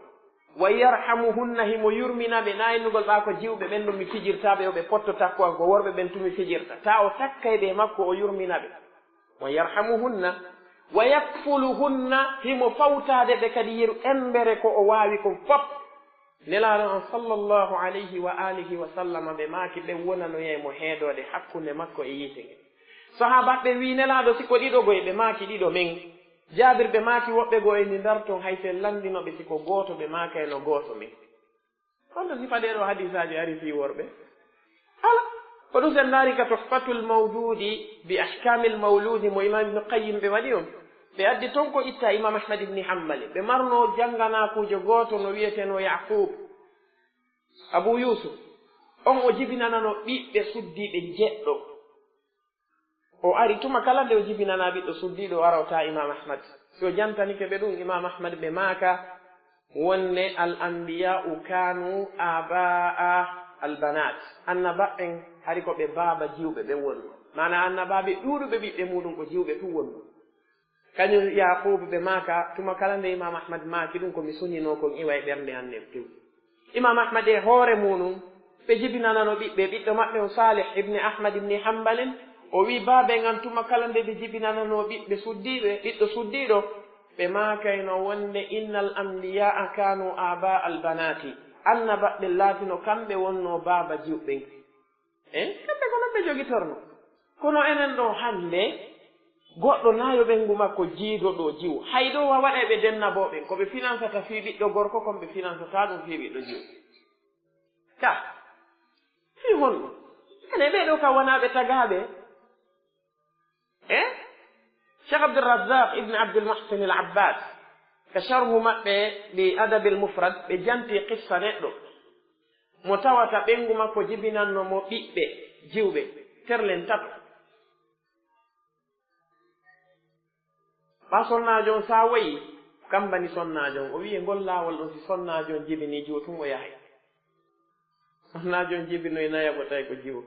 Wa yarhamuhunna, himo yurmina ɓe, na innugol ɓaa ko jiwɓe ɓen ɗum mi fijirta ɓe, yo ɓe potto takko an, ko worɓe ɓen tun mi fijirta. Taa o takkay ɓe e makko, o yurmina ɓe. Wa yarhamuhunna. Wa yakfuluhunna, himo fawtaade ɓe kadi yeru embere ko o waawi kon fof. Nelaaɗo on sallallahu alayhi wa alihi wa sallama ɓe maaki ɓen wonanoyay mo heedoode hakkunde makko e yiite ngen. Sahaabaaɓe ɓe wi'i Nelaaɗo si ko ɗiɗo goy, ɓe maaki ɗiɗo men. Jaabir ɓe maaki woɓɓe goo e ndi ndarton hay si en lanndino ɓe si ko gooto ɓe maakayno gooto men. Honto sifa ɗee ɗoo hadiisaaji ari fii worɓe? Ala. Ko ɗum si en ndaari ka Tuhfatul Mawduudi bi Ahkaamil Mawluudi mo Imaam Ibnu Qayyim ɓe waɗi on. Ɓe addi ton ko itta Imaam Ahmad ibni Hanbali. Ɓe marnoo jannganaakuujo gooto no wi'etenoo Ya'quub. Abu Yusuf, on o jibinanano ɓiɓɓe suddiiɓe njeɗɗo. O ari tuma kala nde o jibinanaa ɓiɗɗo suddiiɗo, o ara o tawa Imaam Ahmad. Si o jantanike ɓe ɗum, Imaam Ahmad ɓe maaka wonde al anbiya'u kanu abaa al banat. Annaba'en hari ko ɓe baaba jiwɓe ɓen wonno. Maanaa annabaaɓe ɗuuɗuɓe ɓiɓɓe muuɗum ko jiwɓe tun wonno. Kañun Yaaquubu ɓe maaka, tuma kala nde Imaam Ahmad maaki ɗun, ko mi suninoo kon iwa e ɓernde an nden few. Imaam Ahmad e hoore muuɗum, ɓe jibinanano ɓiɓɓe, ɓiɗɗo maɓɓe on Saalih ibni Ahmad ibni Hanbalin, o wi'i baaben an tuma kala nde ɓe jibinananoo ɓiɓɓe suddiiɓe, ɓiɗɗo suddiiɗo, ɓe maakayno wonde, "Innal anbiyaa kaanu abaa al banaati." Annabaɓɓe laatino kamɓe wonnoo baaba jiwɓen. Eh, kamɓe ko non ɓe jogitorno. Kono enen ɗoo hannde, goɗɗo naa yo ɓenngu makko jiido ɗoo jiwo. Hay ɗoo wa waɗay ɓe dennaboo ɓen, ko ɓe finansata fii ɓiɗɗo gorko, kon ɓe finansataa ɗum fii ɓiɗɗo jiwo. Ka, fii honɗum? Enen ɓee ɗoo ka wonaa ɓe tagaaɓe. Eh? Cheikh Abdul Razzaq ibn Abdul Muhsin Al Abbad, ka sharhu maɓɓe li Adabil Mufrad, ɓe janti qissa neɗɗo mo tawata ɓenngu makko jibinanno mo ɓiɓɓe jiwɓe, terlen tato. Ɓaa sonnaajo on saawoyi, kambani sonnaajo on, o wi'i e ngol laawol ɗon, si sonnaajo on jibinii jiwo tun, o yahay. Sonnaajo on jibinoyi nayaɓo, tawi ko jiwo.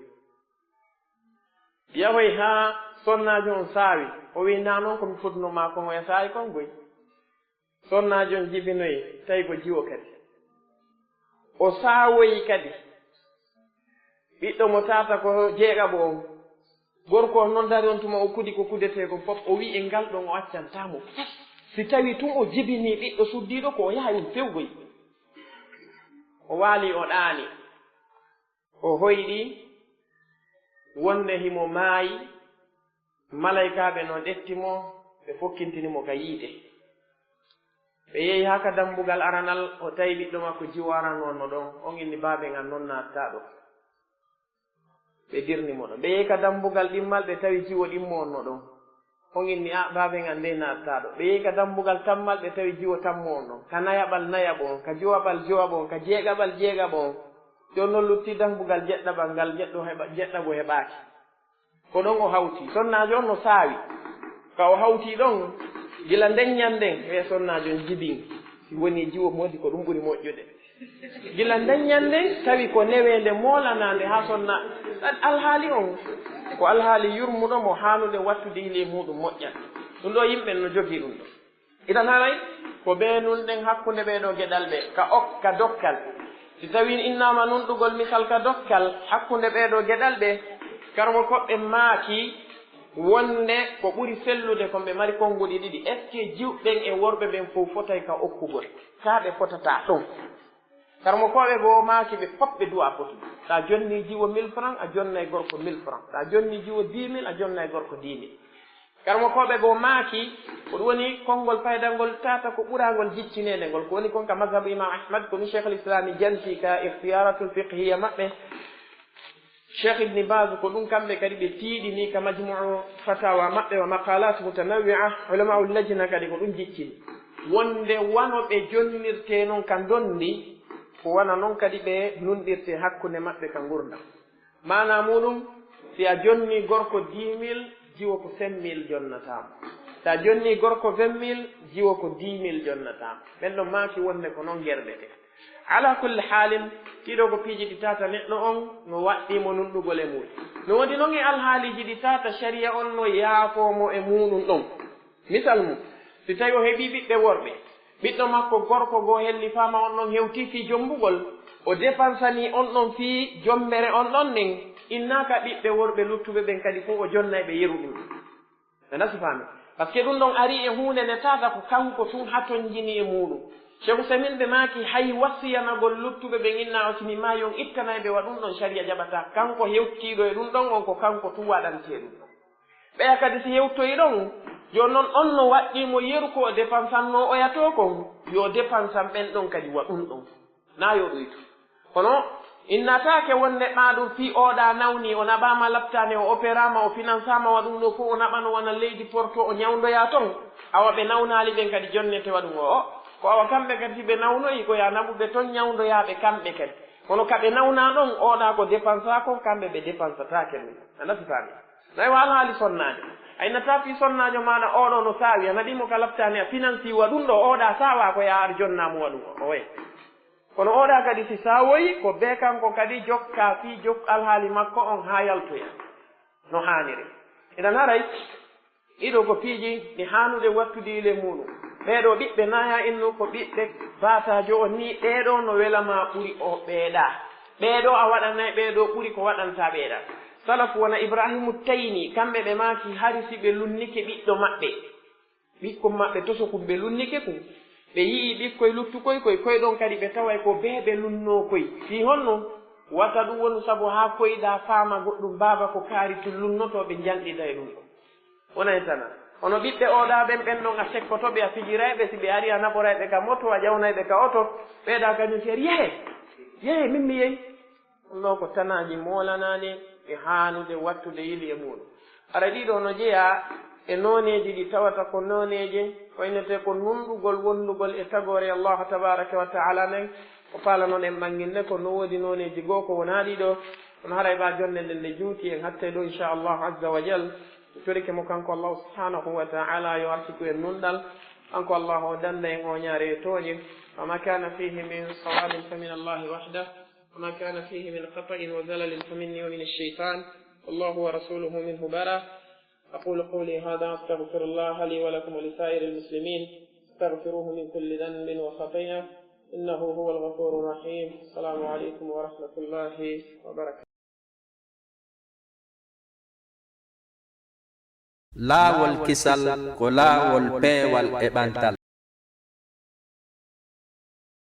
Yahoy haa sonnaajo on saawi, o wi'i, "Naa non ko mi fotnoo maa kon?" O wi'i, "Saa'i kon goy." Sonnaajo on jibinoyi, tawi ko jiwo kadi. O saawoyi kadi. Ɓiɗɗo mo tata ko jeegaɓo on. Gorko on non dari on tuma, o kudi ko kudetee kon fof. O wi'i e ngal ɗon o accantaa mo. Si tawi tun o jibinii ɓiɗɗo suddiiɗo, ko o yahay on fewgoy. O waali, o ɗaani. O hoyɗi wonde himo maayi, malaykaaɓe no ƴetti mo, ɓe fokkintini mo ka yiite. Ɓe yehi haa ka dambugal aranal, o tawi ɓiɗɗo makko jiwo aran wonno ɗon, on inni, "Baaben an non naattaa ɗoo." Ɓe dirni mo ɗon. Ɓe yehi ka dambugal ɗimmal, ɓe tawi jiwo ɗimmo wonno ɗon. On inni, "A, baaben an dey naattaa ɗoo." Ɓe yehi ka dambugal tammal, ɓe tawi jiwo tammo on ɗon. Ka nayaɓal nayaɓo on, ka jowaɓal jowaɓo on, ka jeegaɓal jeegaɓo on. Jooni non lutti dambugal jeɗɗaɓal ngal, jeɗɗo heɓa-, jeɗɗaɓo heɓaaki. Ko ɗon o hawti. Sonnaajo on no saawi. Ka o hawti ɗon, gila nden ɲanden, e sonnaajo on jibin. Si woni jiwo moodi, ko ɗum ɓuri moƴƴude. Gila nden ɲanden tawi ko neweende moolanaande haa sonna. Alhaali on ko alhaali yurmuɗo mo haanude wattude hili e muuɗum moƴƴa. Ɗum ɗoo yimɓe no jogii ɗum ɗoo. Idan haray ko ɓe nunɗen hakkunde ɓee ɗoo geɗal ɓe, ka ok-, ka dokkal. Si tawii innaama nunɗugol misal ka dokkal hakkunde ɓee ɗoo geɗal ɓe, karamokooɓe maaki wonde ko ɓuri sellude ko ɓe mari konnguɗi ɗiɗi. Est-ce que jiwɓe ɓen e worɓe ɓen fow fotay ka okkugol? Kaa ɓe fotataa ɗon? Karamokooɓe goo maaki ɓe fop ɓe du'a fotude. Sa jonni jiwo mille francs, a jonnay gorko mille francs. Sa jonni jiwo dix mille, a jonnay gorko dix mille. Karamokooɓe goo maaki, ko ɗum woni konngol paydangol tata ko ɓurangol jiccineede ngol. Ko woni kon ka mazhabu Imam Ahmad, ko ɗum Cheikhul Islami janti ka Ikhtiyaratul Fiqhiyya maɓɓe. Cheikh Ibn Baz, ko ɗum kamɓe kadi ɓe tiiɗini ka Majmu'u Fatawa maɓɓe wa Maqalat Mutanawwi'a, Ulama'ul Lajna kadi ko ɗum jiccini. Wonde wano ɓe jonnirtee non ka ndondi, ko wano non kadi ɓe nunɗirtee hakkunde maɓɓe ka ngurndan. Maanaa muuɗum, si a jonnii gorko dix mille, jiwo ko cinq mille jonnataa mo. Si a jonnii gorko vingt mille, jiwo ko dix mille jonnataa mo. Ɓen ɗon maaki wonde ko non gerɓetee. Alaa kulli haalin, ɗii ɗoo ko piiji ɗi tata neɗɗo on no waɗɗii mo nunɗugol e muuɗum. No wondi non e alhaaliiji ɗi tata, sharia on no yaafoo mo e muuɗum ɗon. Misal mum, si tawii o heɓii ɓiɓɓe worɓe, ɓiɗɗo makko gorko goo hellifaama on ɗon hewtii fii jommbugol, o depansanii on ɗon fii jommbere on ɗon nden, innaaka ɓiɓɓe worɓe luttuɓe ɓen kadi fow o jonnay ɓe yeru ɗum. Ɓe nasi faami. Parce que ɗum ɗon arii e huunde nde tata ko kanko tun hatonjini e muuɗum. Cheikh Usaymin ɓe maaki hay wasiyanagol luttuɓe ɓen inna o si mi maayi on ittanay ɓe wa ɗum ɗon sharia jaɓataa. Kanko hewtiiɗo e ɗum ɗon on ko kanko tun waɗantee ɗum ɗon. Ɓeya kadi si hewtoyi ɗon, jooni non on no waɗɗii mo yeru ko o depansannoo oya too kon, yo depansan ɓen ɗon kadi wa ɗum ɗon. Naa yo ɗuytu. Kono innataake wonde ɓaa ɗum fii oɗa nawni, o naɓaama laptaane, o operaama, o finansaama wa ɗum ɗoo fow, o naɓano wona leydi Porto, o ɲawndoyaa ton. Awa ɓe nawnaali ɓen kadi jonnete wa ɗum o, o. Ko awa kamɓe kadi si ɓe nawnoyi, ko yaa naɓu ɓe ton ɲawndoyaa ɓe kamɓe kadi. Kono ka ɓe nawnaa ɗon, ooɗaa ko depansaa kon, kamɓe ɓe depansataake ɗun. A nafitaani. Nayi wa alhaali sonnaajo. A innataa fii sonnaajo maana ooɗoo no saawi, a naɗii mo ka lapitaani, a finansii wa ɗun ɗoo, ooɗaa saawaa ko yaa ar jonnaa mo wa ɗun o, o way. Kono ooɗaa kadi si saawoyi, ko bee kanko kadi jokkaa fii jok alhaali makko on haa yaltoya no haaniri. Idan haray, ɗii ɗoo ko piiji ɗi haanude wattude yili e muuɗun. Ɓee ɗoo ɓiɓɓe Naayaa Innu ko ɓiɓɓe baataajo on nii, ɓee ɗoo no wela maa ɓuri o ɓee ɗaa. Ɓee ɗoo a waɗanay ɓee ɗoo ɓuri ko waɗantaa ɓee ɗaa. Salafu wano Ibraahiimu Taymi, kamɓe ɓe maaki hari si ɓe lunnike ɓiɗɗo maɓɓe, ɓikkon maɓɓe tosokun ɓe lunnike kun, ɓe yi'ii ɓikkoy luttukoy koy, koy ɗon kadi ɓe taway ko bee ɓe lunnoo koy. Fii honno? Wata ɗun wonu sabu haa koyɗaa faama goɗɗun baaba ko kaari tun lunnotoo ɓe njanɗida e ɗun ɗon. Wonay tana. Hono ɓiɓɓe ooɗaa ɓen, ɓen ɗon a sekkoto ɓe, a fijiray ɓe, si ɓe arii a naɓoray ɓe ka moto, a ƴawnay ɓe ka oto, ɓee ɗaa kañun si ari, "Yehee, yehee, min mi yehi." Ɗun ɗoo ko tanaaji moolanaaɗi e haanude wattude yili e muuɗun. Hara ɗii ɗoo no jeyaa e nooneeji ɗi tawata ko nooneeje ko innetee ko nunɗugol wondugol e tagoore Allaahu tabaaraka wa ta'aalaa nden. Ko faalanoɗen ɓannginde ko no woodi nooneeji goo ko wonaa ɗii ɗoo. Kono haray ɓaa jonnde nden nde juuti, en hattay ɗoo, inchallahu azza wa jal. Mi torike mo kanko Allaahu subhaanahu wa ta'aalaa yo artiku en nunɗal. Kanko Allaahu o dannda en ooñaare e tooñe. فما كان فيه من صواب فمن الله وحده، وما كان فيه من خطأ وزلل فمني ومن الشيطان، والله ورسوله منه براء. أقول قولي هذا، أستغفر الله لي ولكم ولسائر المسلمين، استغفروه من كل ذنب وخطيئة، إنه هو الغفور الرحيم. السلام عليكم ورحمة الله وبركاته. Laawol kisal ko laawol peewal e ɓantal.